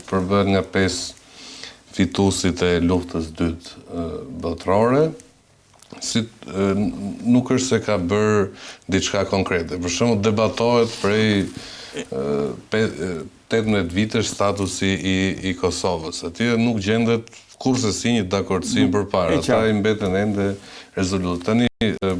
përbëhet nga pesë fituesit e Luftës së Dytë Botërore, si nuk është se ka bërë diçka konkrete. Për shembull, debatohet prej 18 vitesh statusi i i Kosovës. Atje nuk gjendet kurrsesi një dakordësim përpara. Ata i mbeten ende rezolutë. Tani,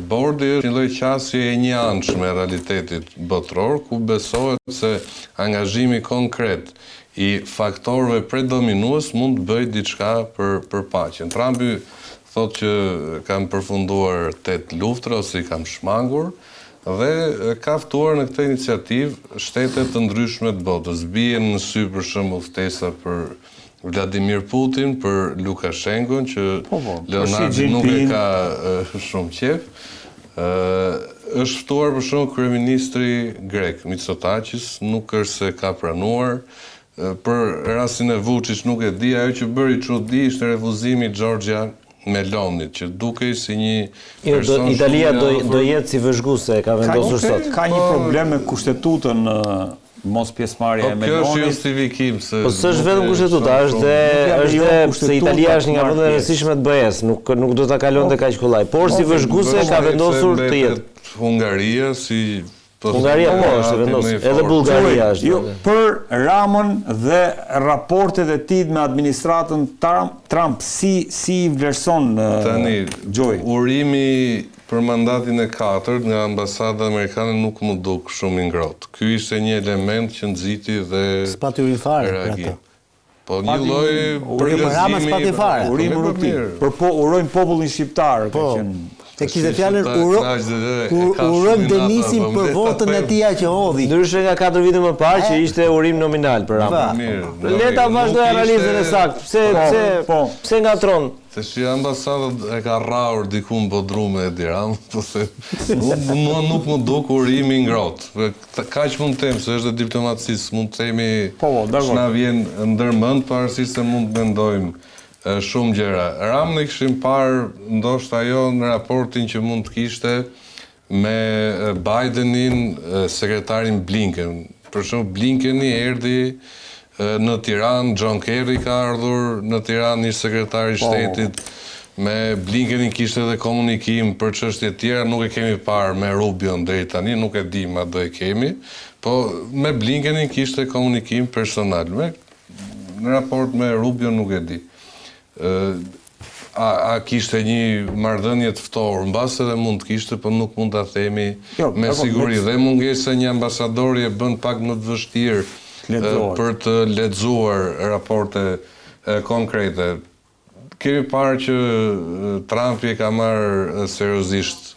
bordi është një lloj qasje e njëanshme e realitetit botëror, ku besohet se angazhimi konkret i faktorëve predominues mund të bëjë diçka për për paqen. Trumpi thotë që kam përfunduar tetë luftra ose i kam shmangur, Dhe ka ftuar në këtë iniciativë shtete të ndryshme të botës. Bie në sy për shembull ftesa për Vladimir Putin, për Lukashenkon, që po, po, Leonardi nuk e ka shumë qejf. Është ftuar për shembull kryeministri grek Mitsotakis, nuk është se ka pranuar. Për rastin e Vuçiç nuk e di, ajo që bëri çudi ishte refuzimi i Giorgia Melonit, që dukej si një jo, person do, Italia do do jetë si vëzhguese, e ka vendosur sot. Ka një po, problem me kushtetutën mos pjesëmarrja po, e Melonit. Po kjo është justifikim se Po s'është vetëm kushtetuta, është dhe është dhe se Italia është një nga vendet e rëndësishme të BE-së, nuk nuk do ta kalonte kaq kollaj. Por si vëzhguese ka vendosur të jetë. Hungaria si Po, Hungaria po është e vendosur, edhe Bullgaria është. Jo, për Ramën dhe raportet e tij me administratën Trump, si si i vlerëson Tani, Gjoj? Urimi për mandatin e katërt nga ambasada amerikane nuk m'u duk shumë i ngrohtë. Ky ishte një element që nxiti dhe S'pati urim fare për atë. Po një lloj përgëzimi. S'pati fare. Urim rutinë. Por po urojmë popullin shqiptar, ka po. qenë. E kishte fjalën uro, urojmë Denisin për votën e tij që hodhi. Ndryshe nga 4 vite më parë që ishte urim nominal për Ramën. Le ta vazhdojë analizën e saktë. Pse po, pse po. pse ngatërron? Se shi ambasada e ka rrahur diku në bodrum e Edi Ramën, po se mua nuk m'u duk urimi i ngrohtë. Kaq mund të them se është e diplomacisë, mund të themi po, po, ç'na vjen ndër mend, pavarësisht se mund të mendojmë shumë gjëra. Ramën e kishim parë ndoshta jo në raportin që mund të kishte me Bidenin, sekretarin Blinken. Për shembull, Blinkeni erdhi në Tiranë, John Kerry ka ardhur në Tiranë, ish sekretari i po. shtetit. Me Blinkenin kishte edhe komunikim për çështje të tjera, nuk e kemi parë me Rubion deri tani, nuk e dimë a do e kemi, po me Blinkenin kishte komunikim personal. Me në raport me Rubion nuk e di. A, a kishte një marrëdhënie të ftohur, mbase edhe mund të kishte, po nuk mund ta themi jo, me siguri. Dhe mungesa e një ambasadori e bën pak më të vështirë për të lexuar raporte konkrete. Kemi parë që Trumpi e ka marrë seriozisht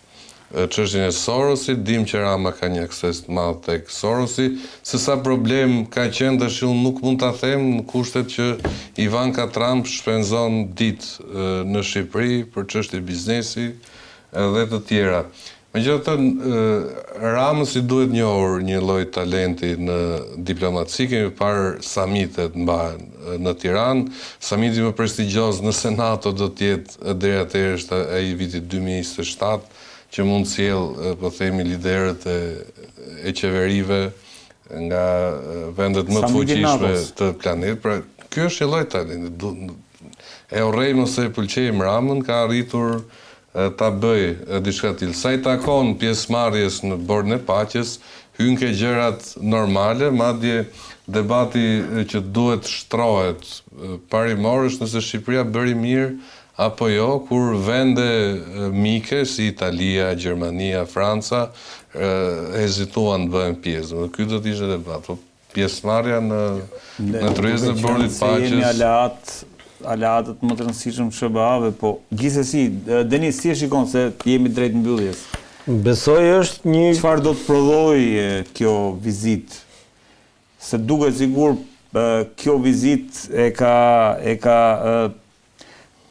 çështjen e Sorosit, dimë që Rama ka një akses të madh tek Sorosi, se sa problem ka qenë tash unë nuk mund ta them në kushtet që Ivanka Trump shpenzon ditë në Shqipëri për çështje biznesi dhe të tjera. Megjithatë, Ramës i duhet njohur një lloj talenti në diplomaci, kemi parë samitet mbahen në Tiranë, samiti më prestigjioz nëse NATO do të jetë deri atëherë është ai i vitit 2027, që mund të sjellë, po themi, liderët e e qeverive nga vendet më të fuqishme të planetit. Pra, ky është një lloj talenti. E urrejmë ose e pëlqejmë Ramën, ka arritur ta bëjë diçka të tillë. Sa i takon pjesëmarrjes në Bordin e Paqes, hyn ke gjërat normale, madje debati që duhet të shtrohet parimor është nëse Shqipëria bëri mirë apo jo, kur vende mike si Italia, Gjermania, Franca hezituan të bëhen pjesë. Domethënë ky do të ishte debat. Po Pjesëmarrja në në tryezën e Bordit të Paqes. Jemi aleat, aleatët më të rëndësishëm të SHBA-ve, po gjithsesi, Denis, si e shikon se jemi drejt mbylljes? Besoj është një Çfarë do të prodhojë kjo vizitë? Se duket sikur kjo vizitë e ka e ka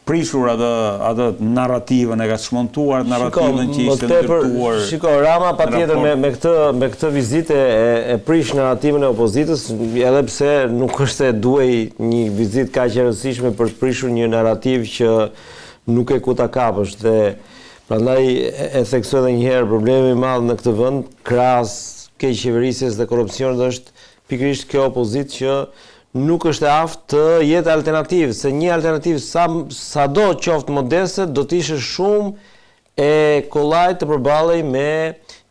prishur atë atë narrativën, e ka çmontuar narrativën që ishte ndërtuar. Shiko, Rama patjetër me me këtë me këtë vizitë e e prish narrativën e opozitës, edhe pse nuk është se duhej një vizitë kaq e rëndësishme për të prishur një narrativë që nuk ke ku ta kapësh dhe prandaj e theksoj edhe një herë problemi i madh në këtë vend krahas keqqeverisjes dhe korrupsionit është pikërisht kjo opozitë që nuk është e aftë të jetë alternativë, se një alternativë sa sado qoftë modeste do të ishte shumë e kollajtë të përballej me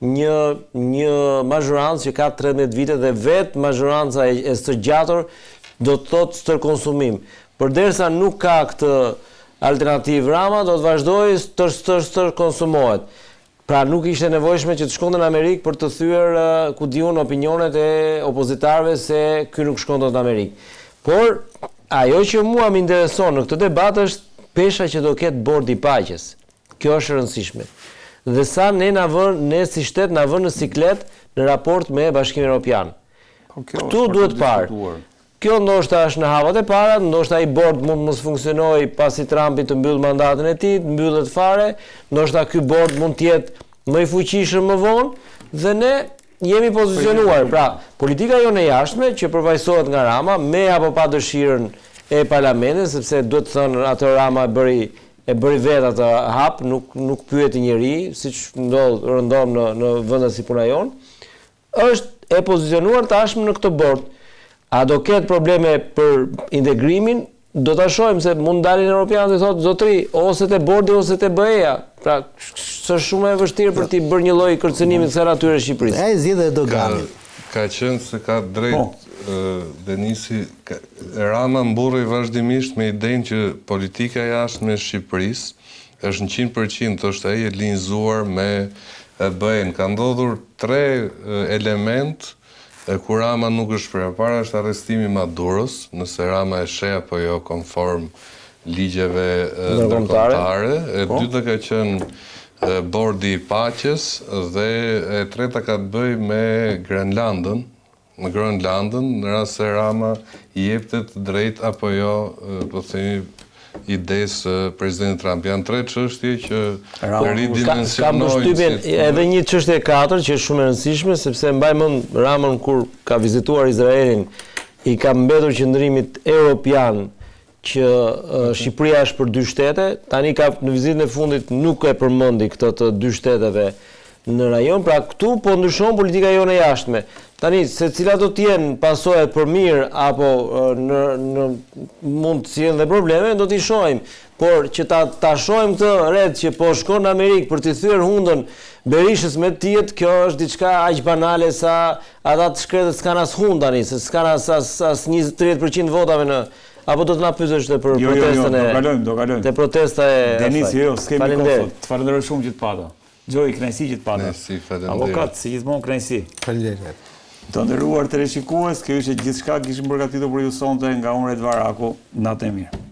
një një mazhorancë që ka 13 vite dhe vetë mazhoranca e, e stërgjatur do të thotë stërkonsumim. Përderisa nuk ka këtë alternativë Rama do të vazhdojë stër stër stër konsumohet. Pra nuk ishte e nevojshme që të shkonte në Amerikë për të thyer ku di unë opinionet e opozitarëve se ky nuk shkon dot në Amerikë. Por ajo që mua më intereson në këtë debat është pesha që do ketë Bordi i Paqes. Kjo është e rëndësishme. Dhe sa ne na vë ne si shtet na vë në siklet në raport me Bashkimin Evropian. Po kjo Këtu duhet parë. Kjo ndoshta është në hapat e para, ndoshta ai bord mund të mos funksionojë pasi Trumpi të mbyllë mandatin e tij, të mbyllet fare, ndoshta ky bord mund të jetë më i fuqishëm më vonë dhe ne jemi pozicionuar. Pra, politika jonë e jashtme që përfaqësohet nga Rama, me apo pa dëshirën e parlamentit, sepse duhet thënë atë Rama e bëri e bëri vetë atë hap, nuk nuk pyeti njeri, siç ndodh rëndom në në vende si puna jonë. Është e pozicionuar tashmë në këtë bord. A do ketë probleme për integrimin? Do ta shohim se mund dalin europianët dhe thotë zotri ose te bordi ose te BE-ja. Pra, s'është shumë e vështirë për t'i bërë një lloj kërcënimi të kësaj natyre Shqipërisë. Ai zgjidh Erdoganin. Ka qenë se ka drejt po. Denisi, Rama mburrej vazhdimisht me idenë që politika e jashtme e Shqipërisë Është 100% thoshte ai e linjëzuar me BE-në. Ka ndodhur tre elementë ku Rama nuk është shprehur. E para është arrestimi i Maduros, nëse Rama e sheh apo jo konform ligjeve ndërkombëtare. E po. dyta ka qenë bordi i paqes dhe e treta ka të bëjë me Grenlandën, me Groenlandën, në rast se Rama i jepte të drejtë apo jo, po themi, idesë së presidentit Trump. Janë tre çështje që ridimensionojnë. Kam përshtypjen edhe një çështje e katërt që është shumë e rëndësishme, sepse mbaj mend Ramën kur ka vizituar Izraelin, i ka mbetur qëndrimit europian që Shqipëria është për dy shtete, tani ka në vizitën e fundit nuk e përmendi këtë të dy shteteve në rajon, pra këtu po ndryshon politika jonë e jashtme. Tani, se cilat do të jenë pasojat për mirë apo në, në mund të sjellin dhe probleme, do t'i shohim. Por që ta ta shohim këtë ret që po shkon në Amerikë për t'i thyer hundën Berishës me të tijët, kjo është diçka aq banale sa ata të shkretët s'kanë as hundë tani, se s'kanë as as as 20-30% votave në Apo do të na pyesësh dhe për jo, jo, jo, protestën e do kalojmë, do kalojmë. Te protesta e Denis, jo, jo, s'kemi kohë sot. Të falenderoj shumë që të pata. Xhoi, kënaqësi që të pata. Kënaqësi, faleminderit. Avokat, si gjithmonë kënaqësi. Faleminderit. Të nderuar teleshikues, kjo ishte gjithçka kishim përgatitur për ju sonte nga unë Red Varaku. Natën e mirë.